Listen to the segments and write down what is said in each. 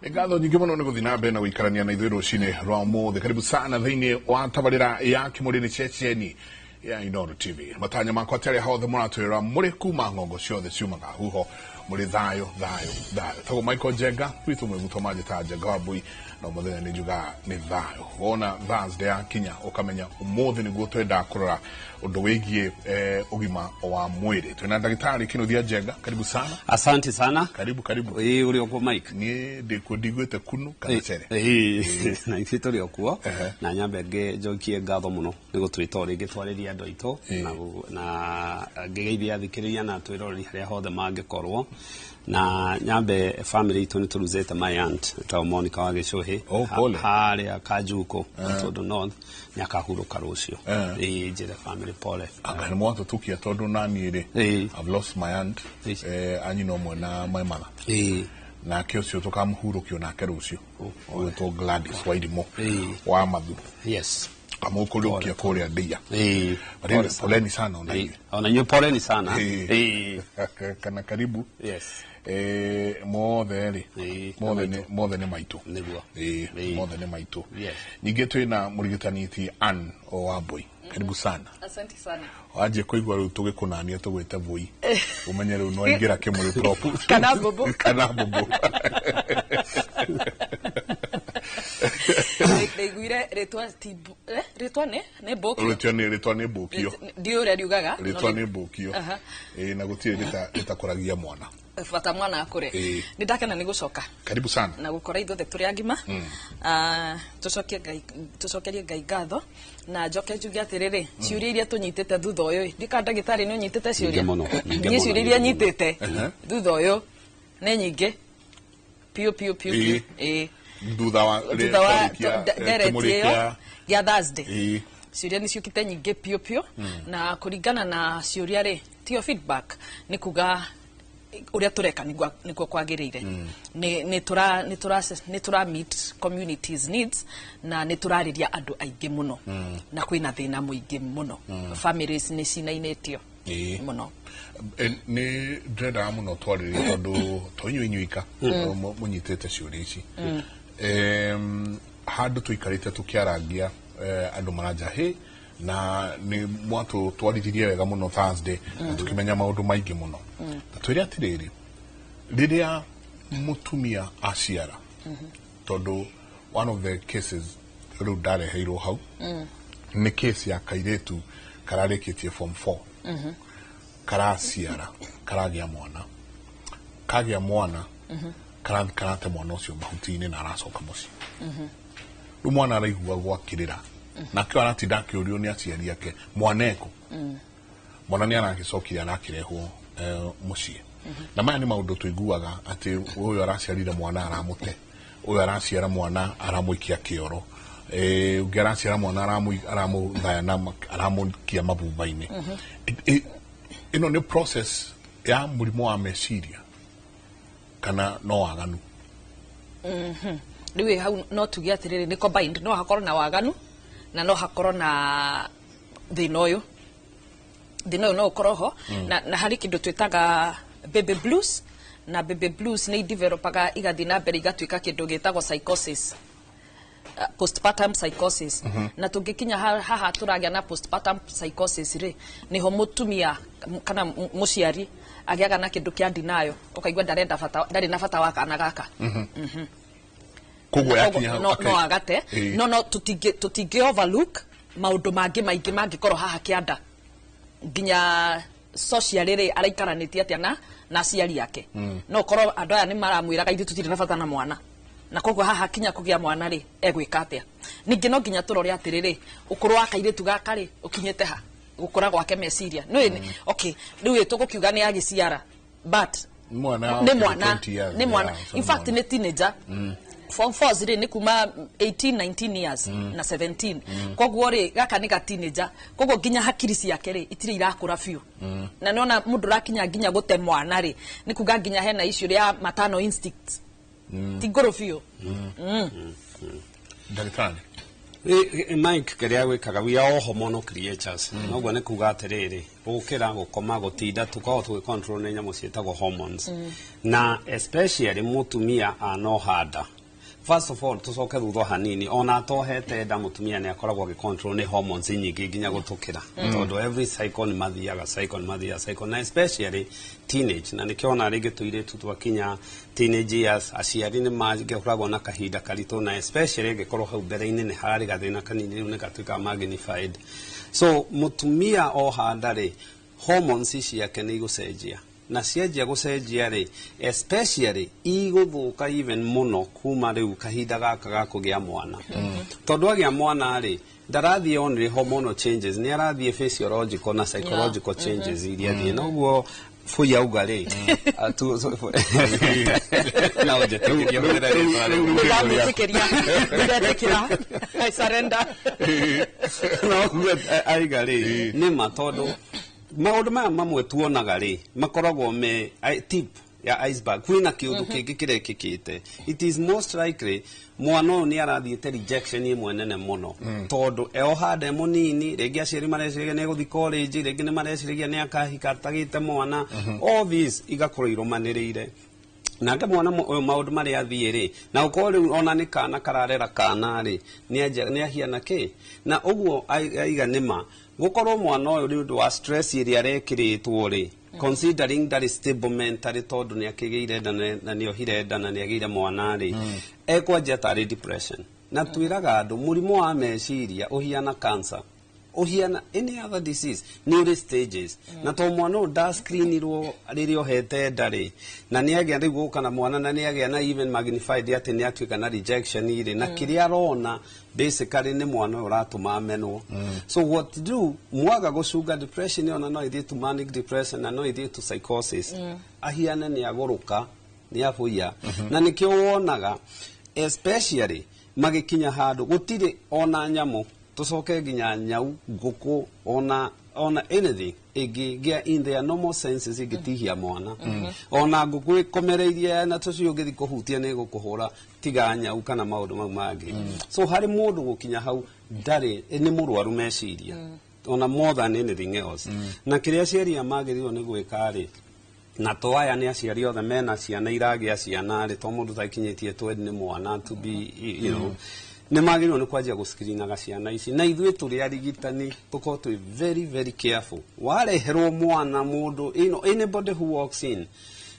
Nĩ ngatho nyingĩ mũno nĩ gũthiĩ na mbere na gũikarania na ithuĩ rũcinĩ rwa ũmũthĩ. Karibu sana thĩinĩ wa tabarĩra ya Kĩmũrĩ nĩ ceceni ya Inooro TV. Matanya makwa atĩ arĩa hothe mũratwĩrora mũrĩ kuma ng'ongo ciothe ciumaga huho mũrĩ thayũ thayũ thayũ. Tagwo Michael Njenga gwitũ mwĩguto manjĩtaga Njenga wa Mbui no mũthenya nĩ njugaga nĩ thayũ. Wona Thursday yakinya ũkamenya ũmũthĩ nĩguo twendaga kũrora ũndũ wĩgiĩ ũgima wa mwĩrĩ. Twĩna ndagĩtarĩ Kĩnuthia Njenga, karibu sana. Asante sana. Karibu karibu. Ĩĩ, ũrĩ okuo Mike. Niĩ ndĩkuo ndiguĩte kunu kana cere. Ĩĩ, na ithuĩ tũrĩ okuo na nyambe njokie ngatho mũno nĩ gũtwĩta o rĩngĩ twarĩrie andũ aitũ na ngĩgeithia athikĩrĩria na twĩroreri harĩa hothe mangĩkorwo. Na nyambe family itũ nĩ tũruzĩte my aunt ĩtagwo Monica wa Gĩcũhĩ. Oh, pole. Harĩa Kanjukũ, Gatũndũ North, nĩ akahurũka rũciũ. Ĩĩ, njĩre family pole. Anga nĩ mwatũtũkia tondũ naniĩ rĩ, I've lost my aunt, anyina ũmwe na my mother. Nake ũcio tũkamũhurũkio nake rũciũ. Ũgwĩtwo Gladys Wairimũ wa Mathu. Kamũkũrũkia kũrĩa Ndia. But anyway, poleni sana ona inyuĩ. Ona inyuĩ poleni sana. Kana karibu. Mothe rĩ, mothe nĩ maitũ. Nĩguo. Mothe nĩ maitũ. Ningĩ twĩna mũrigitani ti Ann Wambui. Karibu sana. Asante sana. Wanjie kũigua rĩu tũgĩkũnania tũgwĩte bũi. Ũmenye rĩu no aingĩra kĩmũrĩ proper. Kana mbũmbũ. Kana mbũmbũ. Ndaiguire rĩtwa ti rĩtwa nĩ mbũkio. Rĩtwa nĩ mbũkio. Ndiũĩ ũrĩa riugaga. Rĩtwa nĩ mbũkio. Na gũtirĩ rĩtakũragia mwana. Bata mwana akũre. Nĩ ndakena nĩ gũcoka. Karibu sana. Na gũkora ithuothe tũrĩ agima. Tũcokerie Ngai ngatho. Na njoke njuge atĩrĩrĩ, ciũria iria tũnyitĩte thutha ũyũ, ndika ndagĩtarĩ nĩ ũnyitĩte ciũria? Niĩ ciũria iria nyitĩte thutha ũyũ nĩ nyingĩ piũ piũ piũ piũ. Thutha wa ndereti ĩyo ya Thursday, ciũria nĩ ciũkĩte nyingĩ piũ piũ, na kũringana na ciũria rĩ, tiyo feedback, nĩ kuga ũrĩa tũreka nĩguo kwagĩrĩire. Nĩ tũra meet communities needs na nĩ tũrarĩria andũ aingĩ mũno, na kwĩna thĩna mũingĩ mũno. Families nĩ cinainĩtio mũno. Nĩ ndĩrendaga mũno twarĩrie tondũ to inyuĩ inyuika mũnyitĩte ciũria ici. Handũ tũikarĩte tũkĩarangia andũ maranja hĩ, na nĩ mwatũtwarithirie wega mũno Thursday na tũkĩmenya maũndũ maingĩ mũno. Na twĩre atĩrĩrĩ, rĩrĩa mũtumia aciara, tondũ one of the cases rĩu ndareheirwo hau nĩ case ya kairĩtu kararĩkĩtie form 4, karaciara, karagĩa mwana, kagĩa mwana karate mwana ũcio mahuti-inĩ na aracoka mũciĩ. Rĩu mwana araigua gwakĩrĩra, nake aratinda akĩũrio nĩ aciari ake mwana ekũ. Mwana nĩ aragĩcokire arakĩrehwo mũciĩ. Na maya nĩ maũndũ tũiguaga atĩ ũyũ araciarire mwana aramũte, ũyũ araciara mwana aramũikia kĩoro, ũngĩ araciara mwana aramũthaya aramũikia mabumba-inĩ. Ĩno nĩ process ya mũrimũ wa meciria kana no waganu? Rĩu hau no tuge atĩrĩrĩ, nĩ combined, no hakorwo na waganu na no hakorwo na thĩna ũyũ. Thĩna ũyũ no ũkorwo ho, na harĩ kĩndũ twĩtaga baby blues, na baby blues nĩ idevelopaga igathiĩ na mbere igatuĩka kĩndũ gĩtagwo psychosis. Postpartum psychosis. Na tũngĩkinya haha tũragĩa na postpartum psychosis rĩ, nĩho mũtumia kana mũciari agĩaga na kĩndũ kĩa denial, ũkaigua ndarenda bata, ndarĩ na bata wa kana gaka. Koguo yakinya hau, no agate. No tũtingĩ overlook maũndũ mangĩ maingĩ mangĩkorwo haha kĩanda. Nginya social rĩ, araikaranĩtie atĩa na aciari ake. No korwo andũ aya nĩ maramwĩraga ithuĩ tũtirĩ na bata na mwana. Na koguo haha kinya kũgĩa mwana rĩ, egwĩka atĩa? Ningĩ no nginya tũrore atĩrĩrĩ, ũkũrũ wa kairĩtu gaka rĩ, ũkinyĩte ha? Gũkũra gwake meciria. Nĩ, okay, rĩu ĩ tũgũkiuga nĩ agĩciara, but Mwana nĩ mwana, 20 years, nĩ mwana. Yeah, In fact, mwana. nĩ teenager. Form 4 rĩ, nĩ kuma 18, 19 years na 17. Koguo rĩ, gaka nĩ ga teenager. Koguo nginya hakiri ciake rĩ, itirĩ irakũra biũ. Na nĩona mũndũ ũrakinya nginya gũte mwana rĩ, nĩ kuga nginya hena issue ya maternal instinct. Ti ngũrũ biũ. Ndagĩtarĩ. Mike, kĩrĩa gwĩkaga, we are all hormonal creatures. Noguo nĩ kuga atĩrĩrĩ, gũkĩra, gũkoma, gũtinda, tũkoragwo tũgĩ control nĩ nyamũ ciĩtagwo hormones. Na especially mũtumia anoha nda. First of all, tucoke thutha hanini. Ona atohete nda, mutumia nĩ akoragwo agĩcontrol nĩ hormones nyingĩ nginya gũtũkĩra, tondũ every cycle nĩ mathiaga cycle, nĩ mathiaga cycle, na especially teenage. Na nĩkĩo ona rĩngĩ tũirĩtu twakinya teenage years, aciari nĩ makoragwo na kahinda karitũ, na especially ĩngĩkorwo hau mbere-inĩ nĩ hararĩ gathĩna kanini, rĩu nĩ gatuĩkaga magnified. So mũtumia oha nda rĩ, hormones ciake nĩ igũcenjia, na cianjia gũcenjia rĩ, especially igũthũka even mũno kuma rĩu kahinda gaka ga kũgĩa mwana, tondũ agĩa mwana rĩ, ndarathiĩ only hormonal changes, nĩ arathiĩ physiological na psychological changes iria thiĩ. Noguo bũi auga rĩ, na ũnjĩtĩkĩrie hũthĩre rĩtwa rĩu. Ndamwĩtĩkĩria, ndetĩkĩra, I surrender. Noguo aiga rĩ, nĩ ma, tondũ maũndũ maya mamwe tuonaga rĩ, makoragwo me tip ya iceberg. Kwĩna kĩũndũ kĩngĩ kĩrekĩkĩte. It is most likely mwana ũyũ nĩ arathiĩte rejection ĩmwe nene mũno, tondũ eoha nda mũnini, rĩngĩ aciari mareciragia nĩ egũthiĩ college, rĩngĩ nĩ mareciragia nĩ akahika atagĩte mwana. All these igakorwo irũmanĩrĩire nake mwana ũyũ, maũndũ marĩa athiĩ rĩ, na ũkorwo rĩu ona nĩ kana kararera kana rĩ, nĩ ahiana kĩ na ũguo aiga. Nĩma gũkorwo mwana ũyũ nĩ ũndũ wa stress ĩrĩa arekĩrĩtwo rĩ, considering ndarĩ stable mentally, tondũ nĩ akĩgĩire nda na nĩ ohire nda na nĩ agĩire mwana rĩ, ekwanjia tarĩ depression. Na twĩraga andũ mũrimũ wa meciria ũhiana cancer, ũhiana any other disease, nĩ ũrĩ stages. Na to mwana ũyũ ndascreenirwo rĩrĩa ohete nda rĩ, na nĩ agĩa rĩu gũka na mwana, na nĩ agĩa na even magnified atĩ nĩ atuĩka na rejection rĩ, na kĩrĩa arona basically nĩ mwana ũyũ ũratũma amenwo. So what to do? Mwaga gũcunga depression, ona no ĩthiĩ to manic depression na no ĩthiĩ to psychosis, ahiane nĩ agũrũka, nĩ abuia. Na nĩkĩo wonaga especially magĩkinya handũ gũtirĩ ona nyamũ, tũcoke nginya nyau, ngũkũ, ona anything ĩngĩgĩa in their normal senses ĩngĩtihia mwana. Ona ngũkũ ĩkomereirie na tũcui, ũngĩthiĩ kũhutia nĩ ĩgũkũhũra, tiga nyau kana maũndũ mau mangĩ. So harĩ mũndũ gũkinya hau ndarĩ, nĩ mũrwaru meciria ona more than anything else. Na kĩrĩa aciari aya magĩrĩirwo nĩ gwĩka rĩ, na to aya nĩ aciari othe mena ciana iragĩa ciana rĩ, to mũndũ takinyĩtie twendi nĩ mwana to be, nĩ magĩrĩirwo nĩ kwanjia gũscreenaga ciana ici. Na ithuĩ tũrĩ arigitani tũkorwo twĩ very very careful wareherwo mwana mũndũ, anybody who walks in,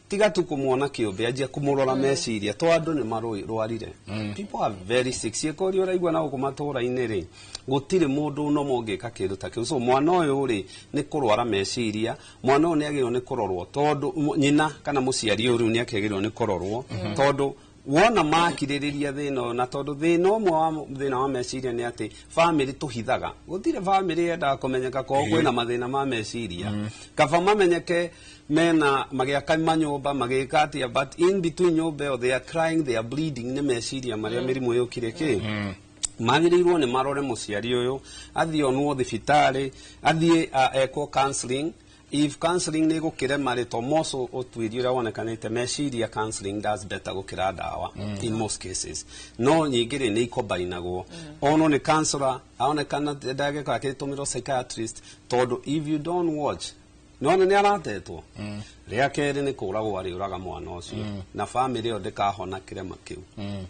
tiga tu kũmuona kĩũmbe, anjia kũmũrora meciria, to andũ nĩ marwarire. People are very sick. Ciĩko iria ũraigua na gũkũ matũra-inĩ rĩ, gũtirĩ mũndũ no ũngĩka kĩndũ ta kĩu. So mwana ũyũ rĩ, nĩ kũrwara meciria. Mwana ũyũ nĩ agĩrĩirwo nĩ kũrorwo, tondũ nyina kana mũciari ũyũ rĩu nĩ akĩagĩrĩirwo nĩ kũrorwo, tondũ wona makirĩrĩria thĩna ũyũ, na tondũ thĩna ũmwe wa thĩna wa meciria nĩ atĩ famĩlĩ tũhithaga. Gũtirĩ famĩlĩ yendaga kũmenyeka korwo kwĩna mathĩna ma meciria. Kaba mamenyeke mena magĩaka manyũmba, magĩka atĩa, but in between nyũmba ĩyo they are crying, they are bleeding nĩ meciria marĩa mĩrimũ yũkire. Kĩ magĩrĩirwo nĩ marore mũciari ũyũ, athiĩ onwo thibitarĩ, athiĩ ekwo counseling. If counseling nĩ gũkĩrema rĩ, to moco ũtuĩria ũrĩa wonekanĩte meciria, counseling does better gũkĩra ndawa in most cases. No nyingĩ rĩ, nĩ ikombainagwo, onwo nĩ counselor, aonekana ndagĩka, akĩtũmĩrwo psychiatrist, tondũ if you don't watch, nona nĩ aratetwo. Rĩa kerĩ nĩ kũragwo arĩũraga mwana ũcio, na famĩlĩ ĩyo ndĩkahona kĩrema kĩu,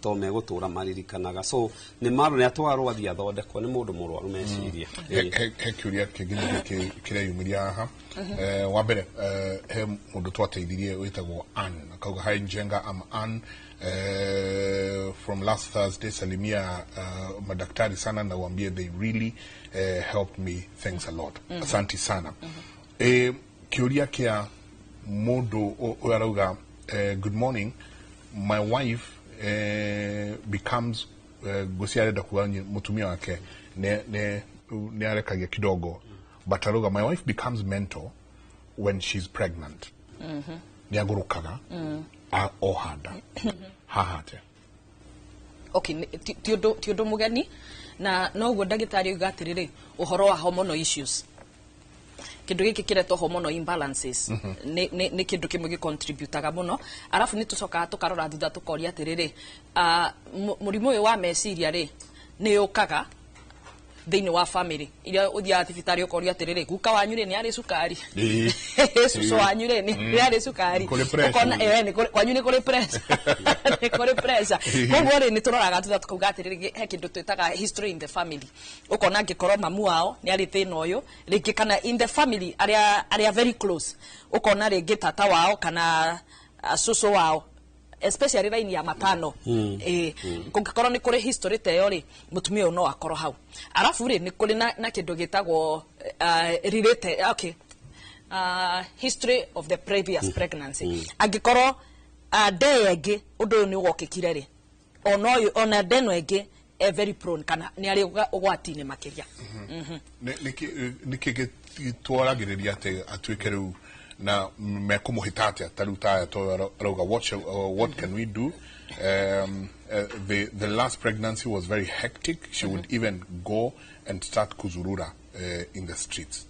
to megũtũra maririkanaga. So nĩ maro nĩ atwarwo, athiĩ athondekwo nĩ mũndũ mũrwaru meciria. He kĩũria kĩngĩ nĩkĩo kĩreyumĩria haha. Wa mbere, he mũndũ twateithirie wĩtagwo Ann, akauga, "Hi Njenga, I'm Ann from last Thursday. Salimia madaktari sana na uambie they really helped me. Thanks a lot." Asante sana. Kĩũria kĩa mũndũ ũyũ arauga, "Good morning, my wife becomes," ngwĩciria arenda kuga mũtumia wake nĩ arekagia kidogo, but arauga, "My wife becomes mental when she's pregnant. Nĩ agũrũkaga oha nda." Haha atĩa? Okay, ti ũndũ mũgeni, na noguo ndagĩtarĩ oiga atĩrĩrĩ, ũhoro wa hormonal issues, kĩndũ gĩkĩ kĩretwo hormonal imbalances, nĩ kĩndũ kĩmwe gĩcontributaga mũno. Arabu nĩ tũcokaga tũkarora thutha, tũkoria atĩrĩrĩ, mũrimũ ũyũ wa meciria rĩ, nĩ ũkaga Thĩinĩ wa family iria ũthiaga thibitarĩ ũkorio atĩrĩrĩ, guka wanyu rĩ, nĩ arĩ cukari, cucu wanyu rĩ, nĩ arĩ cukari. Kũrĩ pressure. Ũkona kwanyu nĩ kũrĩ pressure, nĩ kũrĩ pressure. Koguo rĩ, nĩ tũroraga thutha tukauga atĩrĩrĩ, he kĩndũ twĩtaga history in the family. Ũkona angĩkorwo mamu wao nĩ arĩ thĩna ũyũ rĩngĩ, kana in the family arĩa very close, ũkona rĩngĩ tata wao kana cũcũ wao, especially line ya matano, kũngĩkorwo nĩ kũrĩ history ta ĩyo rĩ, mũtumia ũyũ no akorwo hau. Arabu rĩ, nĩ kũrĩ na kĩndũ gĩtagwo related, okay, history of the previous pregnancy. Angĩkorwo nde ĩngĩ ũndũ ũyũ nĩ ũgokĩkire rĩ, ona ũyũ ona ndeno ĩngĩ e very prone kana nĩ arĩ ũgwati-inĩ makĩria. Nĩkĩ gĩtwaragĩrĩria atĩ atuĩke rĩu na mekũmũhĩta atĩa? Ta rĩu taya to arauga, what can we do? The last pregnancy was very hectic. She would even go and start kuzurura in the streets.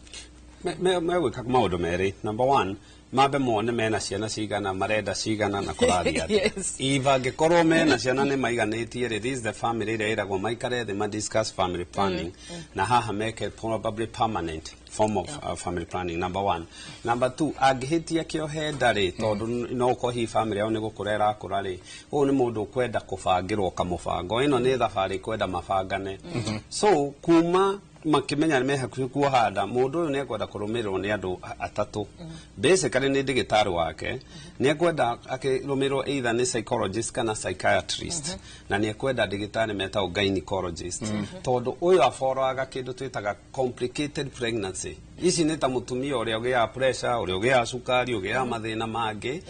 Megwĩka maũndũ merĩ. Number one, mambe mone mena ciana cigana, marenda cigana, na kũrathiĩ atĩa. If angĩkorwo mena ciana nĩ maiganĩtie rĩ, this is the family ĩrĩa ĩragwo maikare thĩ ma discuss family planning, na haha meke probably permanent form of family planning, number one. Number two, angĩhĩtia kĩohe nda rĩ, tondũ no ũkorwo hihi family yao nĩ gũkũra ĩrakũra rĩ, ũyũ nĩ mũndũ ũkwenda kũbangĩrwo kamũbango. Ĩno nĩ thabarĩ kwenda mabangane. So kuma makĩmenya nĩ me hakuhĩ kuoha nda, mũndũ ũyũ nĩ ekwenda kũrũmĩrĩrwo nĩ andũ atatũ. Basically nĩ ndĩgĩtarĩ wake, nĩ ekwenda akĩrũmĩrĩrwo either nĩ psychologist kana psychiatrist, na nĩ ekwenda ndĩgĩtarĩ metagwo gynecologist, tondũ ũyũ aboroaga kĩndũ twĩtaga complicated pregnancy. Ici nĩ ta mũtumia ũrĩa ũgĩaga pressure, ũrĩa ũgĩaga cukari, ũgĩaga mathĩna mangĩ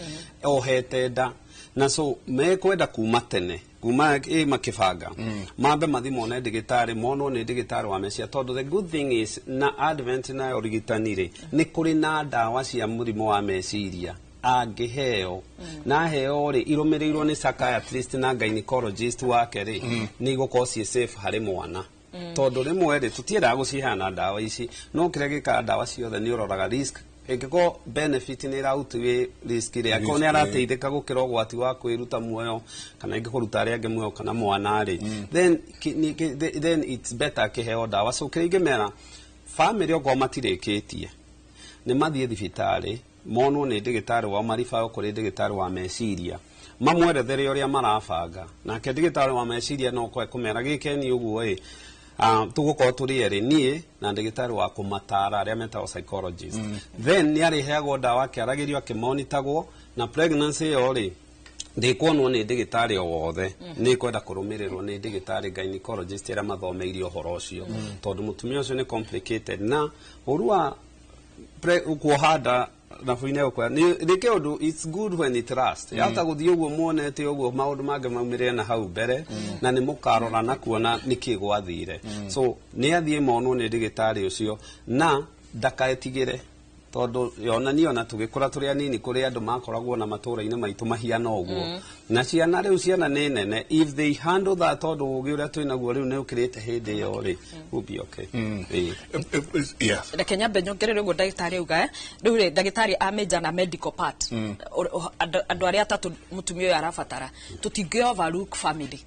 ohete nda. Na so mekwenda kuma tene, kuma ĩ makĩbanga, mambe mathi mone ndĩgĩtarĩ, monwo nĩ ndĩgĩtarĩ wa meciria, tondũ the good thing is na advent na ũrigitani rĩ, nĩ kũrĩ na ndawa cia mũrimũ wa meciria angĩheo, na aheo rĩ, irũmĩrĩirwo nĩ psychiatrist na gynecologist wake rĩ, nĩ igũkorwo ciĩ safe harĩ mwana, tondũ rĩmwe rĩ, tũtiendaga gũciheana ndawa ici, no kĩrĩa gĩkaga ndawa ciothe nĩ ũroraga risk. Ĩngĩkorwo benefit nĩ ĩra risk rĩ, akorwo nĩ arateithĩka gũkĩra ũgwati wa kwĩruta muoyo kana ingĩ kũruta arĩa angĩ muoyo kana mwana rĩ, then it's better akĩheo ndawa. So kĩrĩa ingĩmera family, okorwo matirĩkĩtie, nĩ mathiĩ thibitarĩ monwo nĩ ndĩgĩtarĩ wao, maribaũ kũrĩ ndĩgĩtarĩ wa meciria, mamwerethere ũrĩa marabanga. Nake ndĩgĩtarĩ wa meciria no kwe kũmera gĩkeni ũguo ĩ, tũgũkorwo tũrĩ erĩ, niĩ na ndĩgĩtarĩ wa kũmatara arĩa metagwo psychologist. Then nĩ arĩheagwo ndawa akĩaragĩrio, akĩmonitagwo, na pregnancy ĩyo rĩ, ndĩkuonwo nĩ ndĩgĩtarĩ o wothe, nĩ kwenda kũrũmĩrĩrwo nĩ ndĩgĩtarĩ gynecologist arĩa mathomeire ũhoro ũcio, tondũ mũtumia ũcio nĩ complicated na ũru wa kuoha nda nabu-inĩ gũkũra nĩ kĩũndũ. It's good when it lasts. Yahota gũthiĩ ũguo muonete ũguo, maũndũ mangĩ maumĩrĩre na hau mbere, na nĩ mũkarora na kuona nĩkĩ gwathire. So nĩ athiĩ monwo nĩ ndĩgĩtarĩ ũcio na ndakaetigĩre, tondũ yonania ona tũgĩkũra tũrĩ anini, kũrĩ andũ makoragwo na matũra-inĩ maitũ mahiana ũguo na ciana. Rĩu ciana nĩ nene. If they handle that, tondũ ũgĩ ũrĩa twĩnaguo rĩu nĩ ũkĩrĩte hĩndĩ ĩyo rĩ, will be okay. Ĩĩ. Yes. Reke nyambe nyongerere ũguo ndagĩtarĩ auga. Rĩu rĩ, ndagĩtarĩ amĩnja na medical part. Andũ arĩa atatũ mũtumia ũyũ arabatara, tũtingĩ overlook family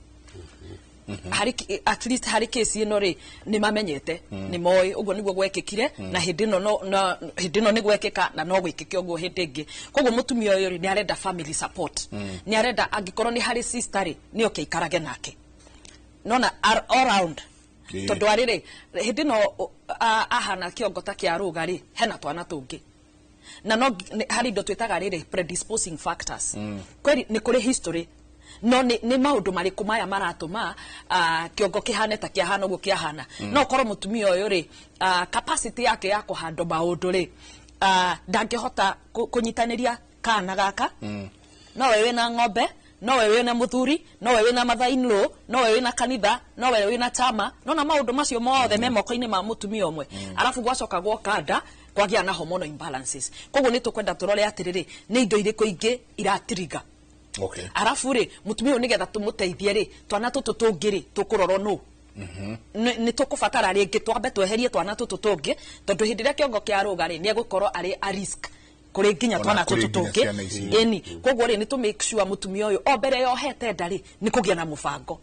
harĩ at least harĩ kesi ĩno rĩ, nĩ mamenyete, nĩ moĩ ũguo nĩguo gwekĩkire, na hĩndĩ ĩno no na hĩndĩ ĩno nĩ gwekĩka na no gwĩkĩke ũguo hĩndĩ ĩngĩ. Koguo mũtumia ũyũ rĩ, nĩ arenda family support, nĩ arenda angĩkorwo nĩ harĩ sister rĩ, nĩ oke aikarage nake nona all round. Tondũ arĩ rĩ, hĩndĩ ĩno ahana kĩongo ta kĩa rũga rĩ, hena twana tũngĩ na no harĩ indo twĩtaga rĩrĩ predisposing factors. Kweri nĩ kũrĩ history, no nĩ maũndũ marĩkũ maya maratũma kĩongo kĩhane ta kĩahana ũguo kĩahana? No korwo mũtumia ũyũ rĩ, capacity yake ya kũhandwo maũndũ rĩ, ndangĩhota kũnyitanĩria kana gaka. No we wĩna ng'ombe, no we wĩna mũthuri, no we wĩna mother in law, no we wĩna kanitha, no we wĩna chama, nona maũndũ macio mothe me moko-inĩ ma mũtumia ũmwe. Arabu gwacoka gwoka nda, kwagĩa na hormonal imbalances. Koguo nĩ tũkwenda tũrore atĩrĩrĩ, nĩ indo irĩkũ ingĩ iratiriga. Arabu rĩ, mũtumia ũyũ nĩgetha tũmũteithie rĩ, twana tũtũ tũngĩ rĩ, tũkũrorwo nũ? Nĩ tũkũbatara rĩngĩ twambe tweherie twana tũtũ tũngĩ, tondũ hĩndĩ ĩrĩa kĩongo kĩa rũga rĩ, nĩ egũkorwo arĩ a risk kũrĩ nginya Ona twana kũrĩ tũtũ nginya tũngĩ. ciana ici. Ĩni, koguo rĩ, nĩ tũ make sure mũtumia ũyũ o mbere yohete nda rĩ, nĩ kũgĩa na mũbango.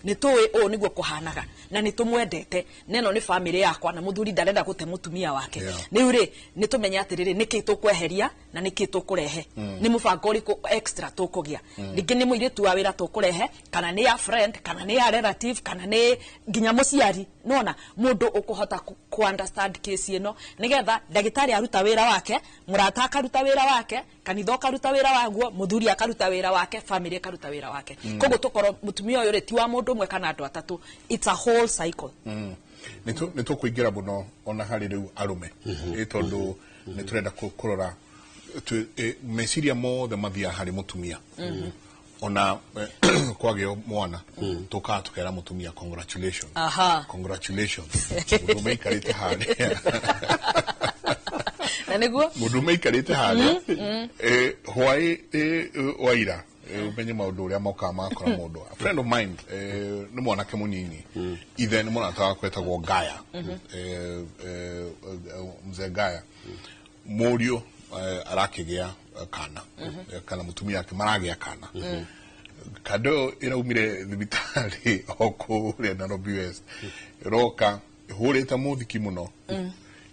Nĩ tũĩ ũũ nĩguo kũhanaga na nĩ tũmwendete na ĩno nĩ family yakwa na mũthuri ndarenda gũte mũtumia wake. Rĩu rĩ nĩ tũmenye atĩrĩrĩ nĩkĩ tũkweheria na nĩkĩ tũkũrehe, nĩ mũbango ũrĩkũ extra tũkũgĩa, rĩngĩ nĩ mũirĩtu wa wĩra tũkũrehe, kana nĩ ya friend, kana nĩ ya relative, kana nĩ nginya mũciari, nona mũndũ ũkũhota ku understand case ĩno, nĩgetha ndagĩtarĩ aruta wĩra wake, mũrata akaruta wĩra wake, kanitha ũkaruta wĩra waguo, mũthuri akaruta wĩra wake, family ĩkaruta wĩra wake. Koguo tũkorwo mũtumia ũyũ rĩ ti wa mũndũ ũmwe kana andũ atatũ, it's a whole cycle. Nĩ tũkũingĩra mũno ona harĩ rĩu arũme, tondũ nĩ tũrenda kũrora meciria mothe mathiaga harĩ mũtumia. Ona kwagĩa mwana tũkaga tũkera mũtumia congratulations. Congratulations, mũndũ maikarĩte harĩa. Na nĩguo Mũndũ maikarĩte harĩa hwaĩ waira, ũmenye maũndũ ũrĩa mokaga magakora mũndũ. A friend of mine, nĩ mwanake mũnini, ithe nĩ mũrata wakwa etagwo Gaya, mzee Gaya. Mũriũ arakĩgĩa kana, kana mũtumia wake maragĩa kana. Kando ĩyo ĩraumire thibitarĩ o kũrĩa Nairobi West, ĩroka ĩhũrĩte mũthiki mũno,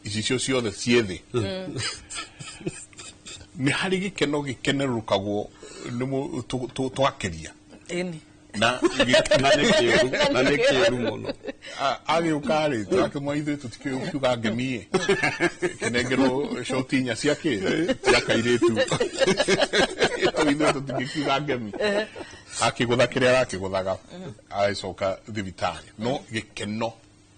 icicio ciothe ciĩ thĩ. Nĩ harĩ gĩkeno gĩkenerũkagwo nĩ twakĩria ĩni. Na Na nĩ kĩũru, na nĩ kĩũru mũno. Agĩũka rĩ, tũrakĩmwa ithuĩ tũtikĩũĩ kiuga ngemi kĩnengerwo coti inya cia kĩ cia kairĩtu, ithuĩ tũtingĩkiuga ngemi. Akĩgũtha kĩrĩa arakĩgũthaga, agĩcoka thibitarĩ, no gĩkeno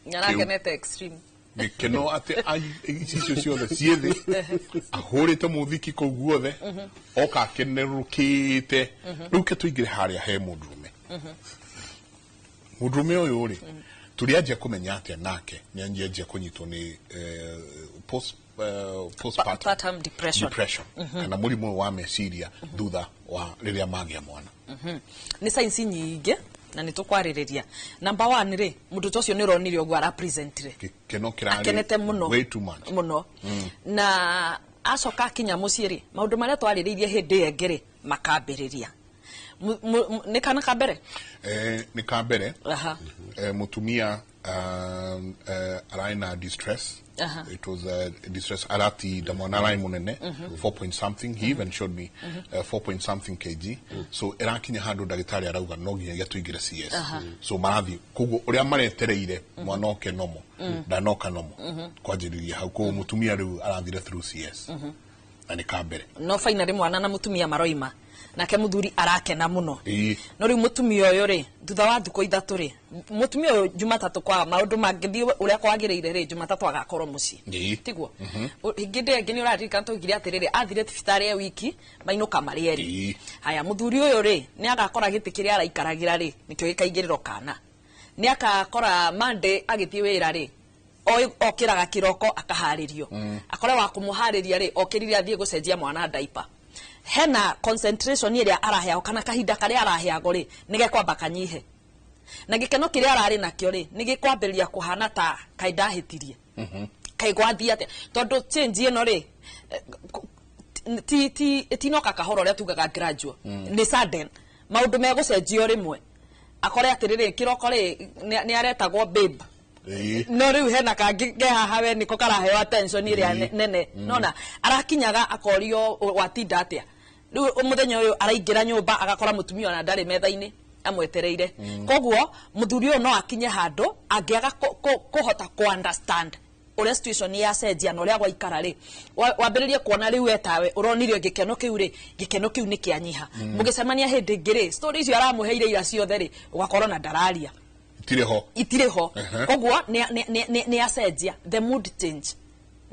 Narakenete extreme. Gĩkeno atĩ icicio ciothe ciĩ thĩ, ahũrĩte mũthiki kũu guothe, oka akenerũkĩte. Rĩu ke tũingĩre harĩa he mũndũrũme. Mũndũrũme ũyũ rĩ, tũrĩanjia kũmenya atĩa nake nĩ anjia kũnyitwo nĩ postpartum Partum depression. Depression kana mũrimũ ũyũ wa meciria thutha wa rĩrĩa magĩa mwana? Nĩ signs nyingĩ na nĩ tũkwarĩrĩria. Number one rĩ, mũndũ ta ũcio nĩ ũronire ũguo arapresentire, gĩkeno kĩrarĩ akenete mũno, way too much. Mũno, na acoka akinya mũciĩ rĩ, maũndũ marĩa twarĩrĩirie hĩndĩ ĩyo ĩngĩ rĩ makambĩrĩria. Nĩ kana ka mbere? Nĩ ka mbere. Mũtumia ararĩ na distress. It was distress, aratinda mwana ararĩ mũnene, 4 point something. He even showed me 4 point something kg. So ĩrakinya handũ ndagĩtarĩ arauga no nginyagia tũingĩre CS. So marathiĩ koguo ũrĩa maretereire mwana oke nomo ndanoka nomo, kwanjĩrĩria hau. Koguo mũtumia rĩu arathire through CS na nĩ ka mbere. No finally mwana na mũtumia maroima, nake mũthuri arakena mũno. No rĩu mũtumia ũyũ rĩ, thutha wa thikũ 3 rĩ, mũtumia ũyũ Jumatatũ kwa maũndũ mangĩthiĩ ũrĩa kwagĩrĩire rĩ, Jumatatũ agakorwo mũciĩ. Tiguo hĩndĩ ĩngĩ nĩ ũraririkana twaugire atĩrĩrĩ, athire thibitarĩ e wiki, mainũka marĩ erĩ. Haya, mũthuri ũyũ rĩ, nĩ agakora gĩtĩ kĩrĩa araikaragĩra rĩ nĩkĩo gĩkaigĩrĩrwo kana nĩ akakora Monday agĩthiĩ wĩra rĩ, okĩraga kĩroko akaharĩrio, akore wa kũmũharĩria rĩ okĩrire athiĩ gũcenjia mwana diaper. Hena concentration ĩrĩa araheagwo kana kahinda karĩa araheagwo rĩ nĩ gekwamba kanyihe, na gĩkeno kĩrĩa ararĩ nakĩo rĩ nĩ gĩkwambĩrĩria kũhana ta kaĩ ndahĩtirie, kaĩ gwathiĩ atĩa, tondũ change ĩno rĩ ti ĩtinoka kahora ũrĩa tugaga gradual, nĩ sudden, maũndũ megũcenjio rĩmwe. Akore atĩrĩrĩ, kĩroko rĩ nĩ aretagwo babe, no rĩu hena kangĩ ke haha we nĩko karaheo attention ĩrĩa nene. Nona arakinyaga akorio watinda atĩa. Rĩu mũthenya ũyũ araingĩra nyũmba agakora mũtumia ona ndarĩ metha-inĩ amwetereire. Koguo mũthuri ũyũ no akinye handũ angĩaga kũhota kũ understand ũrĩa situation yacenjia na ũrĩa gwaikara rĩ, wambĩrĩrie kuona rĩu etawe ũronire gĩkeno kĩu rĩ, gĩkeno kĩu nĩ kĩanyiha. Mũgĩcemania hĩndĩ ĩngĩ rĩ, story icio aramũheire ira ciothe rĩ, ũgakorwo na ndararia. Itirĩ ho. Itirĩ ho. Koguo nĩ acenjia, the mood change,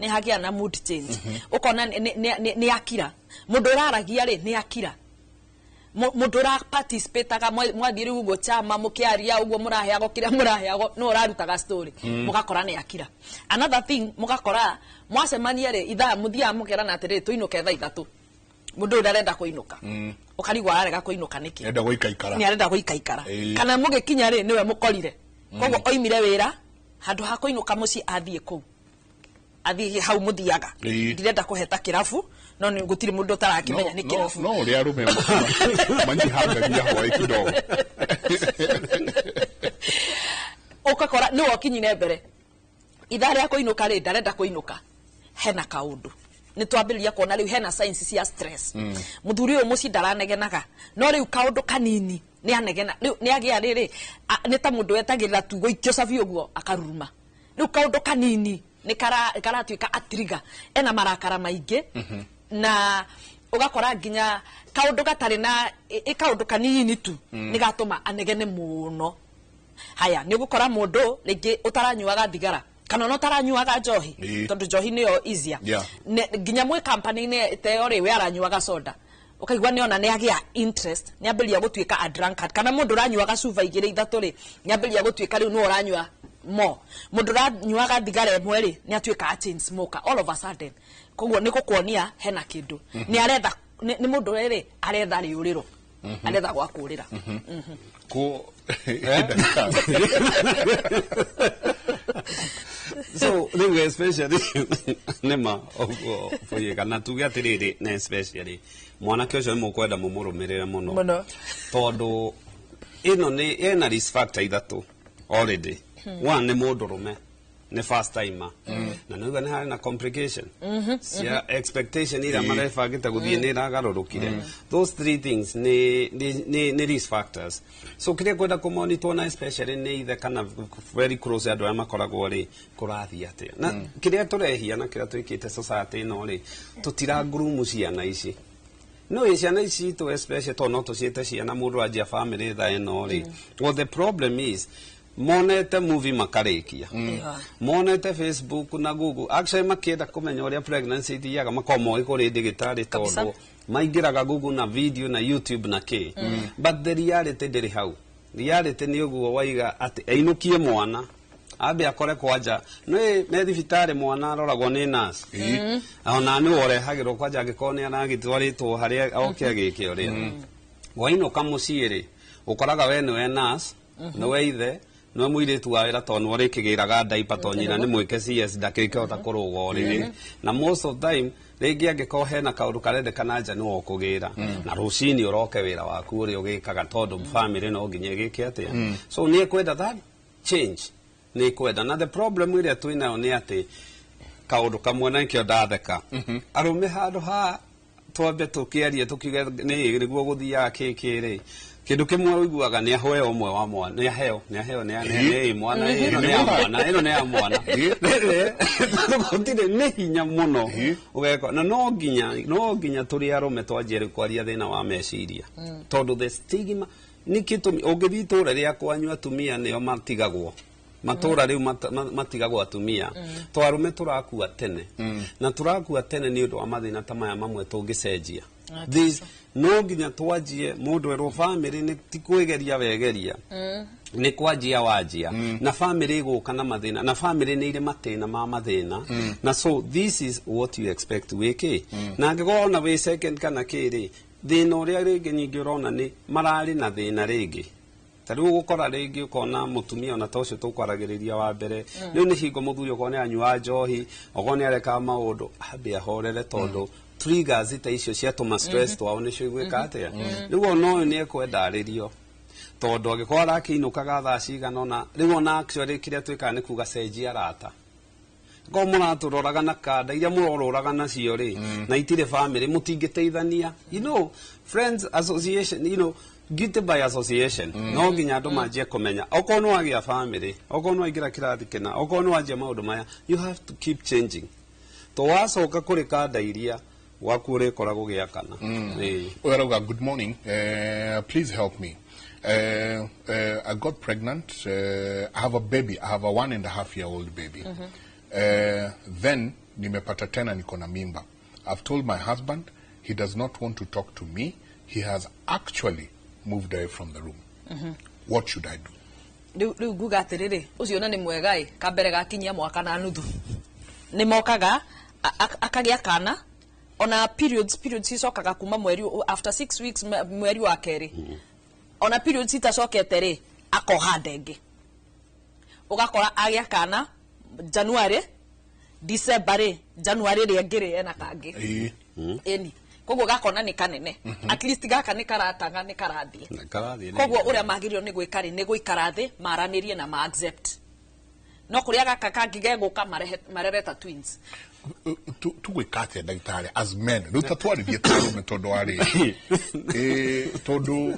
nĩ hagĩa na mood change, ũkona nĩ akira. Mũndũ ũraragia rĩ nĩ akira. Mũndũ ũraparticipataga, mwathiĩ rĩu ũguo chama mũkĩaria ũguo mũraheagwo kĩrĩa mũraheagwo, no ũrarutaga story, mũgakora nĩ akira. Another thing, mũgakora mwacemania rĩ, ithaa mũthiaga mũkerana atĩrĩrĩ, tũinũke thaa 3, mũndũ ũyũ ndarenda kũinũka, ũkarigwo ararega kũinũka nĩkĩ. Enda gũikaikara. Nĩ arenda gũikaikara. Kana mũgĩkinya rĩ nĩwe mũkorire, koguo oimire wĩra, handũ ha kũinũka mũciĩ athiĩ kũu, athiĩ hau mũthiaga. Ndirenda kũheta kĩrabu, no nĩ gũtirĩ mũndũ ũtarakĩmenya nĩ kĩrabu. No ũrĩa arũme manyihangagia hwaĩ kidogo. Nĩwe ũkinyire mbere ithaa rĩa kũinũka rĩ, ndarenda kũinũka, hena kaũndũ nĩ twambĩrĩria kuona rĩu hena signs cia stress. Mũthuri ũyũ mũciĩ ndaranegenaga, no rĩu kaũndũ kanini nĩ anegena, rĩu nĩ agĩa rĩrĩ, nĩ ta mũndũ wetagĩrĩra tu gũikio cabi ũguo akaruruma. Rĩu kaũndũ kanini nĩ karatuĩka a trigger, ena marakara maingĩ, na ũgakora nginya kaũndũ gatarĩ na kaũndũ kanini tu nĩ gatũma anegene mũno. Haya, nĩ ũgũkora mũndũ rĩngĩ ũtaranyuaga thigara kana ona ũtaranyuaga njohi, tondũ njohi nĩyo easier. Nginya mwĩ company-inĩ ta ĩyo rĩ, we aranyuaga soda, ũkaigua nĩ ona nĩ agĩa interest, nĩ ambĩrĩria gũtuĩka a drunkard. Kana mũndũ ũranyuaga cuba igĩrĩ ithatũ rĩ, nĩ ambĩrĩria gũtuĩka rĩu nĩwe ũranyua more. Mũndũ ũranyuaga thigara ĩmwe rĩ, nĩ atuĩka a chain smoker all of a sudden. Koguo nĩ gũkuonia hena kĩndũ nĩ aretha, nĩ mũndũ rĩrĩ aretha rĩũrĩro, aretha gwa kũrĩra. Ko So rĩu especially nĩma ũguo bũyĩ, kana tuge atĩrĩrĩ, na especially mwanake ũcio nĩ mũkwenda mũmũrũmĩrĩre mũno. Mũno. Tondũ ĩno nĩ ĩna risk factor ithatũ already. One, nĩ mũndũrũme, nĩ first timer, na nĩuga nĩ harĩ na complication cia expectation iria marebangĩte gũthiĩ nĩ iragarũrũkire. Those three things nĩ risk factors. So kĩrĩa kwenda kũmonitor, na especially nĩ ithe kana very close andũ arĩa makoragwo rĩ, kũrathiĩ atĩa, na kĩrĩa tũrehia na kĩrĩa twĩkĩte society ĩno rĩ, tũtira groom ciana ici. No ĩ ciana ici citũ especially, tondũ no tũciĩte ciana, mũndũ anjia family thaa ĩno rĩ, well, the problem is monete movie makarĩkia, monete Facebook na Google, actually makĩenda kũmenya ũrĩa pregnancy ithiaga, makorwo moĩ kũrĩ ndĩgĩtarĩ, tondũ maingĩraga Google na video na YouTube na kĩ. But the reality ndĩrĩ hau. Reality nĩ ũguo waiga atĩ ainũkie mwana ambe akore kwanja nĩ me thibitarĩ, mwana aroragwo nĩ nurse, ona nĩ ũrehagĩrwo kwanja angĩkorwo nĩ aragĩtwarĩtwo harĩa oke agĩke ũrĩa. Wainũka mũciĩ rĩ, ũkoraga we nĩwe nurse, nĩwe ithe, nĩwe mũirĩtu wa wĩra, tondũ nĩwe ũrĩkĩgĩraga diaper, tondũ nyina nĩ mwĩke CS, ndakĩhota kũrũga ũrĩrĩ. Na most of time rĩngĩ angĩkorwo hena kaũndũ karendekana nja, nĩwe ũkũgĩra, na rũcinĩ ũroke wĩra waku ũrĩa ũgĩkaga, tondũ family no nginya ĩgĩke atĩa. So nĩ ekwenda that change, nĩ ekwenda. Na the problem ĩrĩa twĩnayo nĩ atĩ kaũndũ kamwe, na nĩkĩo ndatheka arũme, handũ ha twambe tũkĩarie tũkiuge nĩ nĩguo gũthiaga kĩkĩ rĩ, kĩndũ kĩmwe ũiguaga nĩ aheo ũmwe wa mwana, nĩ aheo, nĩ aheo, nĩ nĩ mwana, ĩno nĩ ya mwana, ĩno nĩ ya mwana. Gũtirĩ, nĩ hinya mũno ũgeka. Na no nginya tũrĩ arũme twanjie rĩu kwaria thĩna wa meciria, tondũ the stigma nĩ gĩtũmi ũngĩthiĩ itũũra rĩa kwanyu, atumia nĩo matigagwo matũra rĩu, matigagwo atumia, to arũme tũrakua tene, na tũrakua tene nĩ ũndũ wa mathĩna ta maya mamwe tũngĩcenjia. This no nginya twanjie mũndũ erwo family nĩ ti kwĩgeria wegeria, nĩ kwanjia wanjia, na family ĩgũka na mathĩna, na family nĩ irĩ matĩna ma mathĩna, na so this is what you expect wĩkĩ. Na angĩkorwo ona wĩ second kana kĩrĩ, thĩna ũrĩa rĩngĩ nyingĩ ũrona nĩ mararĩ na thĩna rĩngĩ, ta rĩu ũgũkora rĩngĩ ũkona mũtumia ona ta ũcio tũkwaragĩrĩria wa mbere, rĩu nĩ hingo mũthuri okorwo nĩ anyua njohi, okorwo nĩ areka maũndũ, ambe ahorere, tondũ triggers ta icio ciatũma stress twao nĩcio igwĩka atĩa. Rĩu ona ũyũ nĩ ekwenda arĩrio, tondũ angĩkorwo arakĩinũkaga thaa cigana ũna rĩu, ona actually kĩrĩa twĩkaga nĩ kuga cenjia arata. Korwo mũratũroraga na kanda iria mũrorũraga nacio rĩ, na itirĩ family, mũtingĩteithania. Friends association, guilty by association. No nginya andũ manjie kũmenya okorwo nĩ wagĩa family, okorwo nĩ waingĩra kĩrathi kĩna, okorwo nĩ wanjia maũndũ maya, you have to keep changing, to wacoka kũrĩ kanda iria gwaku ũrĩkoragwo gĩakana. Ĩĩ. Ũyũ arauga, "Good morning, please help me. I got pregnant. I have a baby. I have a 1.5 year old baby. Then nimepata tena niko na mimba. I've told my husband. He does not want to talk to me. He has actually moved away from the room. What should I do?" Rĩu nguga atĩrĩrĩ, ũcio na nĩ mwega ĩ, kambere gakinyia mwaka na nuthu nĩ mokaga akagĩa kana, ona periods icokaga kuma mweri after 6 weeks, mweri wa kerĩ. Ona periods itacokete rĩ, akoha ndenge, ũgakora agĩa kana January, December rĩ, January ĩrĩa ĩngĩ rĩ, ena kangĩ. Ĩni koguo gakona nĩ kanene, at least gaka nĩ karataga, nĩ karathiĩ. Karathiĩ nĩ Koguo ũrĩa magĩrĩirwo nĩ gwĩka rĩ, nĩ gũikara thĩ maranĩrie na ma accept. No kũrĩa gaka kangĩ gegũka marereta twins. Tugwĩka atĩa ndagĩtarĩ as men rĩu ta twarithie tũrũme tondũ warĩ tondũ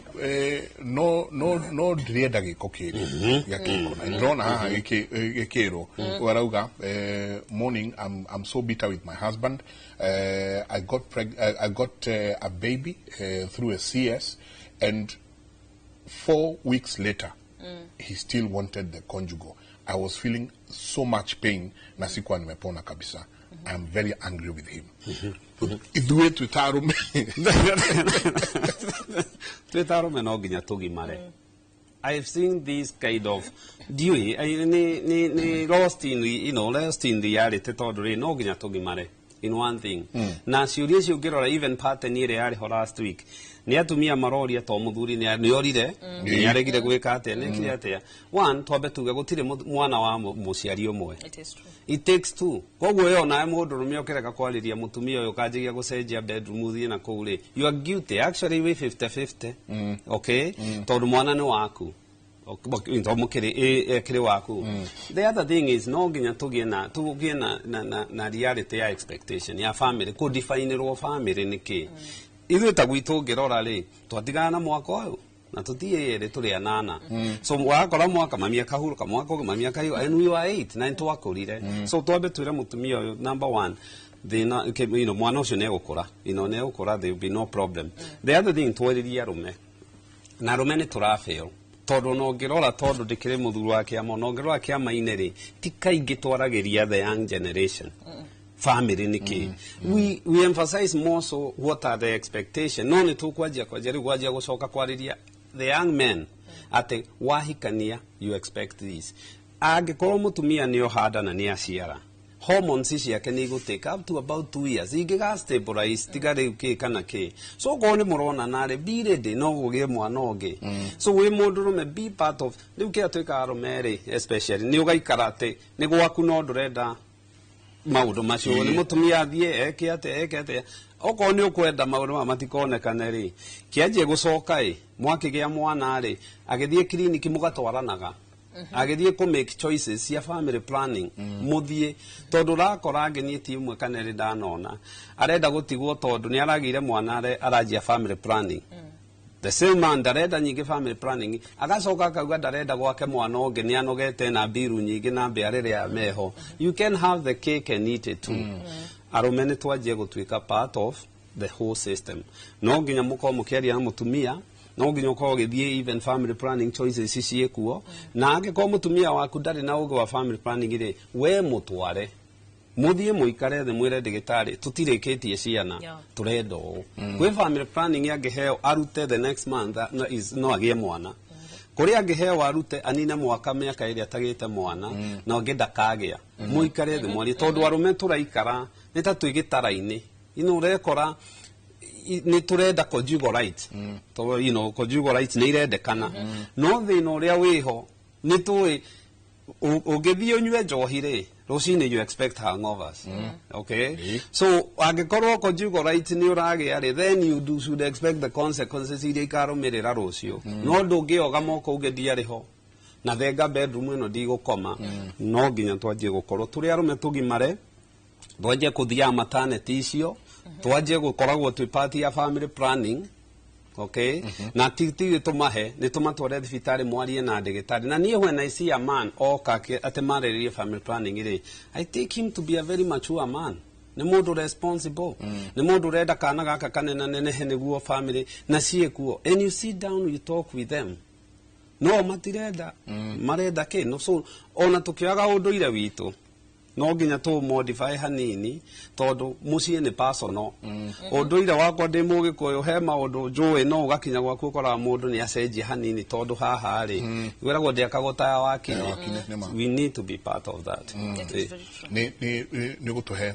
no ndĩrenda gĩko kĩrĩ gĩa kĩko na ndĩrona haha gĩkĩrwo arauga morning, I'm so bitter with my husband. I got a baby through a CS, and 4 weeks later he still wanted the conjugal. I was feeling so much pain na sikuwa nimepona kabisa. I am very angry with him. Ithuĩ twĩ ta arũme. Twĩ ta arũme no nginya tũgimare. I've seen this kind of ndiũĩ ni lost in, you know, lost in reality tondũ rĩ no nginya tũgimare in one thing. Na ciũria icio ũngĩrora even pattern ĩrĩa yarĩ ho last week nĩ atumia maroria to mũthuri nĩ orire nĩ aregire gwĩka atĩa nĩ atĩa. One, twambe tuge gũtirĩ mwana wa mũciari ũmwe. It is true. It takes two. Koguo yo nawe mũndũrũme ũkĩrega kwarĩria mũtumia ũyũ ũkanjĩria gũcenjia bedroom ũthiĩ na kũu rĩ, you are guilty. Actually we 50-50. Okay? Tondũ mwana nĩ waku. Mũkĩrĩ waku. The other thing is no nginya tũgĩe na reality ya expectation ya family, kũdefinirwo family nĩ kĩ. Ithuĩ ta gwitũ ũngĩrora rĩ, twatigana na mwaka ũyũ na tũtiĩ erĩ tũrĩ anana. So wakora mwaka mami akahurũka, mwaka ũngĩ mami akahurũka, and we were 8 na nĩtwakũrire. So twambe twĩre mũtumia ũyũ number one, thĩna, you know, mwana ũcio nĩegũkũra, you know, nĩegũkũra, there will be no problem. The other thing twarĩrie arũme na arũme nĩ tũrafail tondũ no ngĩrora tondũ ndĩkĩrĩ mũthuri wa kĩama, no ngĩrora kĩama-inĩ rĩ, ti kaingĩ twaragĩria the young generation family nĩ kĩ. We emphasize more so what are the expectation. No nĩ tũkwanjia kwanjia rĩu kwanjia gũcoka kwarĩria the young men atĩ wahikania you expect this. Angĩkorwo mũtumia nĩ ohanda na nĩ aciara, hormones ciake nĩ igũtake up to about 2 years ingĩga stabilize tiga rĩu kĩ kana kĩ. So okorwo nĩ mũronana rĩ, be ready no gũgĩe mwana ũngĩ. So wĩ mũndũrũme be part of rĩu kĩrĩa twĩkaga arũme rĩ, especially nĩ ũgaikara atĩ nĩ gwaku no ndũrenda maũndũ macio nĩ mũtumia athiĩ eke atĩa eke atĩa. Okorwo nĩ ũkwenda maũndũ maya matikonekane rĩ, kĩanjie gũcoka ĩ mwakĩgĩa mwana rĩ, agĩthiĩ kiriniki mũgatwaranaga, agĩthiĩ kũ make choices cia family planning mũthiĩ, tondũ ũrakora angĩ niĩ ti ũmwe kana ĩrĩ ndanona arenda gũtigwo tondũ nĩ aragĩire mwana aranjia family planning. The same man ndarenda nyingĩ family planning, agacoka akauga ndarenda gwake mwana ũngĩ nĩ anogete na mbiru nyingĩ na mbĩa rĩrĩa meho. You can have the cake and eat it too. Arũme nĩ twanjie gũtuĩka part of the whole system. No nginya mũkorwo mũkĩaria na mũtumia, no nginya ũkorwo ũgĩthiĩ even family planning choices ciĩkuo, na angĩkorwo mũtumia waku ndarĩ na ũgĩ wa family planning rĩ, we mũtware mũthiĩ mũikare thĩ mwĩre ndagĩtarĩ tũtirĩkĩtie ciana tũrenda ũũ. Kwĩ family planning angĩheo arute the next month no agĩe mwana, kũrĩa angĩheo arute anine mwaka mĩaka ĩrĩa atagĩte mwana na ũngĩ ndakagĩa. Mũikare thĩ mwarie tondũ arũme tũraikara nĩ ta twĩ gĩtara-inĩ, ino ũrekora nĩ tũrenda conjugal right, tondũ you know conjugal right nĩ irendekana, no thĩna ũrĩa wĩho nĩ tũĩ ũngĩthiĩ ũnyue njohi rĩ, rũcinĩ you expect hangovers. Okay? So angĩkorwo conjugal right nĩ ũragĩa rĩ, then you should expect the consequences iria ikarũmĩrĩra rũciũ. No ndũngĩoga moko uge ndiarĩ ho na thenga bedroom ĩno ndigũkoma. No nginya twanjie gũkorwo tũrĩ arũme tũgimare, twanjie kũthiaga maternity icio, twanjie gũkoragwo twĩ part ya family planning. Okay? Na ti tũmahe nĩ tũmatware thibitarĩ mwarie na ndagĩtarĩ. Na niĩ when I see a man oka atĩ marĩrĩrie family planning rĩ, I take him to be a very mature man. Nĩ mũndũ responsible, nĩ mũndũ ũrenda kana gaka kanene nenehe nĩguo family na ciĩkuo. And you sit down, you talk with them. No matirenda, marenda kĩ? No, so ona tũkĩoyaga ũndũire witũ no nginya tũ modify hanini tondũ mũciĩ nĩ personal. Ũndũire wakwa ndĩ mũgĩkũyũ he maũndũ njũĩ no ũgakinya gwaku ũkoraga mũndũ nĩ acenjia hanini tondũ haha rĩ wĩragwo ndĩakagwo taya wakinye. We need to be part of that. Nĩ gũtũhe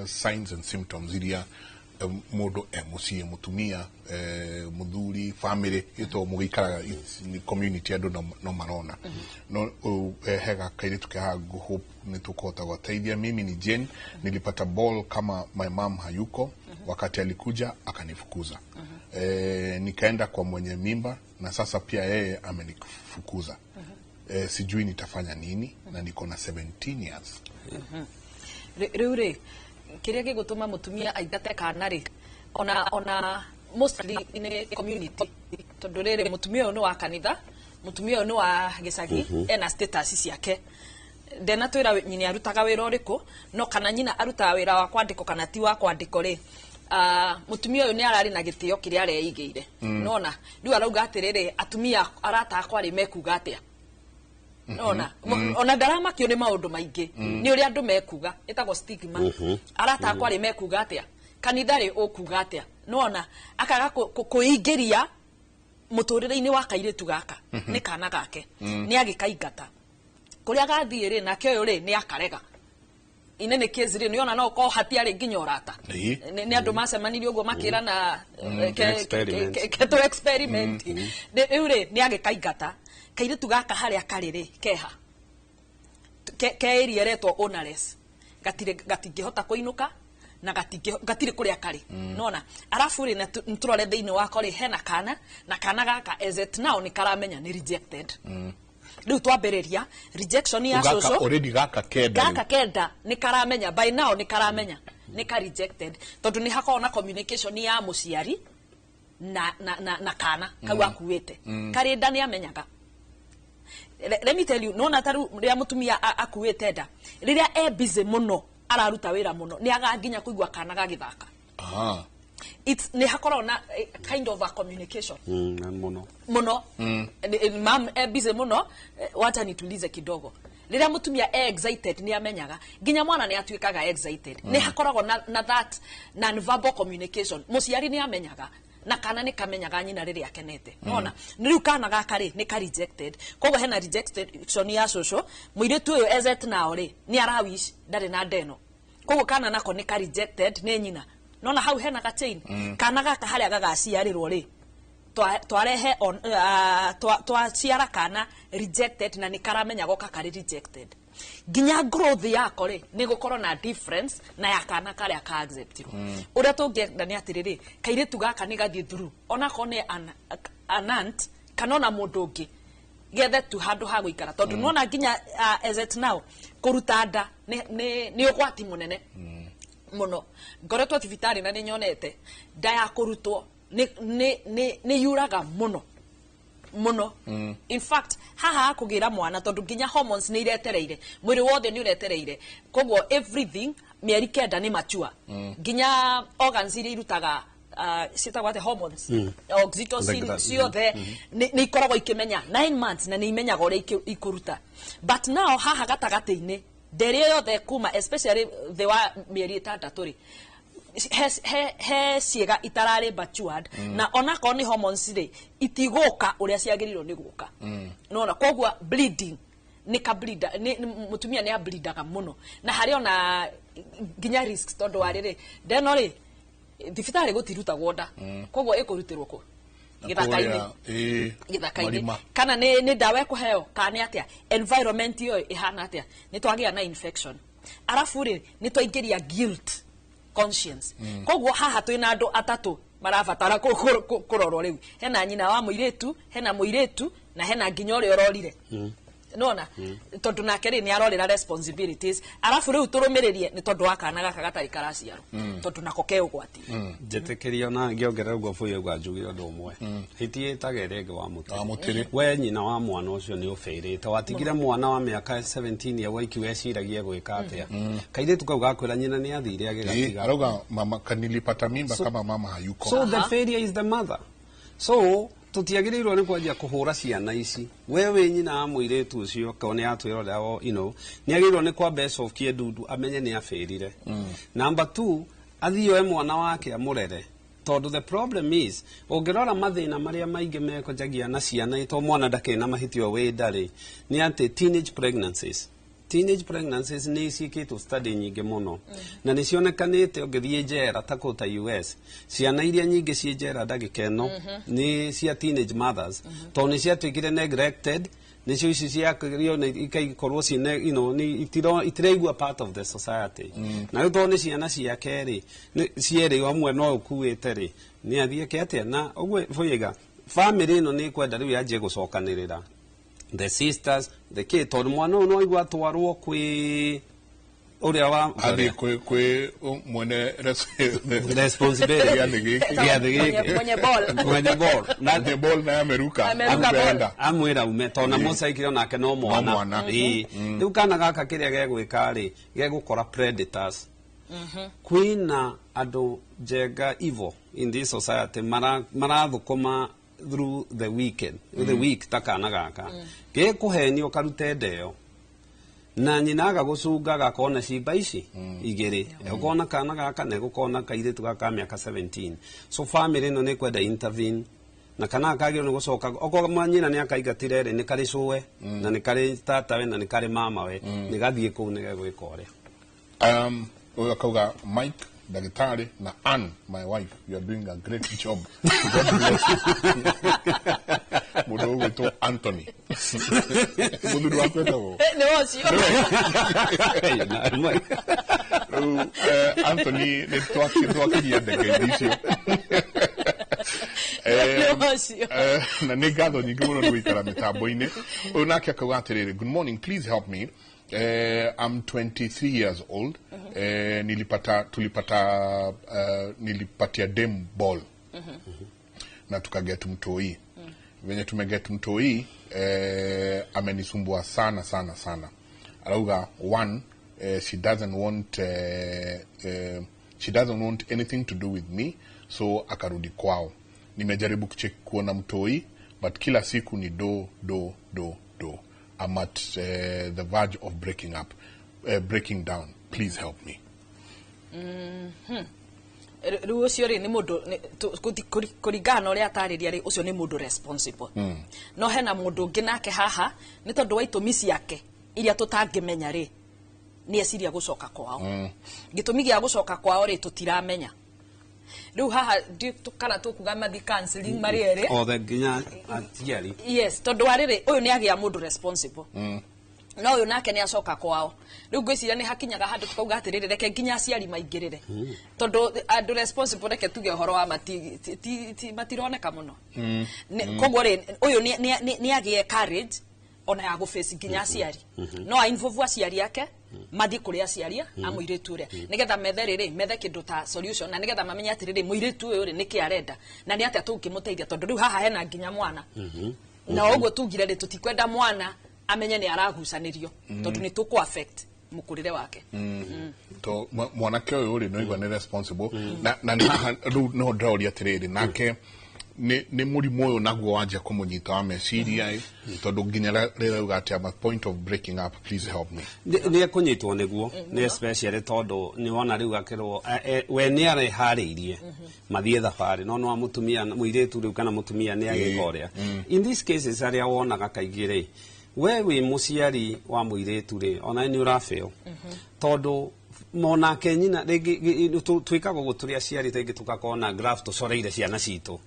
signs and symptoms iria mũndũ e mũciĩ, mũtumia, mũthuri, family ĩto mũgĩikaraga community andũ no marona. No hega kairĩtu ke haha hope nĩ tũkũhota gũteithia. Mimi ni Jane, nilipata ball kama my mom hayuko, wakati alikuja akanifukuza. Nikaenda kwa mwenye mimba na sasa pia yeye amenifukuza. Sijui nitafanya nini na niko na 17 years. Rĩu rĩ, kĩrĩa gĩgũtũma mũtumia aingate kana rĩ, ona mostly nĩ community, tondũ rĩrĩ, mũtumia ũyũ nĩ wa kanitha, mũtumia ũyũ nĩ wa gĩcagi, ena status ciake. Ndenatwĩra nyina arutaga wĩra ũrĩkũ, no kana nyina arutaga wĩra wa kwandĩkwo kana ti wa kwandĩkwo rĩ, mũtumia ũyũ nĩ ararĩ na gĩtĩo kĩrĩa areigĩire. Nona rĩu arauga atĩrĩrĩ, atumia arata akwa rĩ, mekuga atĩa? Nona ona ndaramakio nĩ maũndũ maingĩ, nĩ ũrĩa andũ mekuga, ĩtagwo stigma. Arata akwa rĩ, mekuga atĩa? Kanitha rĩ, ũkuga atĩa? Nona akaga kũingĩria mũtũrĩre-inĩ wa kairĩtu gaka, nĩ kana gake, nĩ agĩkaingata kũrĩa gathiĩ rĩ, nake ũyũ rĩ, nĩ akarega. Inene case rĩ, nĩona no ũkorwo hatiarĩ nginya ũrata. Nĩ andũ macemanirie ũguo makĩrana Experiment. Ke tũ experiment. Rĩu rĩ, nĩ agĩkaingata kairĩtu gaka. Harĩa karĩ rĩ, keha ke area ĩretwo ownerless, gatirĩ, gatingĩhota kũinũka na gatirĩ kũrĩa karĩ. Nona arabu rĩ, na nĩtũrore thĩinĩ wako rĩ, hena kana, na kana gaka as at now nĩ karamenya nĩ rejected. Rĩu twambĩrĩria rejection ya Gaka cũcũ. Already gaka kenda Gaka rĩu. kenda nĩ karamenya, by now nĩ karamenya nĩ ka rejected, tondũ nĩ hakoragwo na communication ya mũciari na kana kau akuĩte karĩ nda, nĩ amenyaga. Let me tell you, nona ta rĩu rĩrĩa mũtumia akuĩte nda, rĩrĩa e busy mũno, araruta wĩra mũno, nĩ aga nginya kũigua kana gagĩthaka. It's nĩ hakoragwo na kind of a communication. Mũno. Muno. Mam e busy muno, wacha nitulize kidogo. Rĩrĩa mũtumia e excited, nĩ amenyaga, nginya mwana nĩ atuĩkaga excited. Nĩ hakoragwo na that non-verbal communication. Mũciari nĩ amenyaga na kana nĩ kamenyaga nyina rĩrĩa akenete. Nona rĩu kana gaka rĩ, nĩ ka rejected, koguo hena rejection ya cũcũ. Mũirĩtu ũyũ as at now rĩ, nĩ arawish ndarĩ na ndeno, koguo kana nako nĩ ka rejected nĩ nyina. Nona hau hena ga chain. Kana gaka harĩa gagaciarĩrwo rĩ, twarehe twaciara kana rejected na nĩ karamenya goka karĩ rejected, nginya growth yako rĩ, nĩ gũkorwo na difference na ya kana karĩa ka acceptirwo. Ũrĩa tũngĩenda nĩ atĩrĩrĩ, kairĩtu gaka nĩ gathiĩ through, onakorwo nĩ an aunt kana ona mũndũ ũngĩ, gethe tu handũ ha gũikara, tondũ nona nginya as at now kũruta nda nĩ ũgwati mũnene mũno. Ngoretwo thibitarĩ na nĩ nyonete nda ya kũrutwo nĩ yuraga mũno mũno. In fact, haha hakũgĩra mwana, tondũ nginya hormones nĩ iretereire, mwĩrĩ wothe nĩ ũretereire, koguo everything mĩeri 9 nĩ mature. Nginya organs iria irutaga ciĩtagwo atĩa, hormones, oxytocin, Like that. ciothe nĩ ikoragwo ikĩmenya 9 months na nĩ imenyaga ũrĩa ikũruta. But now haha gatagatĩ-inĩ, nderĩ yothe kuma especially thĩ wa mĩeri 6 rĩ, he ciĩga itararĩ matured, na onakorwo nĩ hormones rĩ, itigũka ũrĩa ciagĩrĩirwo nĩ gũka. Nona koguo bleeding nĩ ka bleed, mũtumia nĩ ableedaga mũno, na harĩ ona nginya risks, tondũ wa rĩrĩ, ndeno rĩ, thibitarĩ gũtirutagwo nda, koguo ĩkũrutĩrwo kũ? Gĩthaka-inĩ. Kũrĩa, ĩĩ, Gĩthaka-inĩ. Marima. Kana nĩ ndawa ĩkũheo kana nĩ atĩa? Environment ĩyo ĩhana atĩa? Nĩ twagĩa na infection, arabu rĩ, nĩ twaingĩria guilt conscience. Koguo haha twĩna andũ atatũ marabatara kũrorwo rĩu. Hena nyina wa mũirĩtu, hena mũirĩtu, na hena nginya ũrĩa ũrorire. Nona tondũ nake rĩ, nĩ arorĩra responsibilities, arabu rĩu tũrũmĩrĩrie nĩ tondũ wa kana gaka gatarĩ karaciarwo, tondũ nako ke ũgwati. Njĩtĩkĩria na ngĩongerera ũguo bũi auga, njuge ũndũ ũmwe, hiti ĩtaga ĩrĩa ĩngĩ wa mũtĩ. Wa mũtĩrĩ. We nyina wa mwana ũcio nĩ ũbĩrĩte, watigire mwana wa mĩaka 17 ya waiki, weciragia gwĩka atĩa? Kairĩtu kau gakwĩra nyina nĩ athire agĩgatiga. Arauga mama kanilipata mimba kama mama hayuko. So the failure is the mother. So tutiagĩrĩirwo nĩ kwanjia kũhũra ciana ici. We wĩ nyina wa mũirĩtu ũcio, korwo nĩ atwĩrorera, nĩ agĩrĩirwo nĩ kwamba ecokie ndundu, amenye nĩ abĩrire. Number two, athiĩ oe mwana wake amũrere, tondũ the problem is, ũngĩrora mathĩna marĩa maingĩ mekonjagia na ciana, to mwana ndakĩrĩ na mahĩtia wĩ ndarĩ, nĩ atĩ teenage pregnancies nĩ ciĩkĩtwo study nyingĩ mũno na nĩ cionekanĩte. Ũngĩthiĩ njera ta kũu ta US, ciana iria nyingĩ ciĩ njera ndagĩka ĩno nĩ cia teenage mothers, tondũ nĩ ciatuĩkire neglected, nĩcio ici ciakĩrio na ikaikorwo ciĩna nĩ itiraigua part of the society. Na rĩu tondũ nĩ ciana ciake rĩ, cierĩ hamwe no ũkuĩte rĩ, nĩ athiĩ eke atĩa? Na ũguo bũiga family ĩno nĩ ĩkwenda rĩu yanjie gũcokanĩrĩra. The sisters, the kid, tondũ mwana ũyũ no aigua atwarwo kwĩ ũrĩa wa Athiĩ kwĩ mwene responsibility. Gĩathĩ gĩkĩ. Gĩathĩ gĩkĩ. Mwenye ball. Mwenye ball. Na Mwenye ball naye ameruka. Ameruka Ameenda. Amwĩra ume tondũ na mũcaikire onake no mwana. No mwana. Ĩĩ. Rĩu kana gaka kĩrĩa gegwĩka rĩ, gegũkora predators. Kwĩna andũ njenga evil in this society marathũkũma through the weekend, the week, ta kana gaka gĩkũhenio karute ndeo na nyina agagũcunga gakona cimba ici igĩrĩ, ũkona kana gaka negũkona kairĩtu gaka ka mĩaka 17. So family ĩno nĩ kwenda intervene na kana kagĩrĩirwo nĩ gũcoka okorwo nyina nĩ akaingatire rĩ, nĩ karĩ cũwe na nĩ karĩ tatawe na nĩ karĩ mamawe, nĩ gathiĩ kũu nĩ gegwĩka ũrĩa. Ũyũ akauga, "Mike ndagĩtarĩ na Ann, my wife, you are doing a great job. God bless you." Mũndũ ũgwĩtwo Anthony, mũthuri waku etagwo? Nĩ ũcio. Rĩu Anthony, nĩ twakinyia ndege icio. Nĩ ũcio. Na nĩ ngatho nyingĩ mũno nĩ gũikara mĩtambo-inĩ. Ũyũ nake akauga atĩrĩrĩ, "Good morning, please help me. I'm 23 years old. Nilipata tulipata nilipatia dem ball na tukaget mtoi. Venye tumeget mtoi, amenisumbua sana sana sana." Arauga one, she doesn't want anything to do with me, so akarudi kwao. "Nimejaribu kucheck kuona mtoi, but kila siku ni do do do do. I'm at the verge of breaking down. Please help me." Rĩu ũcio rĩ, nĩ mũndũ kũringana na ũrĩa atarĩria rĩ, ũcio nĩ mũndũ responsible. No hena mũndũ ũngĩ nake haha, nĩ tondũ wa itũmi ciake iria tũtangĩmenya rĩ, nĩ eciria gũcoka kwao. Gĩtũmi gĩa gũcoka kwao rĩ, tũtiramenya. Rĩu haha kana tũkuga mathi counseling marĩ erĩ. Othe nginya aciari. Yes, tondũ wa rĩrĩ, ũyũ nĩ agĩa mũndũ responsible, no ũyũ nake nĩ acoka kwao. Rĩu ngwĩciria nĩ hakinyaga handũ tukauga atĩrĩrĩ, reke nginya aciari maingĩrĩre, tondũ andũ responsible, reke tuge ũhoro wa matironeka mũno. Koguo rĩ, ũyũ nĩ agĩe courage ona ya gũface nginya aciari. No ainvolve aciari ake, mathiĩ kũrĩ aciari a mũirĩtu ũrĩa, nĩgetha methe rĩrĩ, methe kĩndũ ta solution, na nĩgetha mamenye atĩrĩrĩ, mũirĩtu ũyũ rĩ, nĩkĩ arenda na nĩ atĩa tũngĩmũteithia, tondũ rĩu haha hena nginya mwana. Na ũguo tugire rĩ, tũtikwenda mwana amenye nĩ aragucanĩrio, tondũ nĩ tũkũ affect mũkũrĩre wake. To mwanake ũyũ rĩ, no igua nĩ responsible na nĩ haha rĩu no ndĩroria atĩrĩrĩ, nake nĩ mũrimũ ũyũ naguo wanjia kũmũnyita wa meciria ĩ, tondũ nginya rĩrauga atĩ, "I'm at point of breaking up, please help me." Nĩ ekũnyitwo nĩguo, nĩ especially tondũ nĩ wona rĩu akĩrwo we nĩ areharĩirie mathiĩ thabarĩ, no no mũtumia, mũirĩtu rĩu kana mũtumia nĩ agĩka ũrĩa. In these cases arĩa wonaga kaingĩ rĩ, we wĩ mũciari wa mũirĩtu rĩ, ona nĩ ũrabeo, tondũ monake nyina rĩngĩ twĩkaga ũguo tũrĩ aciari, rĩngĩ tũgakorwo na graph tũcoreire ciana citũ,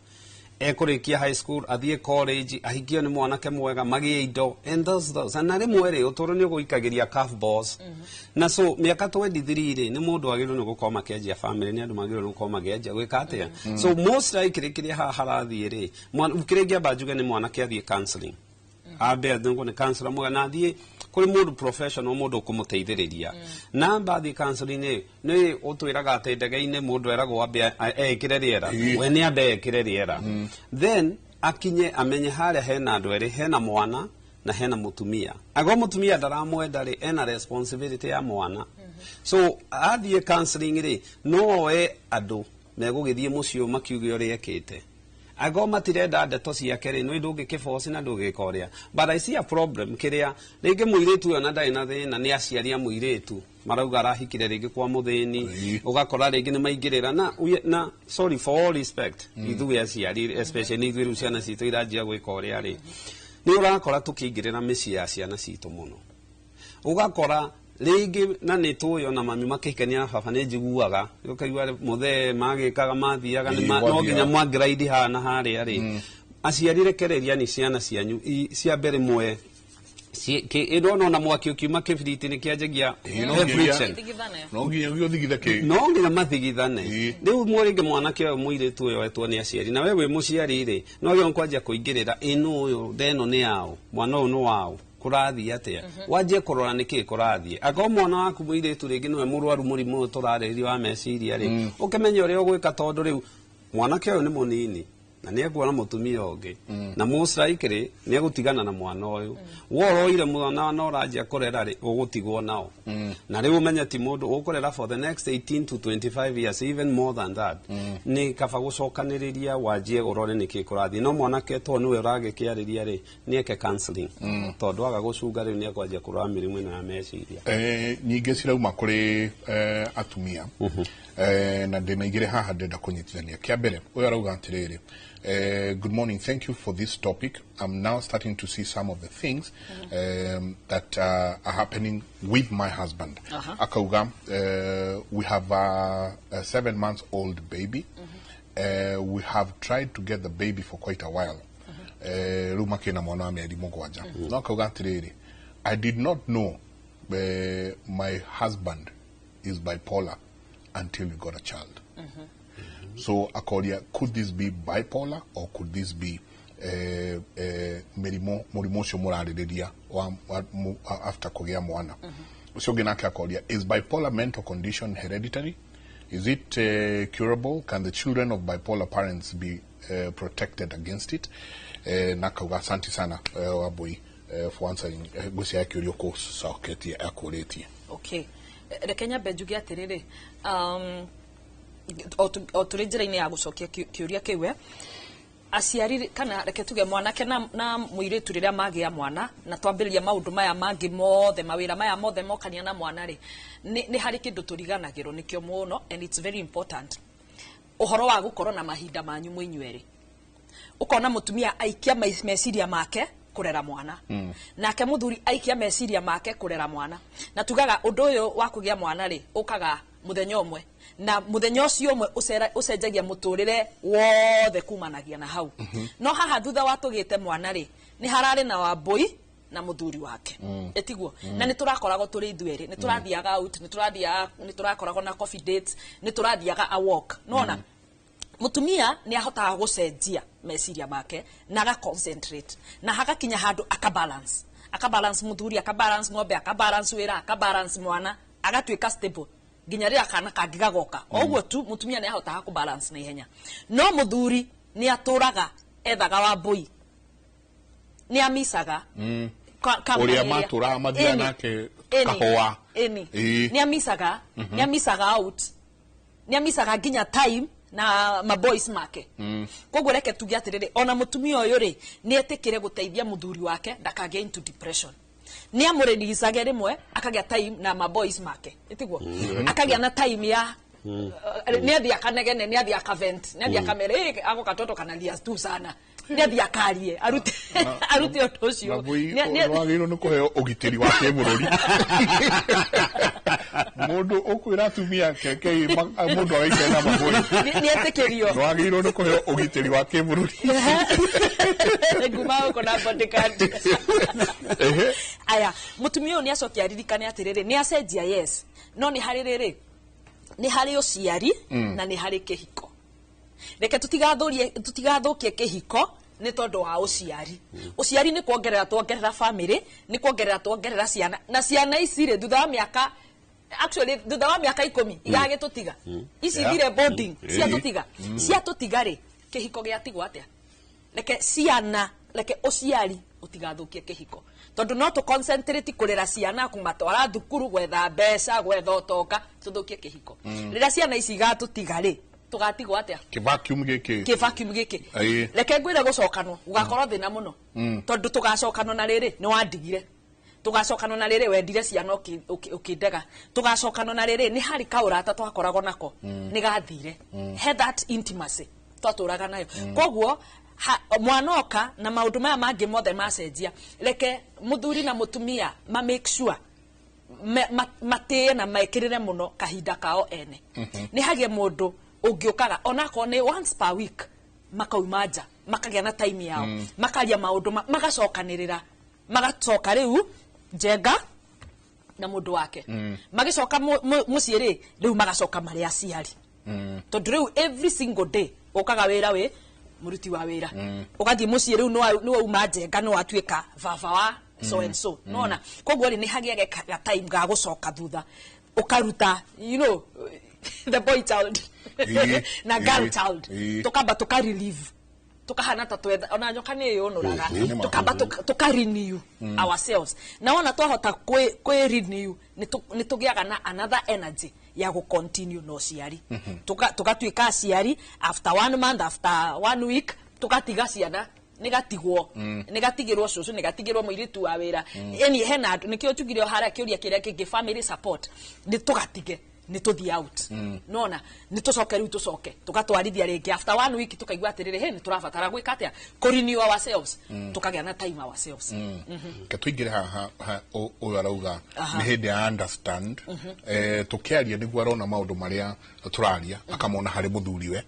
ekũrĩkia high school, athiĩ college, ahikio nĩ mwanake mwega, magĩe indo and those. Na rĩmwe rĩ, ũtũũro nĩ ũgũikagĩria curveballs. Na so mĩaka 23 rĩ, nĩ mũndũ agĩrĩirwo nĩ gũkorwo makĩanjia family, nĩ andũ magĩrĩirwo nĩ gũkorwo makĩanjia gwĩka atĩa. So most likely kĩrĩa haha harathiĩ rĩ, kĩrĩa ingĩamba njuge nĩ mwanake athiĩ counseling, ambe athengwo nĩ counselor mwega, na athiĩ kũrĩ mũndũ professional, mũndũ ũkũmũteithĩrĩria. Namba athiĩ counseling nĩ ũtwĩraga atĩ ndege-inĩ mũndũ eragwo ambe ekĩre rĩera. We nĩ ambe ekĩre rĩera, then akinye amenye harĩa hena andũ erĩ, hena mwana na hena mũtumia. Agwo mũtumia ndaramwenda rĩ, ena responsibility ya mwana. So athiĩ counseling rĩ, no oe andũ megũgĩthiĩ mũciĩ ũyũ makiuge ũrĩa ekĩte. Angorwo matirenda ndeto ciake rĩ, nĩ ndũngĩkĩboci na ndũngĩka ũrĩa. But I see a problem kĩrĩa rĩngĩ mũirĩtu ũyũ ona ndarĩ na thĩna, nĩ aciari a mũirĩtu marauga arahikire rĩngĩ kwa mũthĩni. Ũgakora rĩngĩ nĩ maingĩrĩra na sorry, for all respect, ithuĩ aciari, especially ithuĩ rĩu ciana citũ iranjia gwĩka ũrĩa rĩ, nĩ ũrakora tũkĩingĩrĩra mĩciĩ ya ciana citũ mũno. Ũgakora rĩngĩ na nĩ tũĩ ona mami makĩhikania na baba, nĩ njiguaga ũkaigua mũthee magĩkaga mathiaga nĩ no nginya mwangraidi haha na harĩa rĩ. Aciari, rekereria ni ciana cianyu cia mbere mwe. Ĩno na mwaki ũkiuma kĩbiriti nĩ kĩanjagia Ĩĩ, no nginya- friction. Thigithane. No nginya ũthigithe kĩ. No nginya mathigithane. Rĩu rĩngĩ mwanake ũyũ, mũirĩtu ũyũ etwo nĩ aciari, na we wĩ mũciari rĩ, no wagĩrĩirwo nĩ kwanjia kũingĩrĩra ĩno ũyũ ndeno nĩ yaũ, mwana ũyũ nĩ waũ, kũrathiĩ atĩa, wanjie kũrora nĩkĩ kũrathiĩ. Akorwo mwana waku mũirĩtu rĩngĩ nĩwe mũrwaru mũrimũ ũyũ tũrarĩrĩria wa meciria rĩ, ũkĩmenye ũrĩa ũgwĩka, tondũ rĩu mwanake ũyũ nĩ mũnini na nĩ ekuona mũtumia ũngĩ, na most likely nĩ egũtigana na mwana ũyũ. Wo ũroire mwana na ũranjia kũrera rĩ, ũgũtigwo nao, na rĩu ũmenye ti mũndũ ũkũrera for the next 18 to 25 years, even more than that. Nĩ kaba gũcokanĩrĩria, wanjie ũrore nĩkĩ kũrathiĩ. No mwanake to nĩwe ũragĩkĩarĩria rĩ, nĩ eke counseling, tondũ aga gũcunga rĩu nĩ ekwanjia kũrwara mĩrimũ ĩno ya meciria. Nyingĩ cirauma kũrĩ atumia, na ndĩna igĩrĩ haha ndĩrenda kũnyitithania. Kĩa mbere, ũyũ arauga atĩrĩrĩ, "Good morning, thank you for this topic. I'm now starting to see some of the things that are happening with my husband." Akauga, "We have a 7 months old baby. We have tried to get the baby for quite a while." Rĩu makĩna mwana wa mĩeri 7. No akauga atĩrĩrĩ, "I did not know my husband is bipolar until we got a child." So akoria, could this be bipolar or could this be mĩrimũ, mũrimũ ũcio mũrarĩrĩria wa after kũgĩa mwana ũcio ũngĩ? Nake akoria, "Is bipolar mental condition hereditary? Is it curable? Can the children of bipolar parents be protected against it?" Na akauga asante sana, Wambui, for answering. Ngwĩciria kĩũria ũkũcoketie akũrĩtie. Okay. Reke nyambe njuge atĩrĩrĩ, o tũrĩ njĩra-inĩ ya gũcokia kĩũria kĩu, aciari kana reke tuge mwanake na mũirĩtu, rĩrĩa magĩa mwana na twambĩrĩria maũndũ maya mangĩ mothe, mawĩra maya mothe mokania na mwana rĩ, nĩ harĩ kĩndũ tũriganagĩrwo nĩkĩo mũno, and it's very important, ũhoro wa gũkorwo na mahinda manyu mwĩ inyuerĩ. Ũkona mũtumia aikia meciria make kũrera mwana, nake mũthuri aikia meciria make kũrera mwana. Na tugaga ũndũ ũyũ wa kũgĩa mwana rĩ, ũkaga mũthenya ũmwe, na mũthenya ũcio ũmwe ũcenjagia mũtũrĩre wothe kumanagia na hau. No haha thutha wa tũgĩte mwana rĩ, nĩ hararĩ na Wambũi na mũthuri wake, ĩtiguo? Na nĩ tũrakoragwo tũrĩ ithuerĩ, nĩ tũrathiaga out, nĩ tũrathiaga, nĩ tũrakoragwo na coffee dates, nĩ tũrathiaga a walk. Nona mutumia nĩ ahotaga gũcenjia meciria make na aga concentrate na hagakinya handũ aka balance, aka balance muthuri, aka balance ng'ombe, aka balance wĩra, aka balance mwana, agatuĩka stable nginya rĩrĩa kana kangĩ gagoka. O ũguo tu mutumia nĩ ahotaga kũ balance na ihenya, no mũthuri nĩ atũraga ethaga Wambũi, nĩ amicaga. Ũrĩa matũraga mathiaga nake kahũa. Ĩni. Nĩ amicaga out, nĩ amicaga nginya time na maboys make. Koguo reke tuge atĩrĩrĩ, ona mũtumia ũyũ rĩ, nĩ etĩkĩre gũteithia mũthuri wake ndakagĩe into depression, nĩ amũreleasage rĩmwe, akagĩa time na maboys make, ĩtiguo? Akagĩa na time ya nĩ athiĩ akanegene, nĩ athiĩ akavent, nĩ athiĩ akamere, "Ĩ, ako katoto kanalia tu sana." Nĩ athiĩ akarie, arute ũndũ ũcio. Wambui, Nĩ wagĩrĩirwo nĩ kũheo ũgitĩri wa kĩbũrũri. Mũndũ ũkwĩra atumia keke mũndũ agaikara na mabũi. Nĩ etĩkĩrio. Wagĩrĩirwo nĩ kũheo ũgitĩri wa kĩbũrũri. Nguma gũkũ na bodyguard. Aya, mũtumia ũyũ nĩ acoke aririkane atĩrĩrĩ, nĩ acenjia, yes, no nĩ harĩ rĩrĩ, nĩ harĩ ũciari na nĩ harĩ kĩhiko. Reke tũtigathũkie kĩhiko nĩ tondũ wa ũciari. Ũciari nĩ kuongerera tuongerera family, nĩ kuongerera tuongerera ciana, na ciana ici rĩ, thutha wa mĩaka, actually thutha wa mĩaka 10 igagĩtũtiga ici. Thire boarding. Ciatũtiga, ciatũtiga rĩ, kĩhiko gĩatigwo atĩa? Reke ciana, reke ũciari ũtigathũkie kĩhiko, tondũ no tũ concentrate kũrera ciana, kũmatwara thukuru, gwetha mbeca, gwetha ũtonga, tũthũkie kĩhiko. Rĩrĩa ciana ici igatũtiga rĩ, tũgatigwo atĩa? Kĩ-vacuum gĩkĩ. Kĩ-vacuum gĩkĩ. Reke ngwĩre, gũcokanwo gũgakorwo thĩna mũno, tondũ tũgacokanwo na rĩrĩ nĩ wandigire, tũgacokanwo na rĩrĩ wendire ciana ũkĩndega, tũgacokanwo na rĩrĩ nĩ harĩ kaũrata twakoragwo nako nĩ gathire, he that intimacy twatũraga nayo. Koguo mwana oka na maũndũ maya mangĩ mothe macenjia, reke mũthuri na mũtumia ma make sure matĩe na mekĩrĩre mũno kahinda kao ene. Nĩ hagĩe mũndũ ũngĩũkaga onakorwo nĩ once per week, makauma nja, makagĩa na time yao, makaria maũndũ, magacokanĩrĩra. Magacoka rĩu Njenga na mũndũ wake magĩcoka mũciĩ rĩ, rĩu magacoka marĩ aciari, tondũ rĩu every single day ũkaga wĩra wĩ mũruti wa wĩra, ũgathiĩ mũciĩ rĩu nĩwauma Njenga, nĩwatuĩka baba wa so and so, nona koguo rĩ, nĩ hagĩage ga time ga gũcoka thutha ũkaruta the boy child na girl child, tukamba tuka relieve, tukahana ta twetha ona nyoka nĩ yũnũraga, tukamba tuka renew ourselves. Na wona twahota kwĩ renew, nĩ tũgĩaga na another energy ya gũ continue na ũciari. Tũgatuĩka aciari after one month, after one week, tũgatiga ciana, nĩgatigwo, nĩgatigĩrwo cũcũ, nĩgatigĩrwo mũirĩtu wa wĩra. Yani hena andũ, nĩkĩo tugire o harĩa kĩũria kĩrĩa kĩngĩ, family support, nĩ tũgatige, nĩ tũthiĩ out, nona nĩ tũcoke rĩu, tũcoke tũgatwarithia rĩngĩ after one week, tũkaigua atĩrĩrĩ, he nĩ tũrabatara gwĩka atĩa, kũ renew ourselves, tũkagĩa na time ourselves. Ke tũingĩre haha ũyũ arauga nĩ hĩndĩ ya understand, tũkĩaria nĩguo arona maũndũ marĩa tũraria, akamona harĩ mũthuriwe.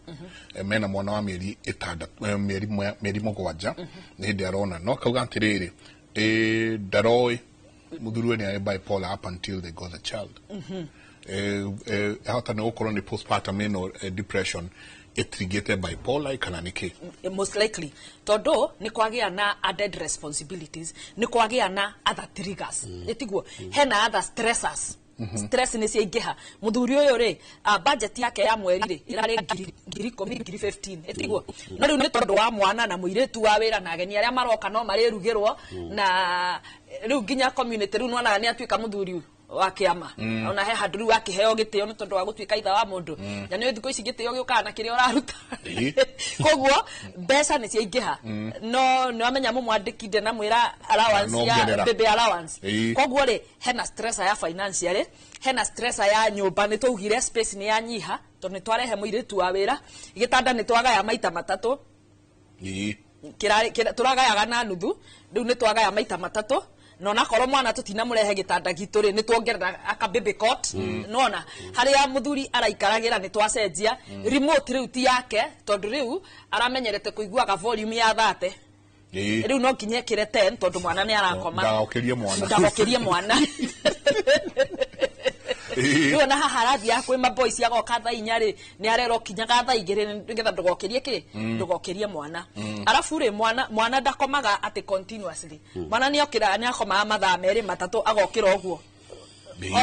Mena mwana wa mĩeri 6, mĩeri 7, nĩ hĩndĩ arona, no akauga atĩrĩrĩ, ndaroĩ mũthuriwe nĩ arĩ bipolar up until they got a child. Hota nĩ gũkorwo nĩ postpartum ĩno, depression ĩtrigĩte bipolar kana nĩkĩ? Most likely, tondu nĩ kwagĩa na added responsibilities, nĩ kwagĩa na other triggers, ĩtiguo hena other stressors, stress nĩ ciaingĩha. Mũthuri ũyũ rĩ, budget yake ya mweri rĩ, ĩrarĩ 10,000, 15,000, ĩtiguo? No rĩu nĩ tondũ wa mwana na mũirĩtu wa wĩra na ageni arĩa maroka no marĩrugĩrwo, na rĩu nginya community rĩu nĩwonaga nĩ atuĩka mũthuri wa kĩama, ona he handũ rĩu akĩheo gĩtĩo nĩ tondũ wa gũtuĩka ithe wa mũndũ, na nĩ thikũ ici gĩtĩo gĩũkaga na kĩrĩa ũraruta. Koguo mbeca nĩ ciaingĩha, no nĩ wamenya mũmwandĩki ndenamwĩra allowance No ya ongerera. baby allowance. Koguo rĩ, hena stressor ya financial, hena stressor ya nyũmba, nĩ twaugire space nĩ yanyiha tondũ nĩ twarehe mũirĩtu wa wĩra, gĩtanda nĩ twagaya maita matatũ. Tũragayaga na nuthu, rĩu nĩ twagaya maita matatũ, na onakorwo mwana tũtinamũrehe gĩtanda gitũ rĩ, nĩ tuongerera aka baby cot, nona harĩa mũthuri araikaragĩra nĩ twacenjia remote, rĩu ti yake, tondũ rĩu aramenyerete kũiguaga volume ya 30, rĩu no nginya ĩkĩre 10 tondũ mwana nĩ arakoma. Ndagokĩrie mwana. Ndagokĩrie mwana. Rĩu ona haha arathiaga kwĩ maboys agoka thaa 4 rĩ, nĩ arerwo kinyaga thaa 2 nĩgetha ndũgokĩrie kĩ, ndũgokĩrie mwana. Arabu rĩ, mwana ndakomaga atĩ continuously, mwana nĩ okĩraga, nĩ akomaga mathaa 2 3, agokĩra ũguo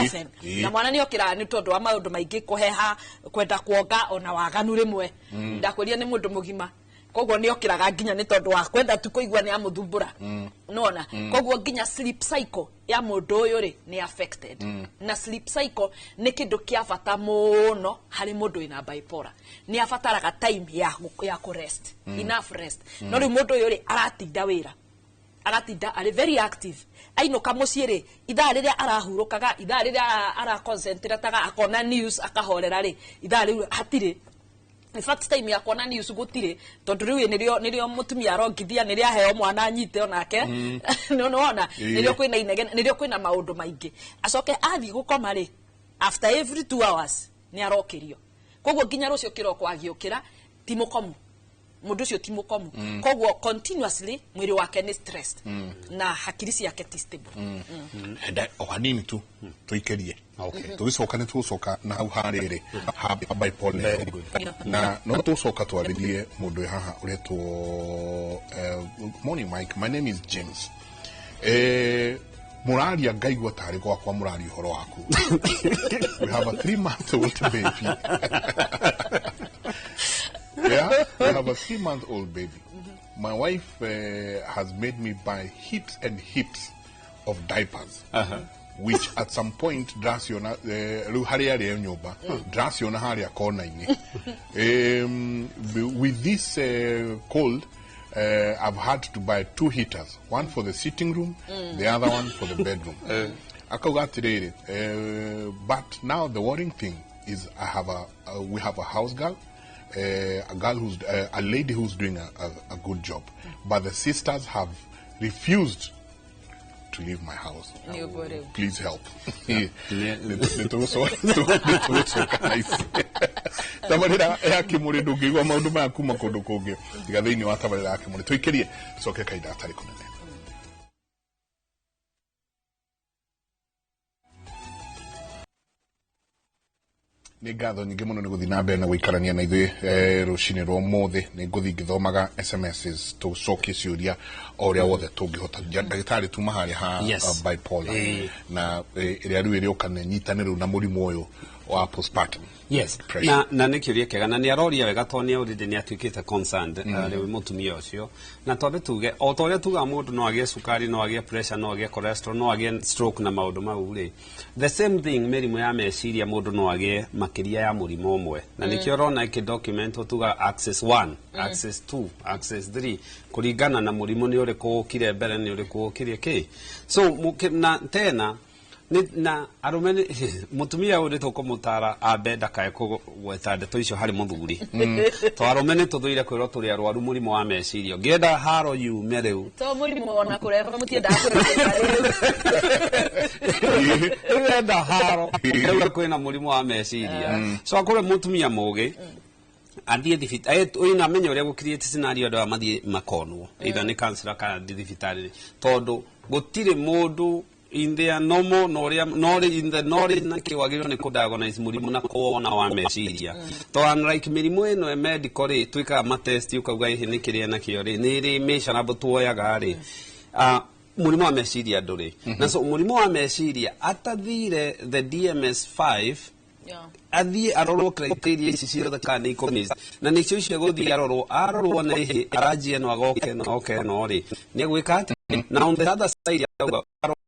often, na mwana nĩ okĩraga nĩ tondũ wa maũndũ maingĩ, kũheha, kwenda kuonga, ona waganu rĩmwe. Ndakwĩria nĩ mũndũ mũgima, koguo nĩ okĩraga nginya nĩ tondũ wa kwenda tu kũigua nĩ amũthumbũra, nona koguo nginya sleep cycle ya mũndũ ũyũ rĩ, nĩ affected. Na sleep cycle nĩ kĩndũ kĩa bata mũno harĩ mũndũ wĩna bipolar, nĩ abataraga time ya kũ rest, enough rest. No rĩu mũndũ ũyũ rĩ, aratinda wĩra, aratinda arĩ very active, ainũka mũciĩ rĩ, ithaa rĩrĩa arahurũkaga, ithaa rĩrĩa araconcentrataga akona news akahorera rĩ, ithaa rĩu hatirĩ. In fact, time ya kuona news gũtirĩ, tondũ rĩu nĩrĩo mũtumia arongithia, nĩrĩo aheo mwana anyite onake, nĩwona nĩrĩo kwĩna inegene, nĩrĩo kwĩna maũndũ maingĩ. Acoke athiĩ gũkoma rĩ, after every 2 hours nĩ arokĩrio, koguo nginya rũciũ kĩroko agĩũkĩra ti mũkomu, mũndũ ũcio ti mũkomu. Koguo continuously mwĩrĩ wake nĩ stressed na hakiri ciake ti stable. Enda o hanini tu tuikerie. Tũgĩcoka nĩ tũgũcoka na hau harĩrĩ ha bipolar, na no tũcoka twarĩrie mũndũ wĩ haha ũretwo, good morning Mike, my name is James. Mũraria ngaigua tarĩ gwakwa mũraria ũhoro waku. We have a 3 month old baby. Yeah, we have a 3 month old baby. My wife has made me buy heaps and heaps of diapers, which at some point ndĩraciona, rĩu harĩa arĩ nyũmba ndĩraciona harĩa kona-inĩ. With this cold, I've had to buy two heaters, one for the sitting room, the other one for the bedroom. Akauga atĩrĩrĩ, but now the worrying thing is I have a we have a house girl, a girl who's a lady who's doing a good job, but the sisters have refused to leave my house. Nĩ ũguo rĩu. Please help. Nĩ tũgũcoka na ici tabarĩra ya Kĩmũrĩ. Ndũngĩigua maũndũ maya kuma kũndũ kũngĩ tiga thĩinĩ wa tabarĩra ya Kĩmũrĩ. Tũikĩrie, tũcoke kahinda gatarĩ kũnene. Nĩ ngatho nyingĩ mũno nĩ gũthiĩ na mbere na gũikarania na ithuĩ rũcinĩ rwa ũmũthĩ. Nĩ ngũthiĩ ngĩthomaga SMSs tũcokie ciũria o ũrĩa wothe tũngĩhota. Ndagĩtarĩ, tuma harĩa ha bipolar na ĩrĩa rĩu ĩrĩũka nĩ nyitane rĩu na mũrimũ ũyũ wa postpartum depression. Na nĩ kĩũria kĩega na nĩ aroria wega tondũ nĩ already nĩ atuĩkĩte concerned rĩu mũtumia ũcio. Na twambe tuge o ta ũrĩa tugaga mũndũ no agĩe cukari, no agĩe pressure, no agĩe cholesterol, no agĩe stroke na maũndũ mau rĩ, the same thing mĩrimũ ya meciria, mũndũ no agĩe makĩria ya mũrimũ ũmwe. Na nĩkĩo ũrona ĩkĩ document tuga axis 1, axis 2, axis 3, kũringana na mũrimũ nĩ ũrĩkũ ũkire mbere, nĩ ũrĩkũ ũkire kĩ. So na tena na arũme mũtumia ũyũ nĩ tũkũmũtara ambe ndakae kũgweta ndeto icio harĩ mũthuri, to arũme nĩ tũthũire kwĩrwo tũrĩ arwaru mũrimũ wa meciria. Ũngĩenda haro yume rĩu. To mũrimũ ona kũreho mũtiendaga kũreho. Rĩu enda haro rĩu kwĩna mũrimũ wa meciria, so akorwo mũtumia mũgĩ athiĩ thibitarĩ ũyũ na amenye ũrĩa gũ create scenario, andũ aya mathiĩ makonwo either nĩ counselor kana thiĩ thibitarĩ, tondũ gũtirĩ mũndũ in their normal na ũrĩa knowledge, in the knowledge na kĩ wagĩrĩirwo nĩ kũ-diagnose mũrimũ na kũwona wa meciria, to unlike mĩrimũ ĩno ya medical rĩ, twĩkaga ma test ũkauga ĩhĩ nĩ kĩrĩa nakĩo rĩ, nĩ ĩrĩ measurable tuoyaga rĩ. Mũrimũ wa meciria ndũrĩ na, so mũrimũ wa meciria atathire the DMS5 athiĩ arorwo criteria ici ciothe kana nĩ ikũmi na nĩcio icio gũthiĩ arorwo na ĩhĩ aranjia ĩno agoke ĩno oke ĩno rĩ, nĩ egwĩka atĩ. Na on the other side auga arorwo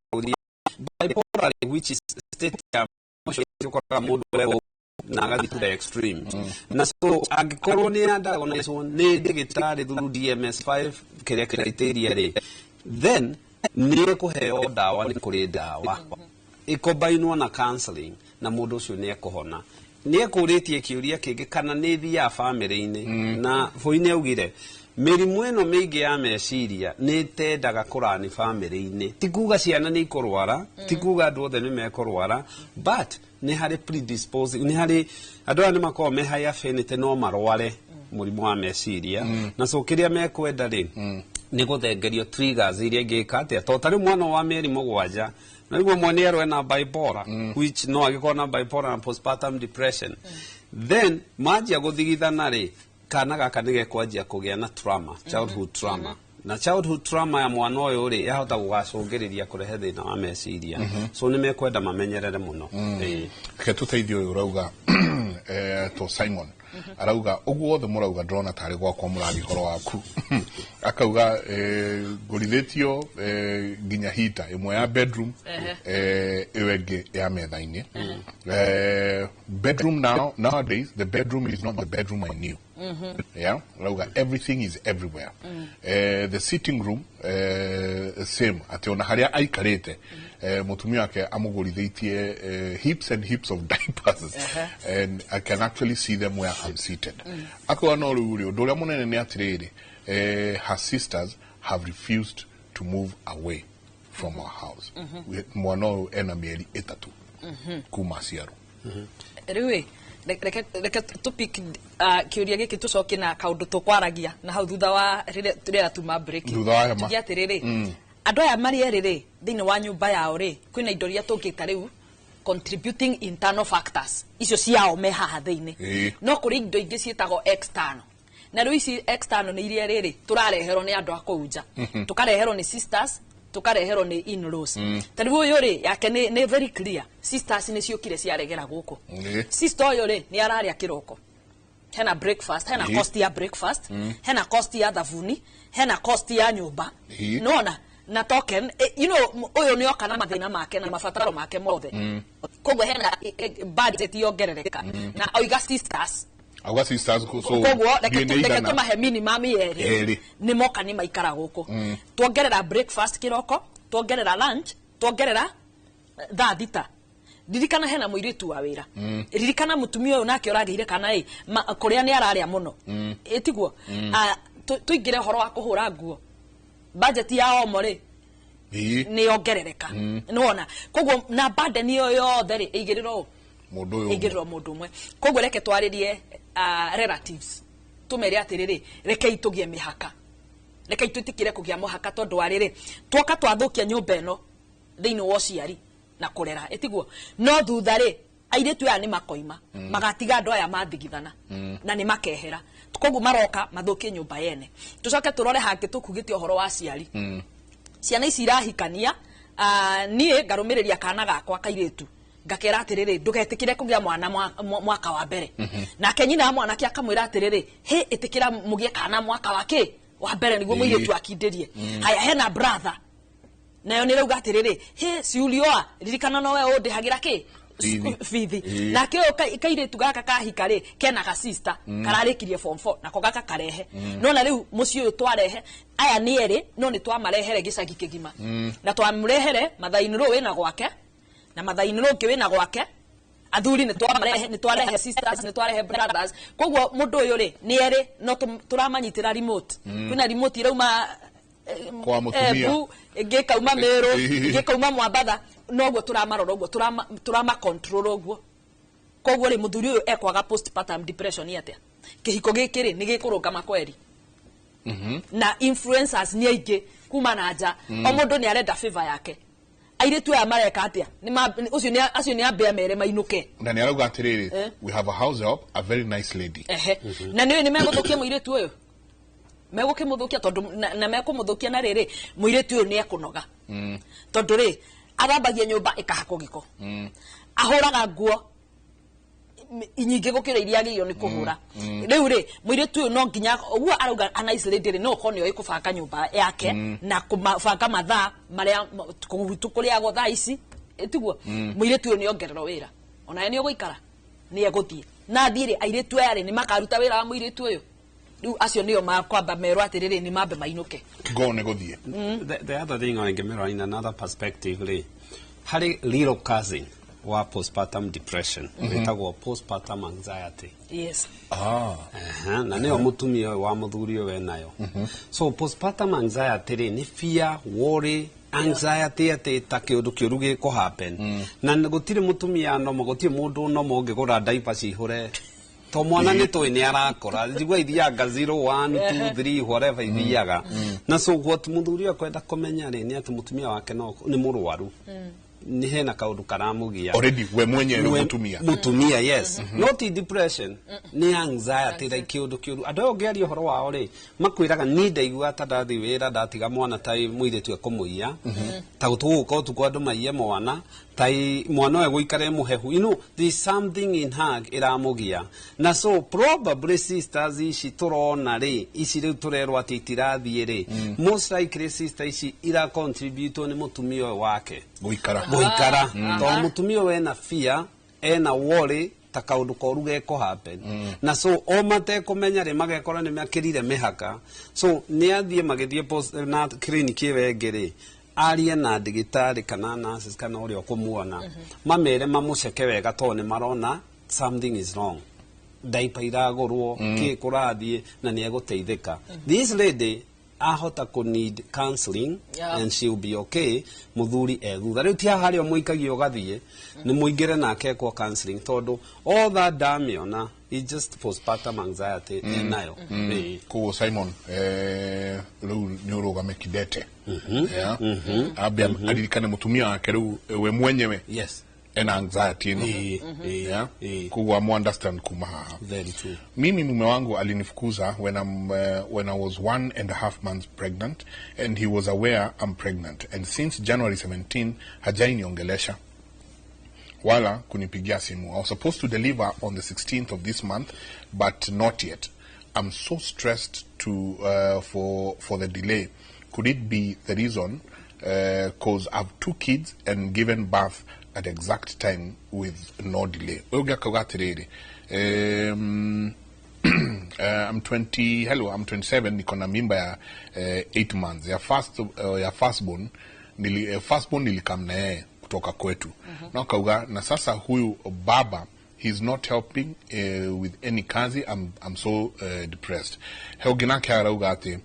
bipolar, which is state ya emotion, ũkoraga mũndũ werwo na agathiĩ to the extreme. Na so angĩkorwo nĩ diagnosed nĩ ndagĩtarĩ through DMS5 kĩrĩa criteria rĩ, then nĩ ekũheo ndawa, nĩ kũrĩ ndawa ĩkombainwo na counseling na mũndũ ũcio nĩ ekũhona. Nĩ ekũrĩtie kĩũria kĩngĩ kana nĩ thiaga bamĩrĩ-inĩ, na bũi nĩ augire mĩrimũ ĩno mĩingĩ ya meciria nĩ ĩtendaga kũrani bamĩrĩ-inĩ. Ti kuga ciana nĩ ikũrwara, ti kuga andũ othe nĩ mekũrwara, but nĩ harĩ predisposing, nĩ harĩ andũ aya nĩ makoragwo me high affinity no marware mũrimũ wa meciria. Na so kĩrĩa mekwenda rĩ, nĩ gũthengerio triggers iria ingĩka atĩa, to ta rĩu mwana wa mĩeri 7 na rĩu ũmwe nĩ erwo ena bipolar, which no angĩkorwo na bipolar na postpartum depression, then manjia gũthigithana rĩ, kana gaka nĩ gekwanjia kũgĩa na trauma, childhood trauma. Na childhood trauma ya mwana ũyũ rĩ, yahota gũgacũngĩrĩria kũrehe thĩna wa meciria. So nĩ mekwenda mamenyerere mũno. Ĩĩ. Reke tũteithie ũyũ ũrauga to Simon arauga ũguo wothe mũrauga ndĩrona tarĩ gwakwa mũraria ũhoro waku. Akauga ngũrithĩtio nginya hita ĩmwe ya bedroom, ĩyo ĩngĩ ya metha-inĩ. Bedroom now, nowadays the bedroom is not the bedroom I knew. Yeah, arauga everything is everywhere. The sitting room, same, atĩ ona harĩa aikarĩte mũtumia wake amũgũrithĩtie heaps and heaps of diapers and I can actually see them where I'm seated. Akauga no rĩu rĩ, ũndũ ũrĩa mũnene nĩ atĩrĩrĩ, her sisters have refused to move away from our house. Mwana ũyũ ena mĩeri 3 kuma aciarwo. Rĩu ĩ reke tũpick kĩũria gĩkĩ, tũcokie na kaũndũ tũkwaragia na hau thutha wa rĩrĩa rĩrĩa tuma break. Thutha wa hema. Tuge atĩrĩrĩ, andũ aya marĩ erĩ rĩ, thĩinĩ wa nyũmba yao rĩ, kwĩna indo iria tũngĩta rĩu contributing internal factors, icio ciao me haha thĩinĩ. No kũrĩ indo ingĩ ciĩtagwo external, na rĩu ici external nĩ iria rĩrĩ tũrareherwo nĩ andũ a kũu nja, tũkareherwo nĩ sisters, tũkareherwo nĩ in-laws. Ta rĩu ũyũ rĩ, yake nĩ very clear, sisters nĩ ciũkire ciaregera gũkũ. Sister ũyũ rĩ, nĩ ararĩa kĩroko, hena breakfast, hena cost ya breakfast, hena cost ya thabuni, hena cost ya nyũmba. Nona na token ũyũ nĩ oka na mathĩna make na mabataro make mothe, koguo hena budget yongerereka na oiga sisters. Auga sisters so Koguo reke thiĩ nĩ reke igana. Tũmahe minimum yerĩ. Erĩ. Nĩ moka nĩ maikara gũkũ, tuongerera breakfast kĩroko, tuongerera lunch, tuongerera thaa 6. Ririkana hena mũirĩtu wa wĩra, ririkana mũtumia ũyũ nake ũragĩire kana ĩ kũrĩa nĩ ararĩa mũno, ĩtiguo? Ah, tũingĩre ũhoro wa kũhũra nguo, budget ya omo rĩ nĩ yongerereka, nĩwona? Koguo na burden ĩyo yothe rĩ, ĩigĩrĩrwo ũ? Mũndũ ũyũ ũmwe. Ĩigĩrĩrwo mũndũ ũmwe. Koguo reke twarĩrie relatives, tũmere atĩrĩrĩ, rekei tũgĩe mĩhaka, rekei twĩtĩkĩre kũgĩa mũhaka, tondũ wa rĩrĩ, twoka twathũkia nyũmba ĩno thĩinĩ wa ũciari na kũrera, ĩtiguo? No thutha rĩ Airĩtu aya nĩ makoima, magatiga andũ aya mathigithana na nĩ makehera, koguo maroka mathũkie nyũmba yene. Tũcoke tũrore hangĩ tũkugĩte ũhoro wa aciari. Ciana ici irahikania, niĩ ngarũmĩrĩria kana gakwa kairĩtu, ngakera atĩrĩrĩ, ndũgetĩkĩre kũgĩa mwana mwaka wa mbere. Nake nyina wa mwanake akamwĩra atĩrĩrĩ, hĩ, ĩtĩkĩra mũgĩe kana mwaka wa kĩ wa mbere nĩguo mũirĩtu akindĩrie. Haya, hena brother nayo nĩ rauga atĩrĩrĩ, hĩ, ciulioa ririkana nowe ũndĩhagĩra kĩ? Bithi. Bithi. Ĩĩ. Nake ũyũ kairĩtu gaka kahika rĩ, kena ga sister kararĩkirie form 4, nako gaka karehe. No na rĩu mũciĩ ũyũ twarehe aya nĩ erĩ, no nĩ twamarehere gĩcagi kĩgima, na twamũrehere mathainĩ wĩna gwake na mathainĩ ũngĩ wĩna gwake, athuri nĩ twamarehe, nĩ twarehe sisters, nĩ twarehe brothers. Koguo mũndũ ũyũ rĩ, nĩ erĩ, no tũramanyitĩra remote. Kwĩna remote irauma Kwa mũtumia. Embu, ĩngĩ ĩkauma Meru, ĩngĩ ĩkauma Mwambatha, noguo tũramarora ũguo, tũrama control ũguo. Koguo rĩ, mũthuri ũyũ ekwaga postpartum depression atĩa? Kĩhiko gĩkĩ rĩ, nĩ gĩkũrũgama kweri? Na influencers nĩ aingĩ kuma na nja, o mũndũ nĩ arenda favor yake. Airĩtu aya mareka atĩa? Ũcio acio nĩ ambĩa mere mainũke. Na nĩ arauga atĩrĩrĩ, we have a house help, a very nice lady. Ehe, na nĩ megũthũkia mũirĩtu ũyũ, megũkĩmũthũkia tondũ na mekũmũthũkia na rĩrĩ, mũirĩtu ũyũ nĩ ekũnoga, tondũ rĩ, athambagia nyũmba ĩkahakwo gĩko, ahũraga nguo nyingĩ gũkĩra iria agĩrĩirwo nĩ kũhũra. Rĩu rĩ, mũirĩtu ũyũ no nginya ũguo arauga a nice lady rĩ, no ũkorwo nĩoĩ kũbanga nyũmba yake na kũbanga mathaa marĩa kũrĩagwo thaa ici. Tiguo mũirĩtu ũyũ nĩ ongererwo wĩra, onawe nĩ ũgũikara, nĩ egũthiĩ na athiĩ rĩ, airĩtu aya rĩ, nĩ makaruta wĩra wa mũirĩtu ũyũ. Rĩu acio nĩo makwamba merwo atĩrĩrĩ, nĩ mambe mainũke. Go nĩ gũthiĩ. The other thing ingĩmĩrora in another perspective rĩ, harĩ little cousin wa postpartum depression wĩtagwo postpartum anxiety. Aha, na nĩyo mũtumia ũyũ wa mũthuri ũyũ enayo. So postpartum anxiety rĩ, nĩ fear, worry, anxiety atĩ ta kĩũndũ kĩũru gĩkũ happen, na gũtirĩ mũtumia nomo, gũtirĩ mũndũ nomo ũngĩgũra diaper cihũre, to mwana nĩ tũĩ nĩ arakũra, njigua ithiaga 0 1 2 3 whatever ithiaga. Na so what mũthuri ũyũ akwenda kũmenya rĩ, nĩ atĩ mũtumia wake no nĩ mũrwaru, nĩ hena kaũndũ karamũgia. Already we mwenyewe mũtumia. Mutumia, yes. No ti depression, nĩ anxiety, like kĩũndũ kĩũru. Andũ aya ũngĩaria ũhoro wao rĩ, makwĩraga ni ndaigua ta ndathiĩ wĩra ndatiga mwana, ta mũirĩtu ekũmũiya, ta tũgũka ũtukũ andũ maiye mwana, ta mwana ũyũ gũikara e mũhehu. There is something in her ĩramũgia. Na so probably sisters ici tũrona rĩ, ici rĩu tũrerwo atĩ itirathiĩ rĩ, most likely sister ici ira contribute nĩ mũtumia ũyũ wake gũikara. Gũikara, tondũ mũtumia ũyũ ena fear, ena worry ta kaũndũ koru geko happen, na so o matekũmenya rĩ, magekora nĩ makĩrire mĩhaka. So nĩ athiĩ magĩthiĩ na clinic ĩyo ĩngĩ rĩ, arie na ndagĩtarĩ kana nurses kana ũrĩa ũkũmuona, mamere mamũceke wega, tondũ nĩ marona something is wrong, diaper iragũrwo, kĩ kũrathiĩ, na nĩ egũteithĩka. This lady ahota kũ need counseling and she will be okay. Mũthuri e thutha rĩu, ti haha harĩa mũikagia ũgathiĩ, nĩ mũingĩre nake ekwo counseling, tondũ all that ndamĩona is just postpartum anxiety enayo. Ĩĩ. Koguo Simon, rĩu nĩ ũrũgame kidete. Yeah. Ambe aririkane mũtumia wake rĩu, we mwenyewe ena anxiety ĩno. Ĩĩ, Yeah. ĩĩ. Koguo amu understand kuma haha. Very true. Mimi mume wangu alinifukuza when I was 1.5 months pregnant, and he was aware I'm pregnant, and since January 17 hajainiongelesha wala kunipigia simu. I was supposed to deliver on the 16th of this month, but not yet. I'm so stressed to for the delay. Could it be the reason? 'Cause I have two kids and given birth at exact time with no delay. Ũyũ ũngĩ akauga atĩrĩrĩ, I'm 20, hello, I'm 27, niko na mimba ya 8 months ya first, ya firstborn. Firstborn nilikam na yeye kutoka kwetu. Na akauga na sasa huyu baba, he's not helping with any kazi. I'm so depressed. He ũngĩ nake arauga atĩ,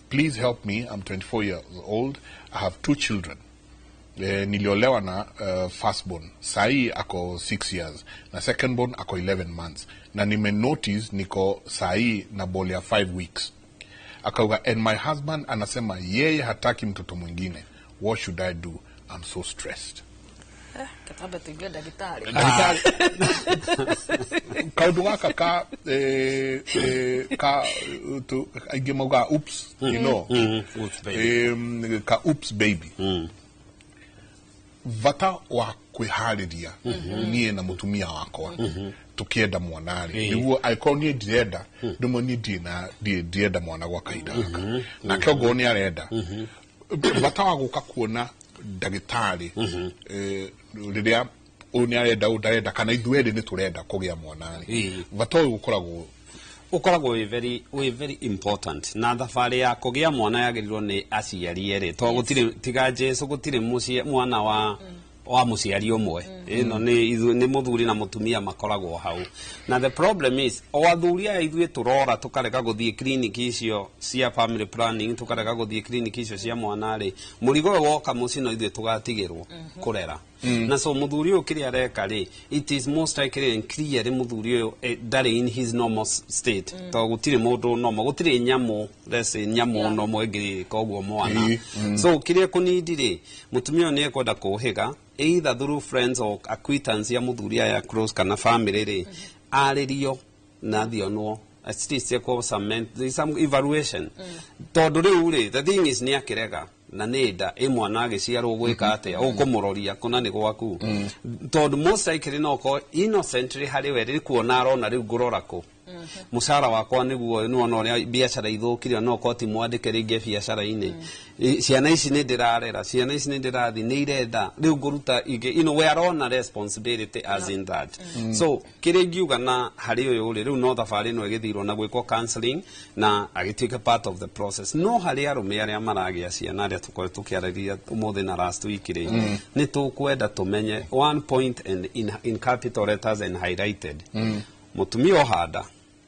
please help me, I'm 24 years old, I have two children. Niliolewa na firstborn, sahii ako 6 years, na secondborn ako 11 months, na nime notice niko sahii na ball ya 5 weeks. Akauga and my husband anasema yeye hataki mtoto mwingine. What should I do? I'm so stressed. Katambe tuigue ndagĩtarĩ. Ndagĩtarĩ, kaundu gaka ka ka aingĩ maugaga oops, you know. Oops, baby. Ka oops baby, bata wa kwĩharĩria niĩ na mũtumia wakwa tukienda mwana rĩ, nĩguo angĩkorwo niĩ ndirenda, ndĩmwe niĩ ndirĩ na ndirenda mwana gwa kahinda gaka, nake ongorwo nĩ arenda, bata wa gũka kuona ndagĩtarĩ rĩrĩa ũyũ nĩ arenda, ũyũ ndarenda, kana ithuerĩ nĩ tũrenda kũgĩa mwana rĩ, bata ũyũ ũkoragwo Ũkoragwo wĩ very important, na thabarĩ ya kũgĩa mwana yagĩrĩirwo nĩ aciari erĩ, to gũtirĩ tiga Jesu, gũtirĩ mũciĩ mwana wa mũciari ũmwe. Ĩno nĩ nĩ mũthuri na mũtumia makoragwo hau. Na the problem is, o athuri aya ithuĩ tũrora tũkarega gũthiĩ clinic icio cia family planning, tũkarega gũthiĩ clinic icio cia mwana rĩ, mũrigo ũyũ woka mũciĩ no ithuĩ tũgatigĩrwo kũrera. Na so mũthuri ũyũ kĩrĩa areka rĩ, it is most likely and clearly mũthuri ũyũ ndarĩ in his normal state, to gũtirĩ mũndũ normal, gũtirĩ nyamũ, let's say nyamũ normal ĩngĩka ũguo mwana. So kĩrĩa kũnindi rĩ, mũtumia ũyũ nĩ ekwenda kũhĩga either through friends or acquaintance ya mũthuri aya close kana family rĩ, arĩrio na thionwo at least ekwo some evaluation, tondũ rĩu rĩ, the thing is nĩ akĩrega na nĩ nda ĩ mwana agĩciarwo gwĩka atĩa ũkũmũroria kũna nĩ gwaku, tondũ most likely no ũkorwo innocently harĩ we rĩ kuona arona rĩu ngũrora kũ mũcara wakwa nĩguo nĩwona ũrĩa biacara ithũkire, no ũkorwo ti mwandĩke rĩngĩ biacara-inĩ. Ciana ici nĩ ndĩrarera, ciana ici nĩ ndĩrathi nĩ irenda rĩu ngũruta ingĩ, we arona responsibility as in that. So kĩrĩa ingiuga na harĩ ũyũ rĩ, rĩu no thabarĩ ĩno ĩgĩthirwo na gwĩkwo counseling na agĩtuĩka part of the process. No harĩ arũme arĩa maragĩa ciana, arĩa tũkoretwo tũkĩarĩria ũmũthĩ na last week rĩ, nĩ tũkwenda tũmenye one point and in capital letters and highlighted: mũtumia ohanda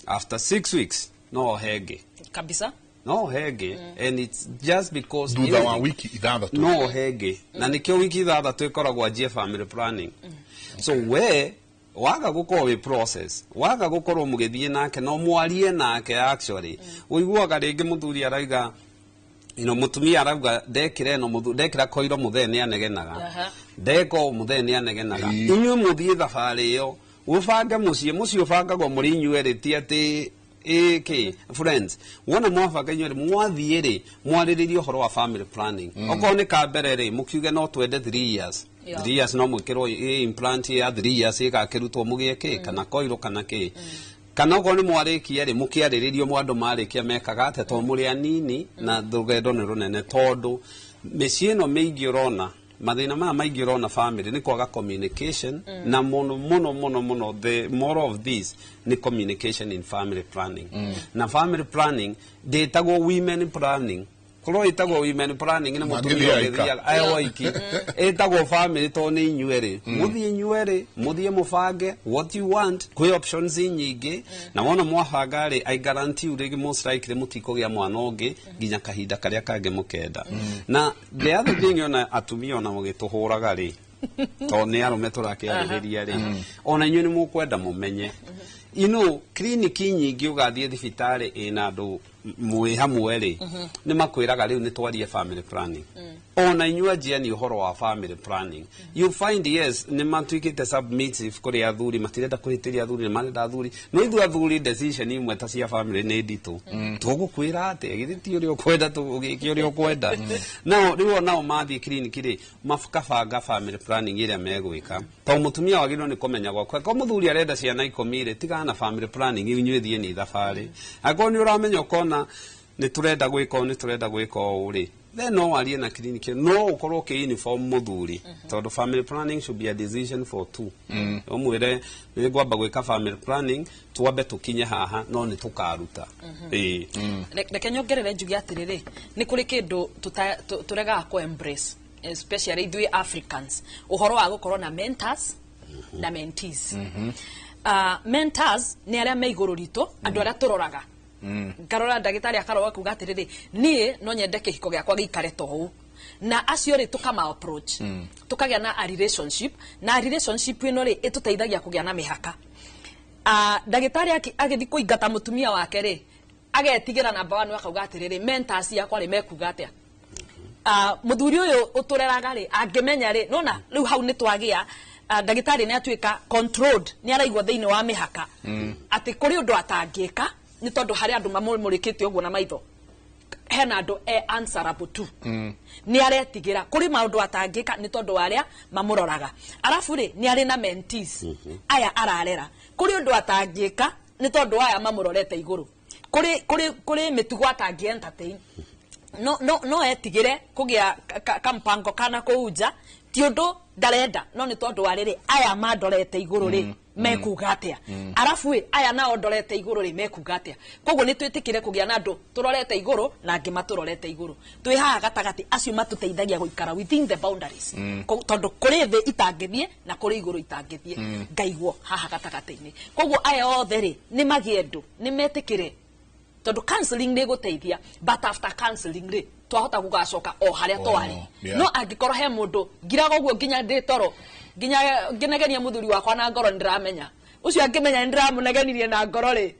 after 6 weeks no ohe ĩngĩ. Kabisa. No ohe ĩngĩ, and it's just because Thutha wa wiki 6. No ohe ĩngĩ, na nĩkĩo wiki 6 ĩkoragwo anjie family planning. So we waga gũkorwo wĩ process, waga gũkorwo mũgĩthiĩ nake no mwarie nake, actually ũiguaga rĩngĩ mũthuri arauga, mũtumia arauga ndekĩra ĩno ndekĩra koiro mũthee nĩ anegenaga. Ndeka ũũ mũthee nĩ anegenaga. Inyuĩ mũthiĩ thabarĩ ĩyo, ũbange mũciĩ, mũciĩ ũbangagwo mũrĩ inyuĩ erĩ, ti atĩ ĩkĩ friends. Wona mwabanga inyuĩ erĩ, mwathiĩ rĩ, mwarĩrĩrie ũhoro wa family planning. Okorwo nĩ ka mbere rĩ, mũkiuge no twende 3 years. 3 years no mwĩkĩrwo implant ya 3 years ĩgakĩrutwo mũgĩe kĩ kana koiro kana kĩ, kana okorwo nĩ mwarĩkia rĩ, mũkĩarĩrĩrio andũ marĩkia mekaga atĩa, tondũ mũrĩ anini na rũgendo nĩ rũnene, tondũ mĩciĩ ĩno mĩingĩ ũrona mathĩna maya maingĩ ũrona family nĩ kwaga communication, na mũno mũno mũno mũno the moral of this nĩ communication in family planning. Na family planning ndĩtagwo women planning, korwo ĩtagwo women planning nĩ mũtumia Mangĩthiĩ aika. ũgĩthiaga aya waiki. Ĩtagwo family tondũ nĩ inyuĩ mũthiĩ, inyuĩ mũthiĩ mũbange what you want, kwĩ options nyingĩ, na wona mwabanga rĩ, I guarantee you rĩngĩ most likely mũtikũgĩa mwana ũngĩ nginya kahinda karĩa kangĩ mũkenda. Na the other thing, ona atumia ona mũgĩtũhũraga rĩ, tondũ nĩ arũme tũrakĩarĩrĩria rĩ, ona inyuĩ nĩ mũkwenda mũmenye kiriniki nyingĩ ũgathiĩ thibitarĩ ĩna andũ mwĩ hamwe rĩ, nĩ makwĩraga rĩu nĩ twarie family planning. Ona inyuĩ anjiani ũhoro wa family planning, you find yes nĩ matuĩkĩte submissive kũrĩ athuri, matirenda kũhĩtĩria athuri, nĩ marenda athuri, no ithuĩ athuri decision imwe ta cia family nĩ nditũ. Tũgũkwĩra atĩa? Githĩ ti ũrĩa ũkwenda tũgĩke ũrĩa ũkwenda? Nao rĩu onao mathiĩ kiriniki rĩ, makabanga family planning ĩrĩa megwĩka, tondũ mũtumia wagĩrĩirwo nĩ kũmenya gwakwa. Ko mũthuri arenda ciana 10 rĩ, tigana na family planning, inyuĩ thiĩ nĩ thabarĩ. Angĩkorwo nĩ ũramenya ũkona nĩ tũrenda gwĩka ũũ, nĩ tũrenda gwĩka ũũ rĩ, then no warie na kiriniki, no ũkorwo ũkĩ inform mũthuri, tondũ family planning should be a decision for two. Ũmwĩre nĩ ngwamba gwĩka family planning, twambe tũkinye haha, no nĩ tũkaruta. Ĩĩ. Reke nyongerere njuge atĩrĩrĩ, nĩ kũrĩ kĩndũ tũregaga kũ embrace, especially ithuĩ Africans, ũhoro wa gũkorwo na mentors na mentees. Mentors nĩ arĩa me igũrũ ritũ, andũ arĩa tũroraga, ngarora ndagĩtarĩ akarora kuga atĩrĩrĩ, niĩ no nyende kĩhiko gĩakwa gĩikare ta ũũ, na acio rĩ tũkama approach, tũkagĩa na a relationship, na relationship ĩno rĩ ĩtũteithagia kũgĩa na mĩhaka. Ndagĩtarĩ agĩthiĩ kũingata mũtumia wake rĩ, agetigĩra namba one, akauga atĩrĩrĩ, mentors yakwa rĩ mekuga atĩa? Muthuri uyu utureraga ri angimenya ri nona riu hau ni twagia ndagitari ni atuika controlled, ni araigua thiini wa mihaka ati kuri undu atangika ni tondu hari andu mamumurikite uguo na maitho, hena andu e answerable to. Ni aretigira kuri maundu atangika ni tondu aria mamuroraga, arafu ri ni ari na mentees aya ararera, kuri undu atangika ni tondu aya mamurorete iguru, kuri mitugo atangi entertain, no etigire kugia kampango kana kuunja ti undu ndarenda, no ni tondu ariri aya mandorete iguru ri mekuga atia, arafu aya nao ndorete iguru ri mekuga atia. Koguo ni twitikire kugia na andu turorete iguru na angi maturorete iguru, twi haha gatagati acio matuteithagia guikara within the boundaries, tondu kuri thi itangithie na kuri iguru itangithie, ngaiguo haha gatagati-ini. Koguo aya othe ri ni magie andu ni metikire, tondu counseling ni guteithia, but after counseling ri twahota gugacoka o haria twari. No angikorwo he mundu ngiraga uguo nginya ndi toro, nginya nginegenia muthuri wakwa na ngoro ndiramenya ucio angimenya ndiramunegenirie na ngoro ri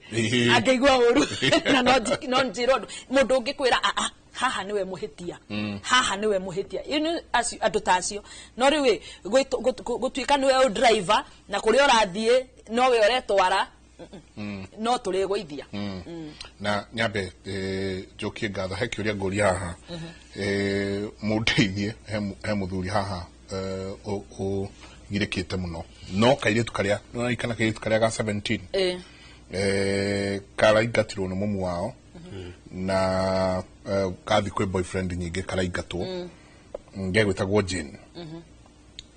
angeigua uru na no njirwo mundu ungikwira a haha niwe muhitia, haha niwe muhitia, inu acio andu ta acio. No riu gutuika niwe driver na kuria urathie no we uretwara, no turigũithia. Na nyambe njokie ngatho he kĩũria ngũria haha, mũndeithie he mũthuri haha ũgirĩkĩte mũno, no kairĩtu karĩa nĩũraririkana kairĩtu karĩa ga 17 karaingatirwo nĩ mũmu wao na kathi kwĩ boyfriend nyingĩ karaingatwo, ngegwĩtagwo Jane.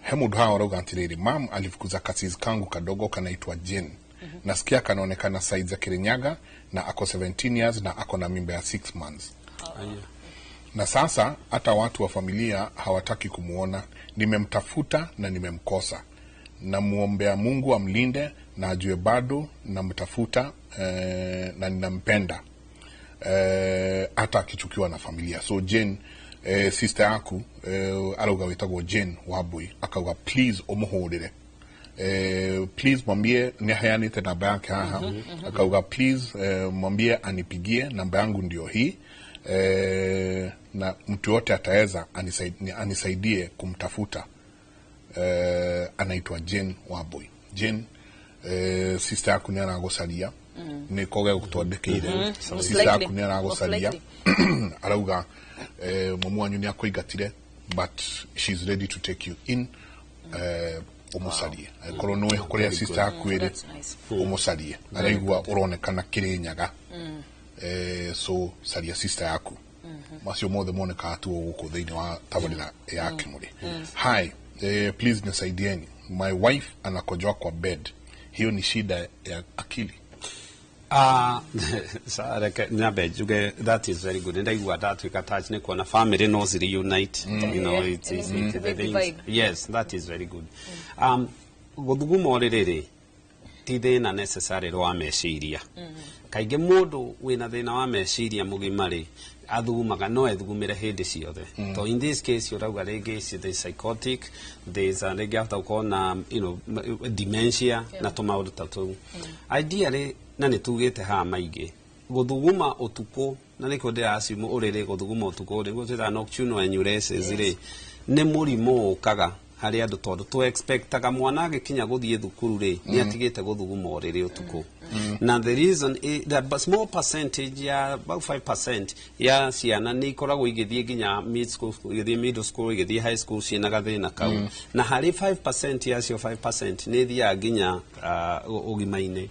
He mũndũ haha ũrauga atĩrĩrĩ, mam alifukuza kasisi kangu kadogo kanaitwa Jane, nasikia kanaonekana size ya Kirinyaga na ako 17 years na ako na mimba ya 6 months. Na sasa hata watu wa familia hawataki kumuona, nimemtafuta na nimemkosa, namuombea Mungu amlinde na ajue bado namtafuta na ninampenda hata akichukiwa na familia. So Jane, sister yaku arauga witagwo Jane Wambui, akauga please umuhurire, please mwambie niheanite namba yake haha. Akauga please mwambie anipigie, namba yangu ndio hii, na mtu yote ataweza anisaidie kumtafuta. Anaitwa Jane Wambui. Jane, sister yaku ni aragucaria, ni koge gutwandikiire, sister yaku ni aragucaria, arauga mumu wanyu ni akuingatire, but she's ready to take you in. Umucarie akorwo nĩ kuria sister yaku ĩrĩ, umucarie, araigua uronekana Kirinyaga, so caria sister yaku. Macio mothe monekaga tu gũkũ thĩinĩ wa tabarĩra ya Kĩmũrĩ. Hi, please nisaidieni, my wife anakojoa kwa bed, hiyo ni shida ya akili. Reke nyambe njuge that is very good. Ndaigua ndatuĩka touch nĩ kuona family no reunite, you know, it's the things. Yes, that is very good. Gũthuguma ũrĩrĩ ti thĩna necessary wa meciria. Kaingĩ mũndũ wĩna thĩna wa meciria mũgima rĩ athugumaga, no ethugumĩre hĩndĩ ciothe. So in this case ũrauga rĩngĩ there is psychotic, there is rĩngĩ ahota gũkorwo na you know dementia na tũmaũndũ ta tũu. Ideally, na nĩ tugĩte haha maingĩ, gũthuguma ũtukũ, na nĩkĩo ndĩracimu ũrĩrĩ gũthuguma ũtukũ rĩ, twĩtaga nocturnal enuresis rĩ, nĩ mũrimũ ũkaga harĩ andũ tondũ tũ expectaga mwana agĩkinya gũthiĩ thukuru rĩ nĩ atigĩte gũthuguma ũrĩrĩ ũtukũ. Na the reason is the small percentage ya about 5% ya ciana nĩ ikoragwo igĩthiĩ nginya mid school, igĩthiĩ middle school, igĩthiĩ high school ciĩna gathĩna kau. Na harĩ 5% yacio 5% nĩ ithiaga nginya ũgima-inĩ.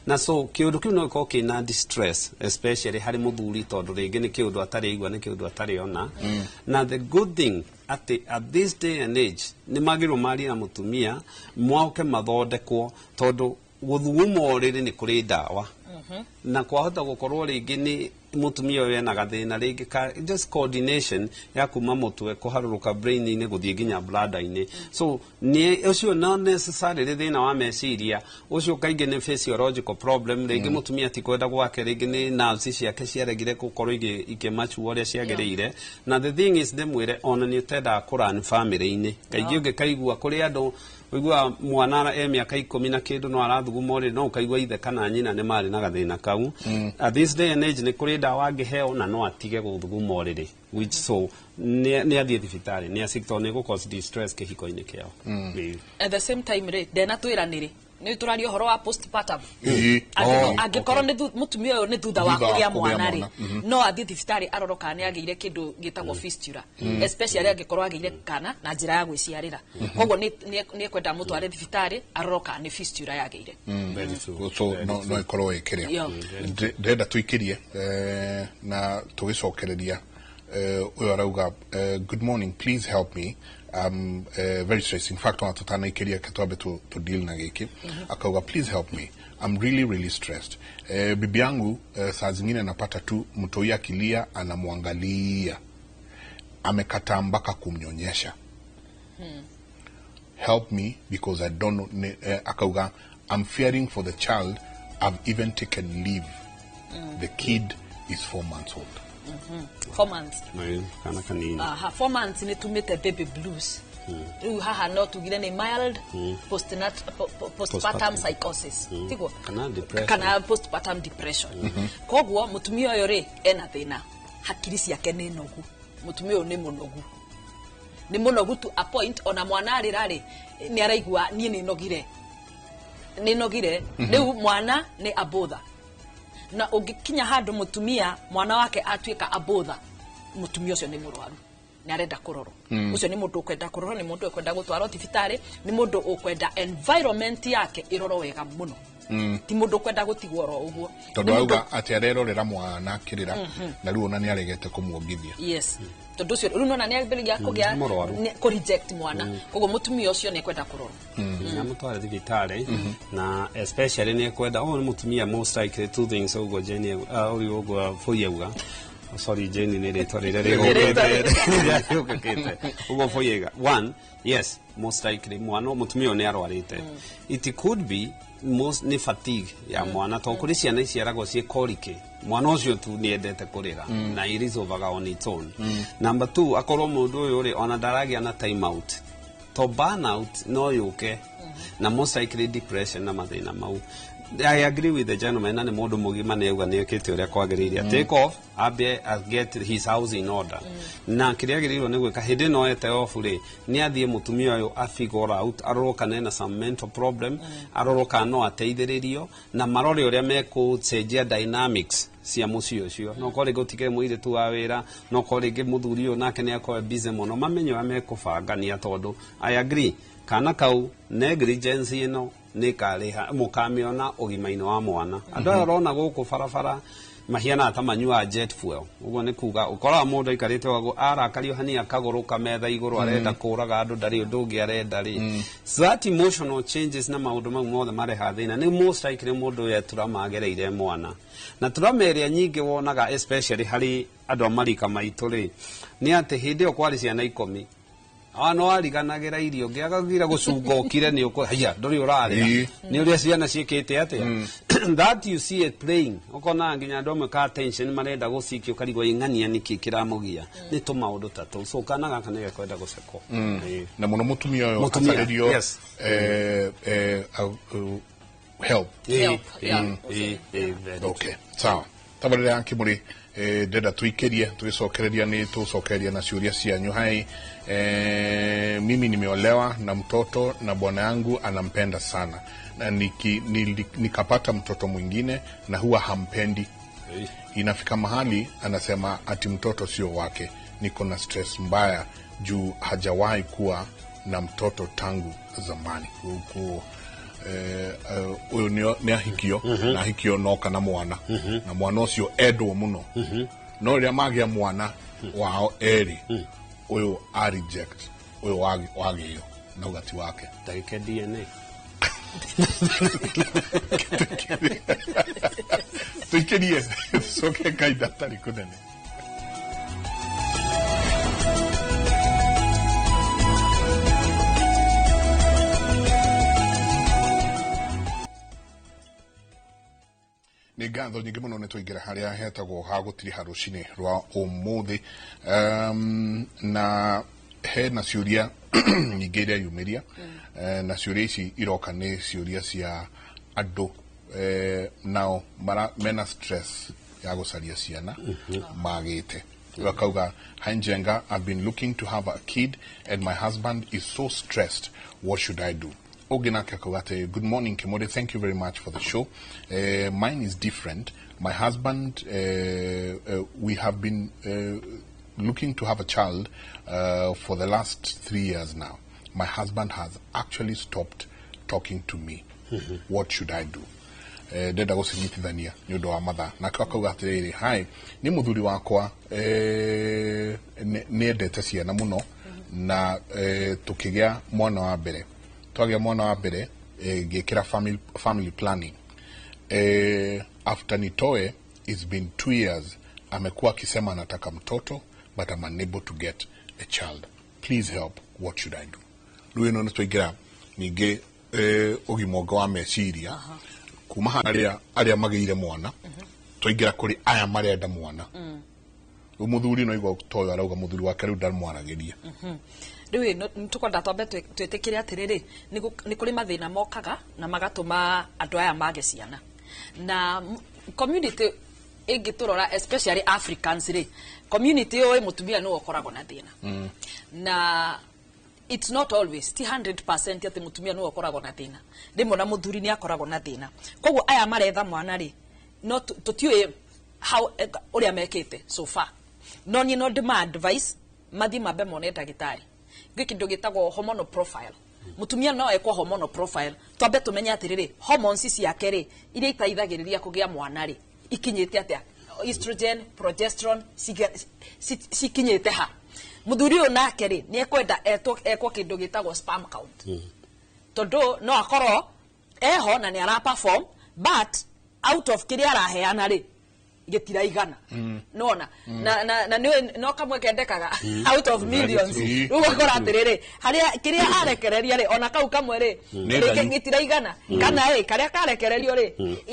Na so kĩũndũ kĩu no gĩkorwo kĩna distress especially harĩ mũthuri, tondũ rĩngĩ nĩ kĩũndũ atarĩ igua, nĩ kĩũndũ atarĩ ona. Na the good thing atĩ at this day and age nĩ magĩrĩirwo marie na mũtumia moke mathondekwo, tondũ gũthuguma ũrĩrĩ nĩ kũrĩ ndawa. Na kwahota gũkorwo rĩngĩ nĩ mũtumia ũyũ ena gathĩna rĩngĩ ka just coordination ya kuma mũtwe kũharũrũka brain-inĩ gũthiĩ nginya bladder-inĩ. So nĩ ũcio not necessarily thĩna wa meciria, ũcio kaingĩ nĩ physiological problem, rĩngĩ mũtumia ti kwenda gwake, rĩngĩ nĩ nerves ciake ciaregire gũkorwo ikĩmatua ũrĩa ciagĩrĩire. Na the thing is ndĩmwĩre ona nĩ ũtendaga kũrun family-inĩ, kaingĩ ũngĩkaigua kũrĩ andũ ũiguaga mwana e mĩaka 10 na kĩndũ no arathuguma ũrĩrĩ, no ũkaigua ithe kana nyina nĩ marĩ na gathĩna kau. At this day and age nĩ kũrĩ Kũrĩ ndawa angĩheo na no atige gũthuguma ũrĩrĩ, which so nĩ athiĩ thibitarĩ, nĩ acik tondũ nĩ gũ cause distress kĩhiko-inĩ kĩao. Ĩĩ. At the same time rĩ, ndenatwĩra nĩrĩ nĩ tũraria ũhoro wa postpartum. Ĩĩ. Angĩkorwo Oh, angĩkorwo nĩ mũtumia ũyũ nĩ thutha wa Thutha wa kũgĩa kũgĩa mwana rĩ, mwana, no athiĩ thibitarĩ arorwo kana nĩ agĩire kĩndũ gĩtagwo fistula, especially angĩkorwo agĩire kana na njĩra ya gwĩciarĩra. Koguo nĩ ekwenda mũtware thibitarĩ arorwo kana nĩ fistula yagĩire. Very true. So no ĩkorwo ĩkĩrĩa. Yeah. Ndĩrenda tũikĩrie na tũgĩcokereria ũyũ arauga, "Good morning, please help me, I'm very stressed." In fact, ona tũtanaikĩria, ke twambe tu deal na gĩkĩ. Akauga, "Please help me, I'm really really stressed. Bibi yangu saa zingine napata tu mtoi akilia anamwangalia, amekataa mpaka kumnyonyesha. Help me because I don't know." Akauga, "I'm fearing for the child. I've even taken leave. The kid is 4 months old." 4 months. Ĩĩ, kana kanini. Aha, 4 months nĩ tumĩte baby blues. Rĩu haha no tugire nĩ mild postpartum psychosis, tiguo? Kana depression. Kana postpartum depression. Koguo mũtumia ũyũ rĩ, ena thĩna, hakiri ciake nĩ nogu. Mũtumia ũyũ nĩ mũnogu, nĩ mũnogu to a point ona mwana arĩra rĩ, nĩ araigua niĩ nĩ nogire, nĩ nogire. Rĩu mwana nĩ abotha, na ũngĩkinya handũ mũtumia mwana wake atuĩka abotha, mũtumia ũcio nĩ mũrwaru, nĩ arenda kũrorwo. Ũcio nĩ mũndũ ũkwenda kũrorwo, nĩ mũndũ ũkwenda gũtwarwo thibitarĩ, nĩ mũndũ ũkwenda environment yake ĩrorwo wega mũno. Ti mũndũ ũkwenda gũtigwo oro ũguo. Tondũ Nĩ mũndũ- auga atĩ arerorera mwana akĩrĩra na rĩu ona nĩ aregete kũmuongithia. Yes, tondũ ũcio rĩu nona nĩ ambĩrĩria kũgĩa Nĩ mũrwaru. Kũ reject mwana. Koguo mũtumia ũcio nĩ ekwenda kũrorwo. Amũtware thibitarĩ, na especially nĩ ekwenda ũyũ nĩ mũtumia, most likely two things ũguo Jane ũyũ ũguo Bũi auga. Oh, sorry, Jane nĩ rĩtwa rĩrĩa Rĩtwa. rĩgũkĩte, rĩũkĩte ũguo Bũi auga. One, yes, most likely mwana mũtumia ũyũ nĩ arwarĩte. It could be most nĩ fatigue ya mwana, tondũ kũrĩ ciana iciaragwo ciĩ colicky. Mwana ũcio tu nĩ endete kũrĩra na irisolvaga on its own. Number two, akorwo mũndũ ũyũ rĩ, ona ndaragĩa na time out, to burnout no yũke na most likely depression na mathĩna mau. I agree with the gentleman, na nĩ mũndũ mũgima, nĩ auga nĩ ekĩte ũrĩa kwagĩrĩire. Take off, ambe get his house in order, na kĩrĩa agĩrĩirwo nĩ gwĩka hĩndĩ ĩno ete off rĩ, nĩ athiĩ mũtumia ũyũ a figure out, arorwo kana ena some mental problem, arorwo kana no ateithĩrĩrio, na marore ũrĩa mekũcenjia dynamics cia mũciĩ ũcio. No korwo rĩngĩ ũtigere mũirĩtu wa wĩra, no korwo rĩngĩ mũthuri ũyũ nake nĩ akorwo busy mũno, mamenye ũrĩa mekũbangania, tondũ I agree, kana kau negligence ĩno nĩ karĩha mũkamĩona ũgima-inĩ wa mwana. Andũ aya ũrona gũkũ barabara mahianaga ta manyuaga jet fuel. Ũguo nĩ kuga ũkoraga mũndũ aikarĩte wago arakario hani akagũrũka metha igũrũ, arenda kũraga andũ, ndarĩ ũndũ ũngĩ arenda rĩ. So that emotional changes na maũndũ mau mothe marehaga thĩna. Nĩ most likely mũndũ ũyũ trauma agereire mwana, na trauma ĩrĩa nyingĩ wonaga especially harĩ andũ a marika maitũ rĩ, nĩ atĩ hĩndĩ ĩyo kwarĩ ciana 10, no ariganagĩra irio, ngĩagagira gũcunga ũkire nĩ ũkũ haiya ndũrĩ ũrarĩa. Nĩ ũrĩa ciana ciĩkĩte atĩa, that you see it playing. Ũkona nginya andũ amwe ka tension marenda gũcikia, ũkarigwo ĩng'ania nĩkĩ kĩramũgia, nĩ tũmaũndũ ta tũu. So kana gaka nĩ gekwenda gũcekwo. Ĩĩ. Na mũno mũtumia ũyũ Mũtumia, acarĩrio yes. Help. Help, yeah. Ĩĩ, very Okay, sawa. Tabarĩra ya Kĩmũrĩ, ndĩrenda tuikĩrie, tũgĩcokereria nĩ tũcokereria na ciũria cianyu. Hai, mimi nimeolewa na mtoto na bwana yangu anampenda sana na nikapata mtoto mwingine na huwa hampendi. Inafika mahali anasema ati mtoto sio wake. Niko na stress mbaya juu hajawahi kuwa na mtoto tangu zamani. Huku ũyũ nĩ ahikio na ahikio noka na mwana, na mwana ũcio endwo mũno, no rĩrĩa magĩa mwana wao erĩ, ũyũ a reject ũyũ wagĩo na ũgati wake. Ndagĩka DNA. Tuikĩrie, tucoke kainda tarĩ kũnene. Nĩ ngatho nyingĩ mũno. Nĩ twaingĩra harĩa hetagwo ha gũtiriha rũcinĩ rwa ũmũthĩ, na hena ciũria nyingĩ iria yumĩria. Na ciũria ici iroka nĩ ciũria cia andũ, nao mena stress. Ya gũcaria ciana magĩte. Rĩu akauga, "Hi Njenga, I've been looking to have a kid and my husband is so stressed. What should I do?" Ũngĩ nake akauga atĩ, "Good morning Kimode, thank you very much for the show. Mine is different. My husband, we have been looking to have a child for the last 3 years now. My husband has actually stopped talking to me. What should I do?" Ndenda gũcinyitithania nĩ ũndũ wa mathaa. Nake akauga atĩrĩrĩ, "Hi, nĩ mũthuri wakwa nĩ endete ciana mũno na tũkĩgĩa mwana wa mbere, twagĩa mwana wa mbere ngĩkĩra family planning. After nitoe, it's been 2 years, amekuwa akisema anataka mtoto but I'm unable to get a child. Please help, what should I do?" Rĩu ĩno nĩ twaingĩra ningĩ ũgima ũngĩ wa meciria kuma arĩa magĩire mwana, twaingĩra kũrĩ aya marenda mwana. Rĩu mũthuri no igua toyo arauga mũthuri wake rĩu ndamwaragĩria. Rĩu ĩ, nĩ tũkwenda twambe twĩtĩkĩre atĩrĩrĩ, nĩ kũrĩ mathĩna mokaga na magatũma andũ aya mage ciana na community ĩngĩtũrora, especially Africans rĩ, community ũĩ mũtumia nĩwe ũkoragwo na thĩna, na it's not always, ti 100% atĩ mũtumia nĩwe ũkoragwo na thĩna. Rĩmwe na mũthuri nĩ akoragwo na thĩna. Koguo aya maretha mwana rĩ, no tũtiũĩ how ũrĩa mekĩte so far, no niĩ no ndĩma advice mathiĩ mambe mone ndagĩtarĩ. Gwĩ kĩndũ gĩtagwo hormonal profile. Mũtumia no ekwo hormonal profile, twambe tũmenye atĩrĩrĩ, hormones ciake rĩ, iria iteithagĩrĩria kũgĩa mwana rĩ, ikinyĩte atĩa, estrogen, progesterone cikinyĩte ha. Mũthuri ũyũ nake rĩ, nĩ ekwenda ekwo kĩndũ gĩtagwo sperm count, tondũ no akorwo eho na nĩ ara perform, but out of kĩrĩa araheana rĩ, gĩtiraigana. Nona na nĩ no kamwe kendekaga out of millions. True. Rĩu ũgakora atĩrĩrĩ, harĩa kĩrĩa arekereria rĩ, ona kau kamwe rĩ, Nĩ rĩngĩ thanyu. gĩtiraigana, kana ĩ karĩa karekererio rĩ,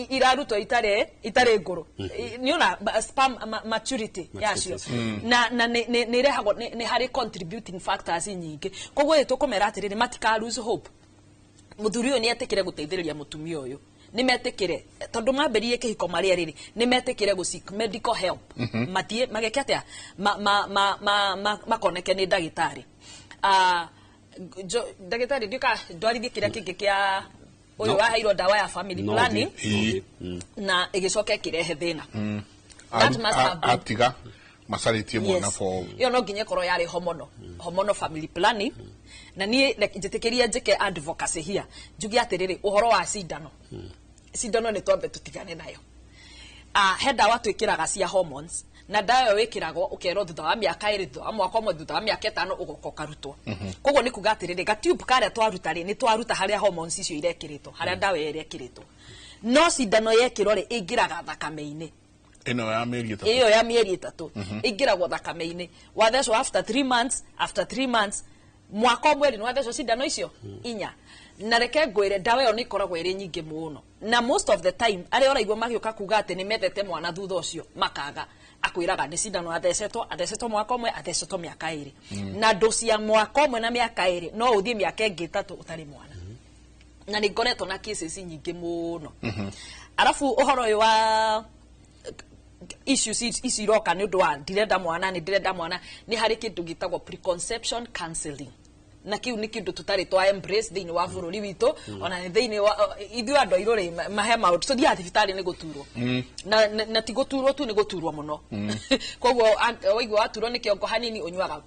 irarutwo itarĩ ngũrũ. Nĩ ona sperm maturity yacio na nĩ ĩrehagwo nĩ harĩ contributing factors nyingĩ. Koguo ĩ tũkũmera atĩrĩrĩ, matika lose hope. Mũthuri ũyũ nĩ etĩkĩre gũteithĩrĩria mũtumia ũyũ, nĩ metĩkĩre, tondũ mambĩrĩrie kĩhiko marĩa rĩrĩ, nĩ metĩkĩre gũ seek medical help, mathiĩ mageke atĩa, makoneke nĩ ndagĩtarĩ. Ah, ndagĩtarĩ, ndiũka ndwarithie kĩrĩa kĩngĩ kĩa ũyũ No. waheirwo ndawa ya family No planning thiĩ, no thiĩ. Na ĩgĩcoka ĩkĩrehe thĩna. That must have been Atiga macarĩtie mwana for Ĩyo no nginya ĩkorwo yarĩ hormonal family planning. Na niĩ njĩtĩkĩrie njĩke advocacy here, njuge atĩrĩrĩ, ũhoro wa cindano, cindano nĩ twambe tũtigane nayo. He ndawa twĩkĩraga cia hormones, na ndawa ĩyo wĩkĩragwo ũkerwo thutha wa mĩaka 2, thutha wa mwaka 1, thutha wa mĩaka 5 ũgoka ũkarutwo. Koguo nĩ kuga atĩrĩrĩ, gatube karĩa twaruta rĩ, nĩ twaruta harĩa hormones icio irekĩrĩtwo, harĩa ndawa ĩyo ĩrekĩrĩtwo. No cindano yekĩrwo rĩ, ĩingĩraga thakame-inĩ. Ĩno ya mĩeri 3. Ĩyo ya mĩeri 3 ĩingĩragwo thakame-inĩ, wathecwo after 3 months, after 3 months, mwaka 1 rĩ, nĩ wathecwo cindano icio inya. Na reke ngwĩre, ndawa ĩyo nĩ ĩkoragwo ĩrĩ nyingĩ mũno, na most of the time arĩa ũraigua magĩũka kuga atĩ nĩ mendete mwana, thutha ũcio makaga, akwĩraga nĩ cindano athecetwo, athecetwo mwaka 1, athecetwo mĩaka 2. Na ndũ cia mwaka 1 na mĩaka 2, no ũthiĩ mĩaka ĩngĩ 3 ũtarĩ mwana, na nĩ ngoretwo na cases nyingĩ mũno. Arabu ũhoro ũyũ wa issues ici iroka nĩ ũndũ wa ndirenda mwana, nĩ ndĩrenda mwana, nĩ harĩ kĩndũ gĩtagwo preconception counseling, na kĩu nĩ kĩndũ tũtarĩ twa embrace thĩinĩ wa bũrũri witũ. Ona nĩ thĩinĩ wa ithuĩ andũ airũ rĩ, mahe maũndũ tũthiaga thibitarĩ nĩ gũturwo, na ti gũturwo tu, nĩ gũturwo mũno. Koguo waigua waturwo nĩ kĩongo hanini, ũnyuaga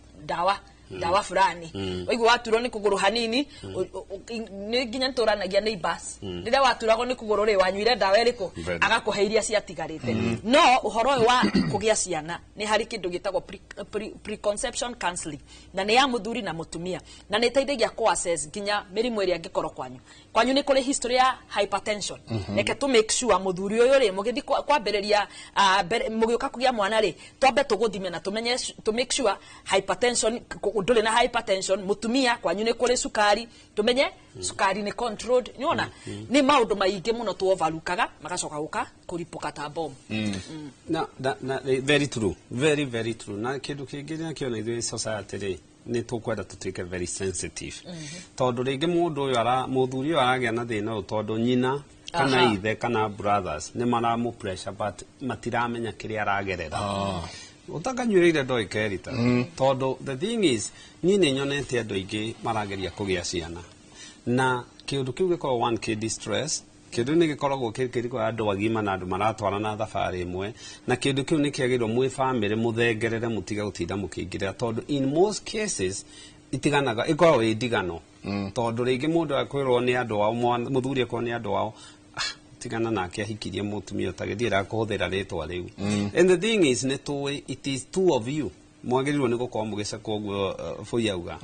ndawa fulani. Waigua waturwo nĩ kũgũrũ hanini, nĩ nginya nĩtũranagia neighbors, rĩrĩa waturagwo nĩ kũgũrũ rĩ, wanyuire ndawa ĩrĩkũ? Very. Agakũhe iria ciatigarĩte. No ũhoro ũyũ wa kũgĩa ciana, nĩ harĩ kĩndũ gĩtagwo preconception counseling, na nĩ ya mũthuri na mũtumia, na nĩ ĩteithagia kũ assess nginya mĩrimũ ĩrĩa ĩngĩkorwo kwanyu. Kwanyu nĩ kũrĩ history ya hypertension, reke tũ make sure mũthuri ũyũ rĩ, mũgĩthiĩ kwambĩrĩria mũgĩũka kũgĩa mwana rĩ, twambe tũgũthime na tũmenye, to make sure hypertension, ndũrĩ na hypertension. Mũtumia, kwanyu nĩ kũrĩ cukari, tũmenye cukari nĩ controlled. Nĩwona nĩ maũndũ maingĩ mũno tu overlookaga, magacoka gũka kũripũka ta bomu. Na very true, very very true. Na kindu kingi nakĩona, ithuĩ society rĩ, nĩ tũkwenda tũtuĩke very sensitive, tondũ rĩngĩ mũndũ ũyũ ara mũthuri ũyũ aragĩa na thĩna ũyũ tondũ nyina Kana ithe kana brothers nĩ maramũ pressure, but matiramenya kĩrĩa aragerera. Ũtakanyuĩrĩire ndoĩ kerita, tondũ the thing is, niĩ nĩ nyonete andũ aingĩ marageria kũgĩa ciana na kĩũndũ kĩu gĩkoragwo one kĩ distress. Kĩndũ nĩ gĩkoragwo kĩ kĩriko andũ agima na andũ maratwarana thabarĩ ĩmwe, na kĩndũ kĩu nĩ kĩagĩrĩirwo mwĩ famĩlĩ mũthengerere, mũtige gũtinda mũkĩingĩrĩra, tondũ in most cases itiganaga ĩkoragwo ĩ ndigano, tondũ rĩngĩ mũndũ akwĩrwo nĩ andũ ao, mũthuri akorwo nĩ andũ ao, "Ah, tigana nake, ahikirie mũtumia ũtagĩthiĩra kũhũthĩra rĩtwa rĩu." And the thing is, nĩ tũĩ it is two of you mwagĩrĩirwo nĩ gũkorwo mũgĩcekwo ũguo. Bũi auga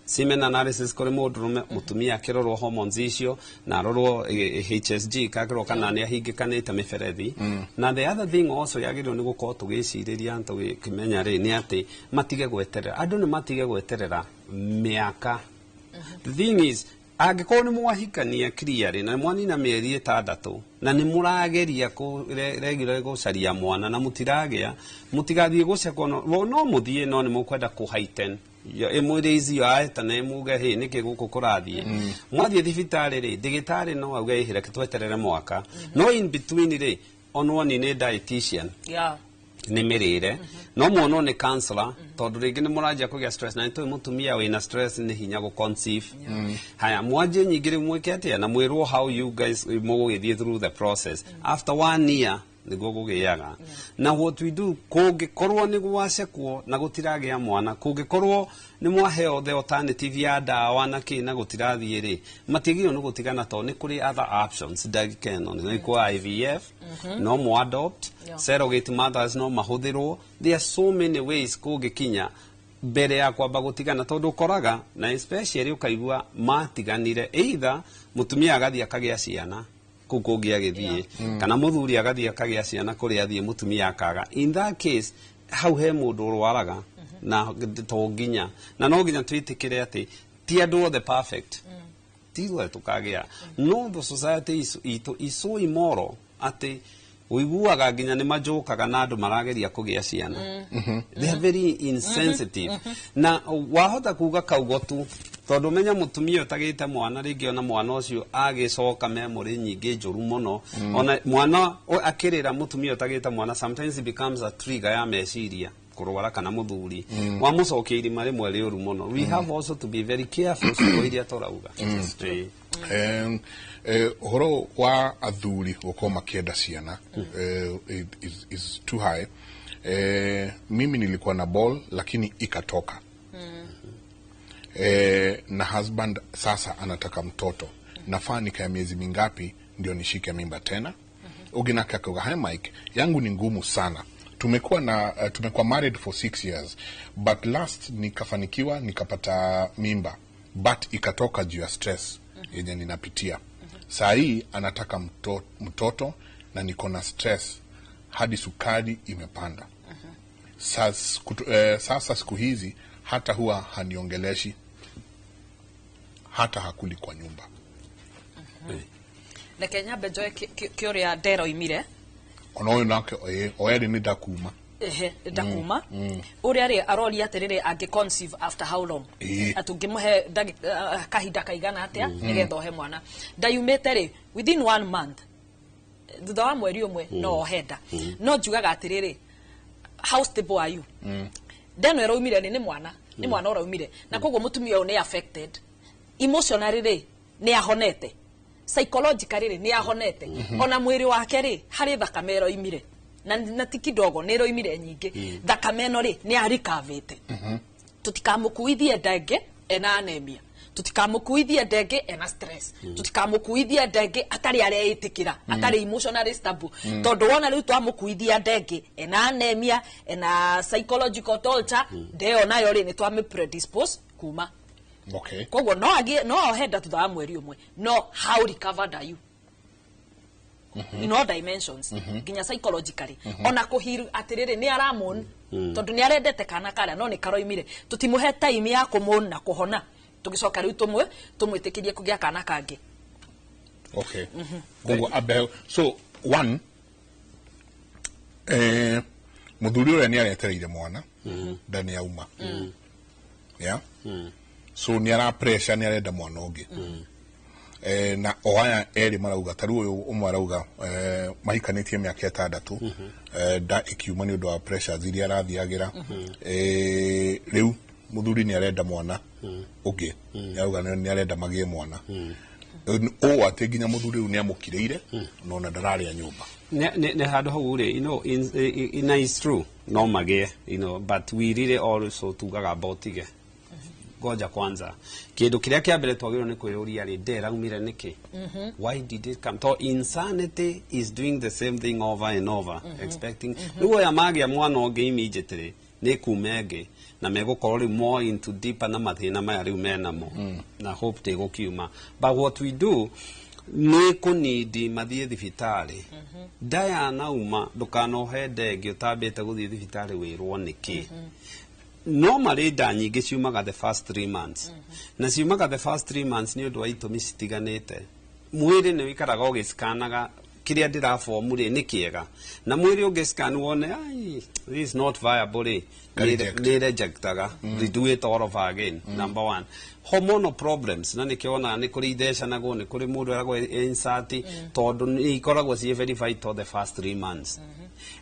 semen analysis kũrĩ mũndũrũme, mũtumia akĩrorwo hormones icio na arorwo HSG kakĩrorwo kana nĩ ahingĩkanĩte mĩberethi. Na the other thing also yagĩrĩirwo nĩ gũkorwo tũgĩcirĩria, tũgĩkĩmenya rĩ, nĩ atĩ matige gweterera, andũ nĩ matige gweterera mĩaka. The thing is, angĩkorwo nĩ mwahikania clearly na mwanina mĩeri 6 na nĩ mũrageria regularly gũcaria mwana na mũtiragĩa, mũtigathiĩ gũcekwo. No mũthiĩ, no nĩ mũkwenda kũ heighten ĩmwĩrĩ icio aeta na ĩmuge hĩ nĩkĩ gũkũ kũrathiĩ. Mwathiĩ thibitarĩ rĩ, ndĩgĩtarĩ no auge ĩhĩ, reke tweterere mwaka, no in between rĩ, onwo nĩ dietitian, nĩ mĩrĩre, no muonwo nĩ counselor, tondũ rĩngĩ nĩ mũranjia kũgĩa stress, na nĩ tũĩ mũtumia wĩna stress nĩ hinya gũ conceive. Haya, mwanjie nyingĩ rĩu mwĩke atĩa na mwĩrwo how you guys mũgũgĩthiĩ through the process. After one year nĩguo gũgĩaga. Na what we do, kũngĩkorwo nĩ gwacekwo na gũtiragĩa mwana, kũngĩkorwo nĩ mwaheo the alternative ya ndawa na kĩ na gũtirathiĩ rĩ, matiagĩrĩirwo nĩ gũtigana, tondũ nĩ kũrĩ other options. Ndagĩka ĩno nĩ kwa IVF, no mo adopt, surrogate mothers no mahũthĩrwo. There are so many ways kũngĩkinya mbere ya kwamba gũtigana, tondũ ũkoraga na especially ũkaigua matiganire, either mũtumia agathiĩ akagĩa ciana kũu kũngĩ agĩthiĩ, kana mũthuri agathiĩ akagĩa ciana kũrĩa athiĩ, mũtumia akaga. In that case, hau he mũndũ ũrwaraga, na to nginya na no nginya twĩtĩkĩre atĩ ti andũ othe perfect, ti ithuothe tũkagĩa. No the society itũ is so immoral atĩ ũiguaga nginya nĩ manjũkaga na andũ marageria kũgĩa ciana. They are very insensitive, na wahota kuga kaugo tu, tondũ menya mũtumia ũtagĩte mwana rĩngĩ, ona mwana ũcio agĩcoka memory nyingĩ njũru mũno. Ona mwana akĩrĩra, mũtumia ũtagĩte mwana, sometimes it becomes a trigger ya meciria kũrwara, kana mũthuri wamũcokia irima rĩmwe rĩũru mũno. We have also to be very careful ciugo iria tũrauga. Ĩĩ. Ũhoro wa athuri gũkorwo makĩenda ciana is too high. Mimi nilikuwa na ball lakini ikatoka, na husband sasa anataka mtoto. Nafaa nikae miezi mingapi ndio nishike mimba tena? Ũngĩ nake akauga, "Hi Mike, yangu ni ngumu sana. Tumekuwa married for 6 years, but last nikafanikiwa nikapata mimba, but ikatoka juu ya stress yenye ninapitia. Saa hii anataka mtoto na niko na stress hadi sukari imepanda. Sasa siku hizi hata huwa haniongeleshi, hata hakuli kwa nyumba." Reke nyambe njoe kĩũrĩa nderoimire. Ona ũyũ nake o erĩ nĩ ndakuma. Ehe, ndakuma ũrĩa rĩ aroria atĩrĩrĩ, angĩ conceive after how long? Atĩ ũngĩmũhe kahinda kaigana atĩa nĩgetha ohe mwana? Ndayumĩte rĩ, within one month, thutha wa mweri 1 no ohe nda. No njugaga atĩrĩrĩ, how stable are you? Ndeno ĩraumire rĩ, nĩ mwana ũraumire, na koguo mũtumia ũyũ nĩ affected emotionally rĩ, nĩ ahonete psychologically rĩ, nĩ ahonete ona mwĩrĩ wake rĩ, harĩ thakame ĩroimire na ti kidogo, nĩ ĩroimire nyingĩ. Thakame ĩno rĩ, nĩ arikavĩte. Tũtikamũkuithie nda ĩngĩ ena anemia, tũtikamũkuithie nda ĩngĩ ena stress, tũtikamũkuithie nda ĩngĩ atarĩ areĩtĩkĩra, atarĩ emotionally stable, tondũ wona rĩu twamũkuithia nda ĩngĩ ena anemia, ena psychological torture, nda ĩyo nayo rĩ, nĩ twamĩ predispose kuma. Koguo no agĩe, no ohe nda thutha wa mweri 1, no how recovered are you in all dimensions, nginya psychologically, ona kũhiru atĩrĩrĩ, nĩ aramon tondũ nĩ arendete kana karĩa, no nĩ karoimire. Tũtimũhe time ya kũmon na kũhona, tũgĩcoka rĩu tũmwĩtĩkĩrie kũgĩa kana kangĩ. Okay, koguo ambe so one, muthuri ũrĩa nĩ aretereire mwana, nda nĩ auma, yeah, so nĩ ara pressure, nĩ arenda mwana ũngĩ. Na o aya erĩ marauga ta rĩu ũyũ ũmwe arauga mahikanĩtie mĩaka 6, nda ĩkiuma nĩ ũndũ wa pressures iria arathiagĩra. Rĩu mũthuri nĩ arenda mwana ũngĩ, nĩ arauga nĩ arenda magĩe mwana ũũ atĩ nginya mũthuri rĩu nĩ amũkirĩire na ona ndararĩa nyũmba. Nĩ handũ hau rĩ, in is true no magĩe, but we really also tugaga mbotige ngoja kwanza. Kĩndũ kĩrĩa kĩa mbere twagĩrĩirwo nĩ kwĩyũria rĩ, nda ĩraumire nĩkĩ? Why did it come? To insanity is doing the same thing over and over, expecting rĩu aya magĩa mwana ũngĩ immediately nĩ kuma ĩngĩ na megũkorwo rĩu more into deeper na mathĩna maya rĩu menamo na hope ndĩgũkiuma. But what we do nĩ kũnindi mathiĩ thibitarĩ. Nda yanauma, ndũkanohe nda ĩngĩ ũtambĩte gũthiĩ thibitarĩ wĩrwo nĩkĩ. Normally nda nyingĩ ciumaga the first 3 months, na ciumaga the first 3 months nĩ ũndũ wa itũmi citiganĩte. Mwĩrĩ nĩ wĩikaraga ũgĩskanaga kĩrĩa ndĩrabomu rĩ nĩ kĩega, na mwĩrĩ ũngĩscan wone, "Ai, this is not viable" rĩ, Reject. nĩ rejectaga, redo it all over again. Number one, hormonal problems, na nĩkĩo wonaga nĩ kũrĩ ithecanagwo, nĩ kũrĩ mũndũ eragwo insert, tondũ nĩ ikoragwo ciĩ very vital the first 3 months.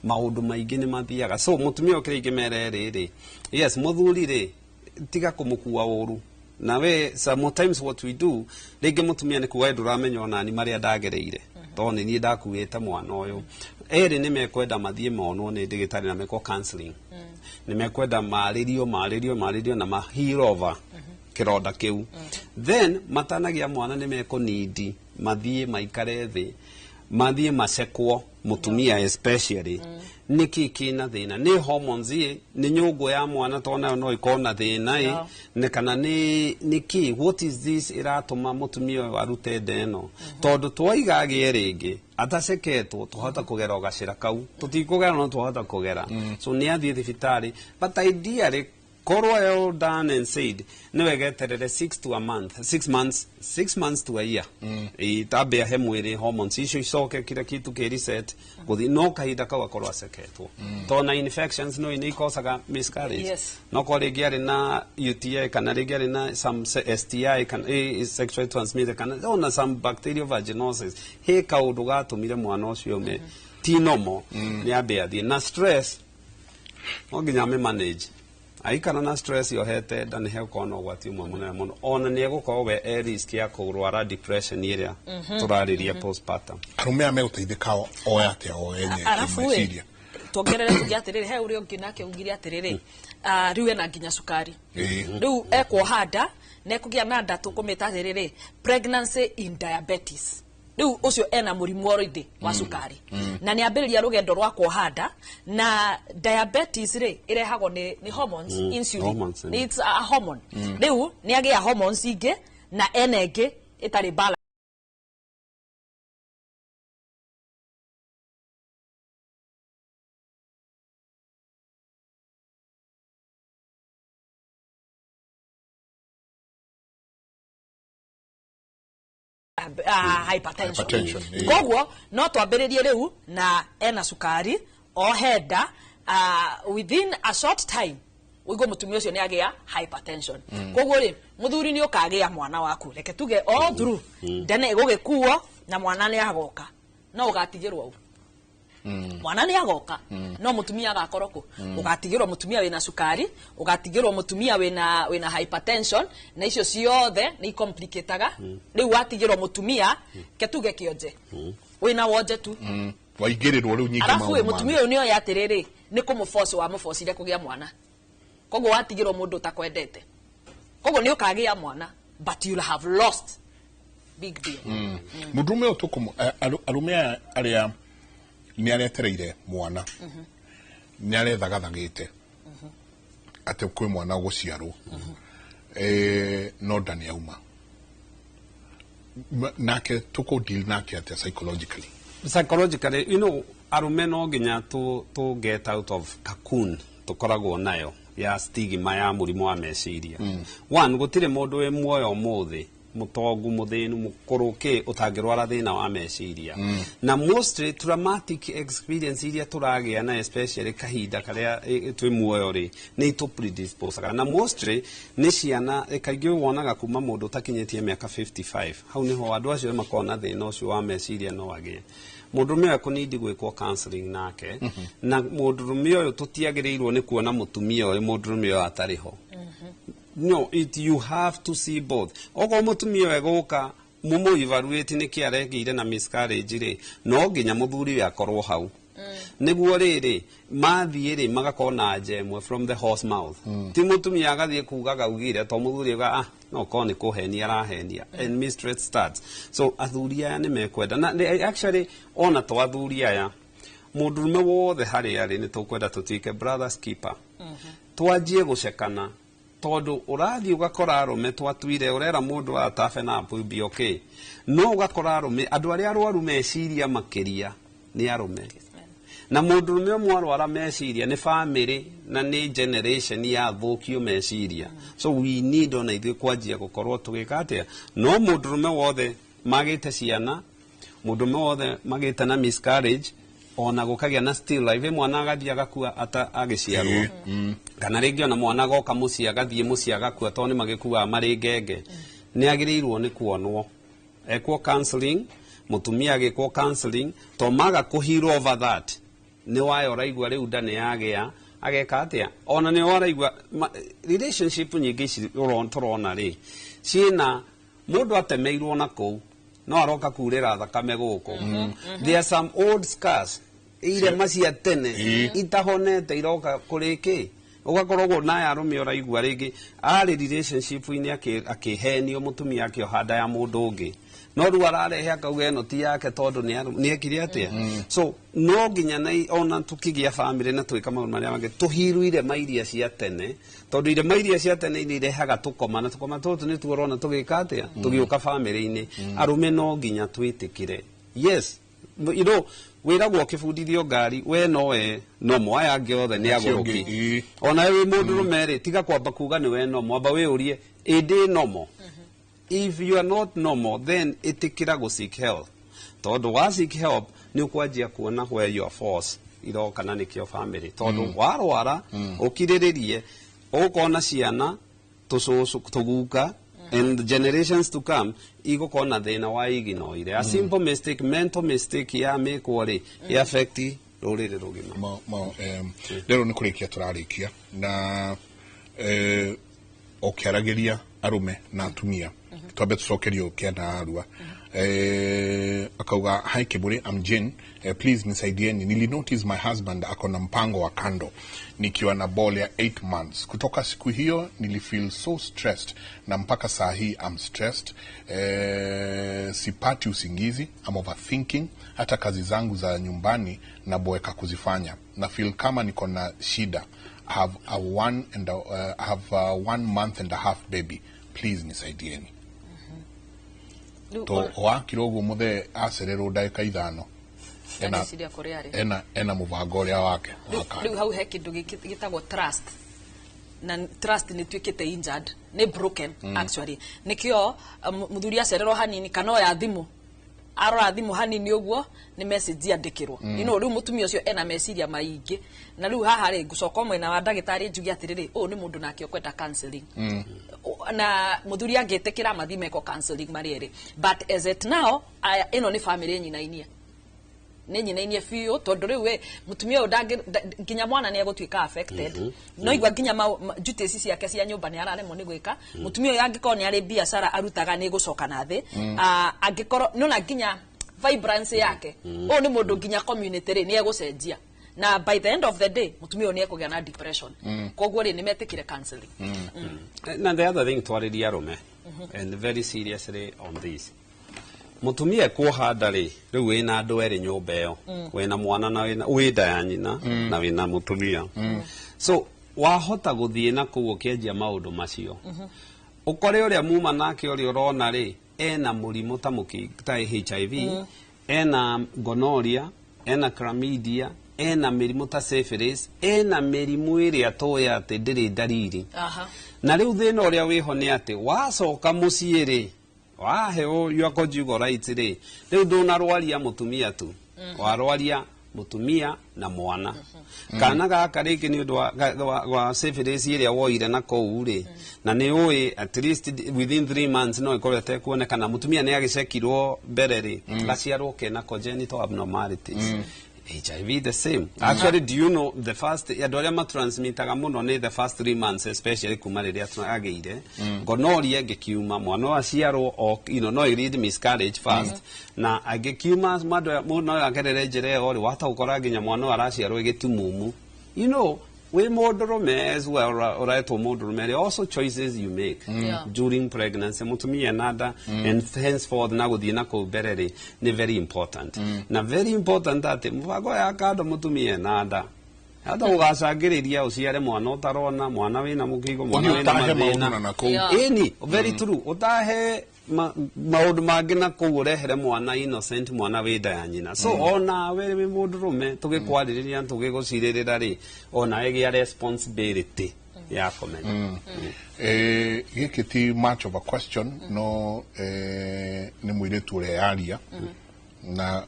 Maũndũ maingĩ nĩ mathiaga, so mũtumia ũyũ kĩrĩa ingĩmera rĩrĩ, yes, mũthuri rĩ, tiga kũmũkua ũru. Na we sometimes what we do, rĩngĩ mũtumia nĩ kuga ndũramenya onani marĩa ndagereire, tondũ nĩ niĩ ndakuĩte mwana ũyũ. Erĩ nĩ mekwenda mathiĩ monwo nĩ ndagĩtarĩ na mekwo counseling, nĩ mekwenda marĩrio marĩrio marĩrio na ma heal over kĩronda kĩu. Then matanagĩa mwana nĩ mekũnindi mathiĩ maikare thĩ, mathiĩ macekwo, mũtumia especially, nĩkĩ kĩna thĩna, nĩ hormones ĩ, nĩ nyũngũ ya mwana tondũ nayo no ĩkorwo na thĩna ĩ, nĩ kana nĩ nĩkĩ, what is this ĩratũma mũtumia ũyũ arute nda ĩno? Tondũ twaiga agĩe rĩngĩ ataceketwo, twahota kũgera o gacĩra kau tũtikũgera, no twahota kũgera. So nĩ athiĩ thibitarĩ, but ideally korwo all done and said, nĩ wega eterere 6 to a month, 6 months, 6 months to a year, tambe ahe mwĩrĩ hormones icio icoke, kila kitu kĩ reset gũthiĩ, no kahinda kau akorwo aceketwo, tondũ na infections no nĩ ikosaga miscarriage. No korwo rĩngĩ arĩ na UTI kana rĩngĩ arĩ na some STI kana sexually transmitted kana ona some bacterial vaginosis, he kaũndũ gatũmire mwana ũcio ume ti normal, nĩ ambe athiĩ. Na stress no nginya ame manage, aikara na stress yohete nda nĩ hegũkorwo na ũgwati ũmwe mũnene mũno, ona nĩ egũkorwo we e risk ya kũrwara depression ĩrĩa tũrarĩria postpartum. Arũme aya megũteithĩka o atĩa o enye Arabu ĩ meciria? Tuongerere tuge atĩrĩrĩ, he ũrĩa ũngĩ nake ugire atĩrĩrĩ, rĩu ena nginya cukari, rĩu ekuoha nda na ekũgĩa na nda, tũkũmĩta atĩrĩrĩ pregnancy in diabetes. Rĩu ũcio ena mũrimũ already wa cukari na nĩ ambĩrĩria rũgendo rwa kuoha nda, na diabetes rĩ ĩrehagwo nĩ hormones, insulin. Hormones, It's a hormone. Rĩu nĩ agĩa hormones ingĩ na ena ĩngĩ ĩtarĩ balance. Hypertension. Hypertension, Koguo no twambĩrĩrie rĩu na ena cukari ohe nda, within a short time ũigue mũtumia ũcio nĩ agĩa hypertension. Koguo rĩ, mũthuri, nĩ ũkagĩa mwana waku, reke tuge all through nda nĩ ĩgũgĩkuo na mwana nĩ agoka, no ũgatigĩrwo u mwana nĩ agoka, no mũtumia agakorwo kũ? Ũgatigĩrwo mũtumia wĩna cukari, ũgatigĩrwo mũtumia wĩna hypertension, na icio ciothe nĩ icomplicataga. Rĩu watigĩrwo mũtumia ketuge kĩonje, wĩna wonje tu. Waingĩrĩrwo rĩu nyingĩ Arabu ĩ maũndũ mũtumia mangĩ. ũyũ nĩ oĩ atĩrĩrĩ, nĩ kũmũboci wamũbocire kũgĩa mwana, koguo watigĩrwo mũndũ ũtakwendete, koguo nĩ ũkagĩa mwana but you'll have lost big deal. Mũndũrũme ũyũ arũme aya arĩa nĩ aretereire mwana, nĩ arethagathagĩte atĩ kwĩ mwana gũciarwo, no nda nĩ auma. Nake tũkũ deal nake atĩa psychologically? Psychologically, arume no nginya to get out of cocoon tukoragwo nayo ya stigma ya mũrimũ wa meciria. One, gũtirĩ mũndũ wĩ muoyo ũmũthĩ Mũtongu, mũthĩnu, mũkũrũ, kĩ ũtangĩrwara thĩna wa meciria. Na mostly traumatic experience iria tũragĩa na, especially kahinda karĩa twĩ muoyo rĩ, nĩ itũ predisposaga. Na mostly nĩ ciana, kaingĩ wonaga kuma mũndũ ũtakinyĩtie mĩaka 55, hau nĩho andũ acio makoragwo na thĩna ũcio wa meciria. No agĩe mũndũrũme ũyũ ekũnindi gwĩkwo counseling nake, na mũndũrũme ũyũ tũtiagĩrĩirwo nĩ kuona mũtumia ũyũ mũndũrũme ũyũ atarĩ ho. No it, you have to see both. Okorwo mũtumia ũyũ egũka mũmũ evaluate nĩkĩ aregĩire na miscarriage rĩ, no nginya mũthuri ũyũ akorwo hau, nĩguo rĩrĩ mathiĩ rĩ, magakorwo na anja ĩmwe from the horse mouth. Ti mũtumia agathiĩ kugaga augire to mũthuri auga, "Ah, no korwo nĩ kũhenia arahenia," and mistress starts. So athuri aya nĩ mekwenda na actually ona to athuri aya, mũndũrũme wothe harĩa arĩ, nĩ tũkwenda tũtuĩke brothers keeper, twanjie gũcekana, tondũ ũrathiĩ ũgakora arũme twatuire ũrera mũndũ a toughen up, will be okay, no ũgakora arũme, andũ arĩa arwaru meciria makĩria nĩ arũme. Na mũndũrũme ũmwe arwara meciria, nĩ family na nĩ generation yathũkio meciria. So we need ona ithuĩ kwanjia gũkorwo tũgĩka atĩa. No mũndũrũme wothe magĩte ciana, mũndũrũme wothe magĩte na miscarriage, ona gũkagĩa na still life, mwana agathiĩ agakua ata agĩciarwo, kana rĩngĩ ona mwana agoka mũciĩ, agathiĩ mũciĩ agakua, tondũ nĩ magĩkuaga marĩ ngenge, nĩ agĩrĩirwo nĩ kuonwo, ekwo counseling, mũtumia agĩkwo counseling, to maga kũ heal over that. Nĩ wayo ũraigua rĩu nda nĩ yagĩa, ageka atĩa? Ona nĩ waraigua relationship nyingĩ ici tũrona rĩ, ciĩna mũndũ atemeirwo na kũu, no aroka kurĩra thakame gũkũ. There are some old scars, irema cia tene itahonete, iroka kũrĩ kĩ, ũgakorwo naya arũme ũraigua rĩngĩ arĩ relationship-inĩ, akĩhenio, mũtumia akĩoha nda ya mũndũ ũngĩ, no rĩu ararehe akauga ĩno ti yake tondũ nĩ ekire atĩa. So no nginya na ona tũkĩgĩa family na twĩka maũndũ marĩa mangĩ, tũhiru irema iria cia tene, tondũ irema iria cia tene nĩ irehaga tũkoma, na tũkoma tũtũ nĩ tuo ũrona tũgĩka atĩa, tũgĩũka family-inĩ. Arũme no nginya twĩtĩkĩre, yes, wĩragwo ũkĩbundithio ngari, we nowe nomo, aya angĩ othe nĩ Acio agũrũki. angĩ, ĩĩ. Ona wĩ mũndũrũme rĩ, tiga kwamba kuga nĩ we nomo, amba wĩyũrie, ĩ ndĩ nomo? If you are not normal, then ĩtĩkĩra gũ seek help, tondũ wa seek help nĩ ũkwanjia kuona where your force iroka, na nĩkĩo family, tondũ warwara ũkirĩrĩrie, ũgũkorwo na ciana, tũcũcũ, tũguka and generations to come igũkorwo na thĩna wa iginoire. A simple mistake, mental mistake ya mĩkwo rĩ, ĩ affect rũrĩrĩ rũgima. Rĩrũ nĩ kũrĩkia tũrarĩkia na ũkĩaragĩria arũme na atumia, twambe tũcokerio kĩanda arua. Akauga, "Hi Kiburi, I'm Jane. Please nisaidieni, nilinotice my husband ako na mpango wa kando nikiwa na ball ya 8 months. Kutoka siku hiyo nilifeel so stressed na mpaka saa hii I'm stressed. Sipati usingizi, I'm overthinking, hata kazi zangu za nyumbani naboeka kuzifanya. Na feel kama niko na shida. I have a one and a, I have a 1 month and a half baby. Please nisaidieni." Rĩu To wakira ũguo mũthee acererwo ndagĩka 5 ena, ndeciria kũrĩa arĩ. ena mũbango ũrĩa wake wa Rĩu kando. Rĩu hau he kĩndũ gĩkĩ gĩtagwo trust, na trust nĩ tuĩkĩte injured, nĩ broken actually. Nĩkĩo mũthuri acererwo hanini kana oya thimũ, arora thimũ hanini ũguo, nĩ message yandĩkĩrwo. Rĩu mũtumia ũcio ena meciria maingĩ. Na rĩu haha rĩ, ngũcoka mwena wa ndagĩtarĩ njuge atĩrĩrĩ, ũyũ nĩ mũndũ nake ũkwenda counseling. Na mũthuri angĩtĩkĩra, mathiĩ meko counseling marĩ erĩ. But as at now, aya, ĩno nĩ family nyinainie, nĩ nyinainie biũ, tondũ rĩu ĩ mũtumia ũyũ nginya mwana nĩ egũtuĩka affected. No igua nginya duties ciake cia nyũmba nĩ araremwo nĩ gwĩka. Mũtumia ũyũ angĩkorwo nĩ arĩ biacara arutaga, nĩ gũcoka na thĩ. Ah, angĩkorwo nona nginya vibrance yake, ũyũ nĩ mũndũ nginya community rĩ, nĩ egũcenjia, na by the end of the day mũtumia ũyũ nĩ ekũgĩa na depression. Koguo rĩ, nĩ metĩkĩre counseling. Na the other thing, twarĩrie arũme and very seriously on this, mũtumia ekuoha nda rĩ, rĩu wĩna andũ erĩ nyũmba ĩyo, wĩna mwana na wĩna wĩ nda ya nyina na wĩna mũtumia. So wahota gũthiĩ na kũu ũkĩanjia maũndũ macio, ũkore ũrĩa muma nake, ũrĩa ũrona rĩ, ena mũrimũ ta ta HIV, ena gonorrhea, ena chlamydia, ena mĩrimũ ta syphilis, ena mĩrimũ ĩrĩa tũĩ atĩ ndĩrĩ ndariri. Na rĩu thĩna ũrĩa wĩho nĩ atĩ wacoka mũciĩ rĩ, Waheo your conjugal rights rĩ, rĩu ndũnarwaria mũtumia tu, warwaria mũtumia na mwana. Kana gaka rĩngĩ nĩ ũndũ wa syphilis ĩrĩa woire na kũu rĩ, na nĩ ũĩ at least within 3 months no ĩkorwo ĩtekuonekana. Mũtumia nĩ agĩcekirwo mbere rĩ, gaciarwo kena congenital abnormalities. HIV the same. Actually, do you know the first, andũ arĩa matransmitaga mũno nĩ the first 3 months, especially kuma rĩrĩa agĩire gonorrhea ĩngĩkiuma mwana ũyũ aciarwo o no ĩlead miscarriage first, na angĩkiuma mũndũ no agerere njĩra ĩyo rĩ, wahota gũkora nginya mwana ũyũ araciarwo ĩgĩtumumu. Wĩ mũndũrũme as well, ũretwo mũndũrũme rĩ, also choices you make during pregnancy, mũtumia ena nda and henceforth na gũthiĩ na kũu mbere rĩ, nĩ very important, na very important atĩ mũbango ya kando mũtumia ena nda hata gũgacangĩrĩria ũciare mwana ũtarona, mwana wĩna mũkingo, mwana Ũthiĩ wĩna ũtahe mathĩna. maũndũ na kũu. Ĩni, very true, ũtahe maũndũ mangĩ na kũu, ũrehere mwana innocent, mwana wĩ nda ya nyina. So onawe wĩ mũndũrũme, tũgĩkwarĩrĩria, tũgĩgũcirĩrĩra rĩ, onawe gĩa responsibility ya kũmenya. Gĩkĩ ti much of a question, no nĩ mũirĩtu ũrĩa yaria na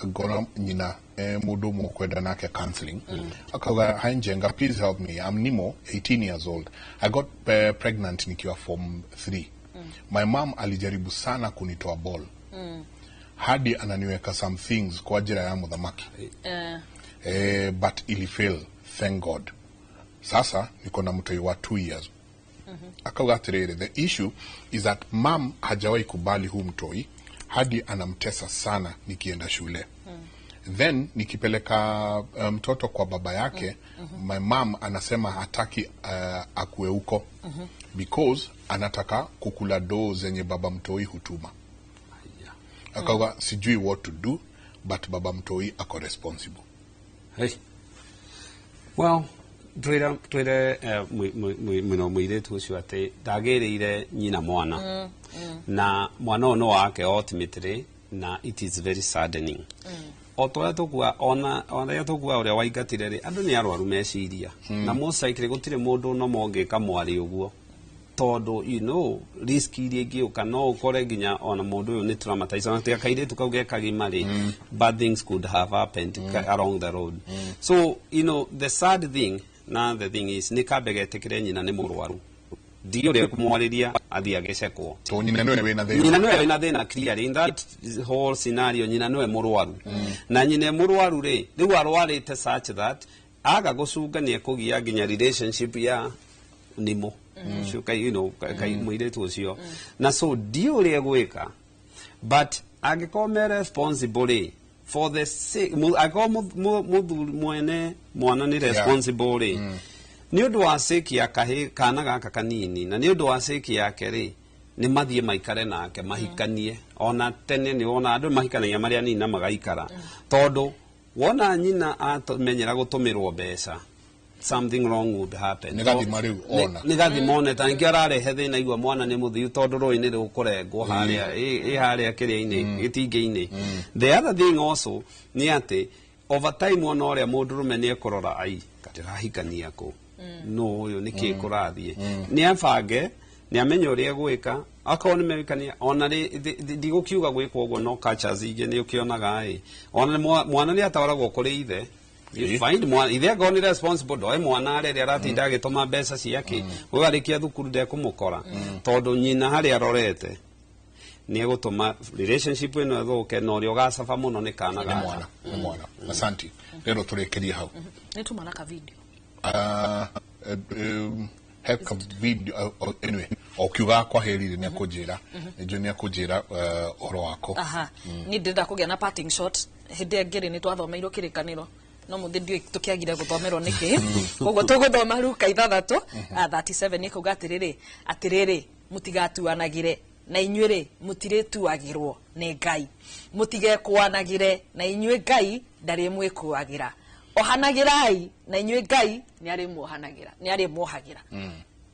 ngora nyina, mũndũ ũmwe ũkwenda nake counseling. Akauga, "Hi Njenga, please help me. I'm Nimo, 18 years old. I got pregnant nikiwa form 3. My mom alijaribu sana kunitoa ball hadi ananiweka some things kwa ajili ya muthamaki, but ilifail, thank God. Sasa niko na mtoi wa 2 years." Akauga atiriri, "The issue is that mam hajawahi kubali huu mtoi hadi anamtesa sana nikienda shule. Then nikipeleka mtoto kwa baba yake, my mom anasema hataki akue huko because anataka kukula doo zenye baba mtoi hutuma." Akauga, "Sijui what to do, but baba mtoi ako responsible." Hey. Well, twĩre mũno mũirĩtu ũcio atĩ ndagĩrĩire nyina mwana, na mwana ũyũ no wake ultimately, na it is very saddening. O ta ũrĩa tũkuga, ona ũrĩa tũkuga ũrĩa waingatire rĩ, andũ nĩ arwaru meciria, na most likely gũtirĩ mũndũ no mongĩka mwarĩ ũguo, tondũ risk iria ingĩũka no ũkore nginya ona mũndũ ũyũ nĩ traumatized, ona tiga kairĩtu kau ge kagima rĩ, bad things could have happened along the road. So the sad thing na the thing is nĩ kambe getĩkĩre nyina nĩ mũrwaru, ndiũ ũrĩa kũmwarĩria athiĩ agĩcekwo. To nyina nĩwe wĩna thĩna. Nyina nĩwe wĩna thĩna clearly in that whole scenario. Nyina nĩwe mũrwaru, na nyina e mũrwaru rĩ, rĩu arwarĩte such that aga gũcunga nĩ ekũgia nginya relationship ya nimo ũcio kai kai mũirĩtu ũcio, na so ndiũ ũrĩa egwĩka. But angĩkorwo me responsible rĩ, for the sake angĩkorwo mũthuri mwene mwana nĩ responsible rĩ, nĩ ũndũ wa sake ya kahĩ kana gaka kanini, na nĩ ũndũ wa sake yake rĩ, nĩ mathiĩ maikare nake, mahikanie. Ona tene nĩ wona andũ mahikanagia marĩa anini na magaikara, tondũ wona nyina amenyera gũtũmĩrwo mbeca, something wrong would happen. Nĩ gathima rĩu ona. Nĩ gathima one ta nĩkĩo ararehe thĩna, igua mwana nĩ mũthiu tondũ rũĩ nĩ rũkũrengwo harĩa ĩ harĩa kĩrĩa-inĩ gĩtingĩ-inĩ. The other thing also nĩ atĩ over time ona ũrĩa mũndũrũme nĩ ekũrora, ai ndĩrahikania kũ no ũyũ nĩkĩ kũrathiĩ, nĩ abange, nĩ amenye ũrĩa egwĩka akorwo nĩ mehikania. Ona rĩ ndigũkiuga gwĩkwo ũguo, no cultures ingĩ nĩ ũkĩonaga ĩ ona mwana nĩ atwaragwo kũrĩ ithe. You find mwana ithe angorwo nĩ responsible, ndoe mwana arere, aratinda agĩtũma mbeca ciake, ũyũ arĩkia thukuru ndekũmũkora, tondũ nyina harĩa arorete nĩ egũtũma relationship ĩno ĩthũke, na ũrĩa ũgacaba mũno nĩ kana Nĩ gaka. mwana, nĩ mwana. Asanti, rero tũrĩkĩrie hau. Nĩ tuma na ka video. He ka video, anyway, o kiuga kwa heri nĩ akũnjĩra, nĩ nĩ akũnjĩra ũhoro wako. Aha, niĩ ndĩrenda kũgĩa na parting shot. Hĩndĩ ĩngĩ rĩ, nĩ twathomeirwo kĩrĩkanĩro, no mũthĩ ndiũĩ tũkĩagire gũthomerwo nĩkĩ. Koguo tũgũthoma Luka 6:37, nĩ kuga atĩrĩrĩ, atĩrĩrĩ, mũtigatuanagĩre na inyuĩ rĩ mũtirĩtuagĩrwo nĩ Ngai, mũtigekũanagĩre na inyuĩ Ngai ndarĩmwĩkũagĩra, ohanagĩrai na inyuĩ Ngai nĩ arĩmuohanagĩra, nĩ arĩmuohagĩra.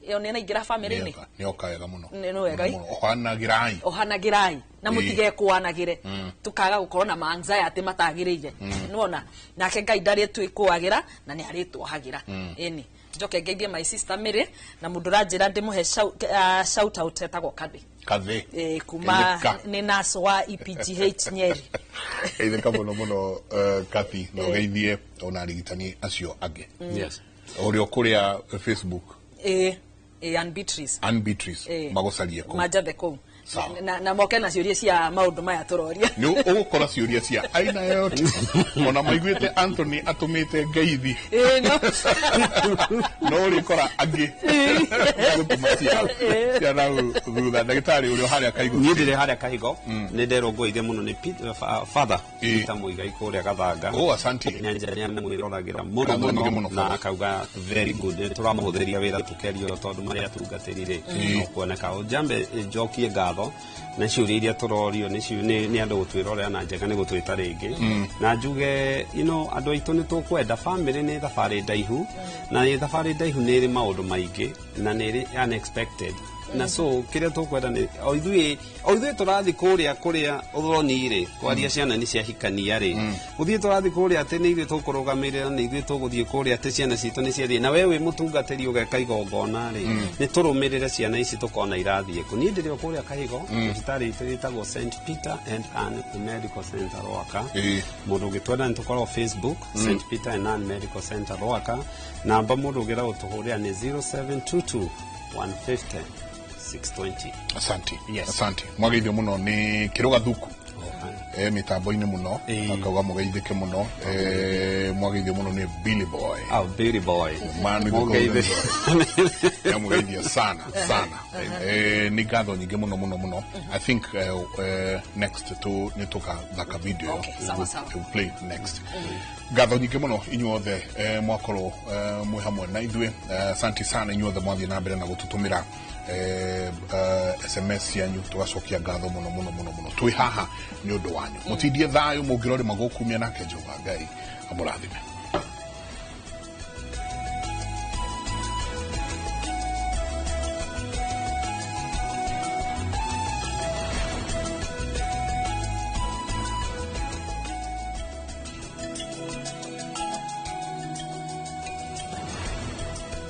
Ĩyo nĩ naingĩra bamĩrĩ-inĩ. Nĩ oka wega mũno. Nĩ wega, ĩ? Mũno. Ohanagĩrai. Ohanagĩrai na mũtigekũanagĩre, tukaga gũkorwo na ma anxiety matagĩrĩire. Nĩwona nake Ngai ndarĩtwĩkũagĩra na nĩ arĩtuohagĩra. Ĩni Njoke ngeithie my sister Mary na mundu ranjira ndimuhe shout out etagwo Kathi. Kathi. Kuma Geithĩka. nĩ nurse wa EPGH Nyeri. Geithĩka mũno mũno, Kathi, na ũgeithie ona arigitani acio angĩ. Yes. Ũrĩa ũkũrĩa Facebook? Ĩ Ann Beatrice. Ann Beatrice, magũcarie kũu. Manjathe kũu. Sawa. Na moke na ciũria cia maũndũ maya tũroria. Nĩ ũgũkora ciũria cia aina yote, ona maiguĩte Anthony atũmĩte ngeithi. Ĩ, no. No ũrĩkora angĩ gũtũma cia nau thutha. Ndagĩtarĩ, ũrĩa harĩa Kaigũ? Niĩ ndĩrĩ harĩa Kahigo, nĩ nderũngũirie mũno nĩ Father Peter Muigai kũrĩa Gathanga. Oh, asante. Nĩamwĩroragĩra mũno. Ngatho nyingĩ mũno mũno, na Father. Akauga very good, nĩ tũramũhũthĩria wĩra tũkerio tondũ marĩa atungatĩri rĩ no kuoneka. Njambe njokie ngatho na ciũria iria tũrorio nĩ andũ gũtwĩrorera na njega nĩ gũtwĩta rĩngĩ, na njuge andũ aitũ nĩ tũkwenda family nĩ thabarĩ ndaihu, na nĩ thabarĩ ndaihu, nĩ ĩrĩ maũndũ maingĩ na nĩ ĩrĩ unexpected, na so kĩrĩa tũkwenda nĩ o ithuĩ tũrathiĩ kũrĩa kũrĩa ũthoni rĩ kwaria ciana nĩ ciahikania rĩ, gũthiĩ tũrathiĩ kũrĩa atĩ nĩ ithuĩ tũkũrũgamĩrĩra, nĩ ithuĩ tũgũthiĩ kũrĩa atĩ ciana citũ nĩ ciathiĩ, na we wĩ mũtungatĩri ũgeka igongona rĩ, nĩ tũrũmĩrĩre ciana ici tũkona irathiĩ kũ. Niĩ ndĩrĩ o kũrĩa Kahigo, thibitarĩ itũ ĩtagwo St Peter and Ann Medical Center Rwaka. Mũndũ ũngĩtwenda nĩ tũkorwo Facebook, St Peter and Ann Medical Center Rwaka. Namba mũndũ ũngĩenda gũtũhũrĩra nĩ 0722 150 620. Asante. Yes. Asante, mwageithio mũno nĩ Kĩrũga Thuku mĩtambo-inĩ mũno. Akauga mũgeithĩke mũno. Mwageithio mũno nĩ Billy Boy. Oh, Billy Boy. Man with the golden voice. Nĩamũgeithia sana sana. Nĩ ngatho nyingĩ mũno mũno mũno. I think next tu nĩ tũkathaka video. Okay, sawa, sawa. To play next. Ngatho nyingĩ mũno inyuothe mwakorwo mwĩ hamwe na ithuĩ. Asante sana inyuothe mwathiĩ na mbere na gũtũtũmĩra SMS cianyu, tũgacokia ngatho mũno mũno mũno mũno. Twĩ haha nĩ ũndũ wanyu. Mũtindie thayũ, mũngĩrorĩ magũkumia nake Jehova Ngai amũrathime.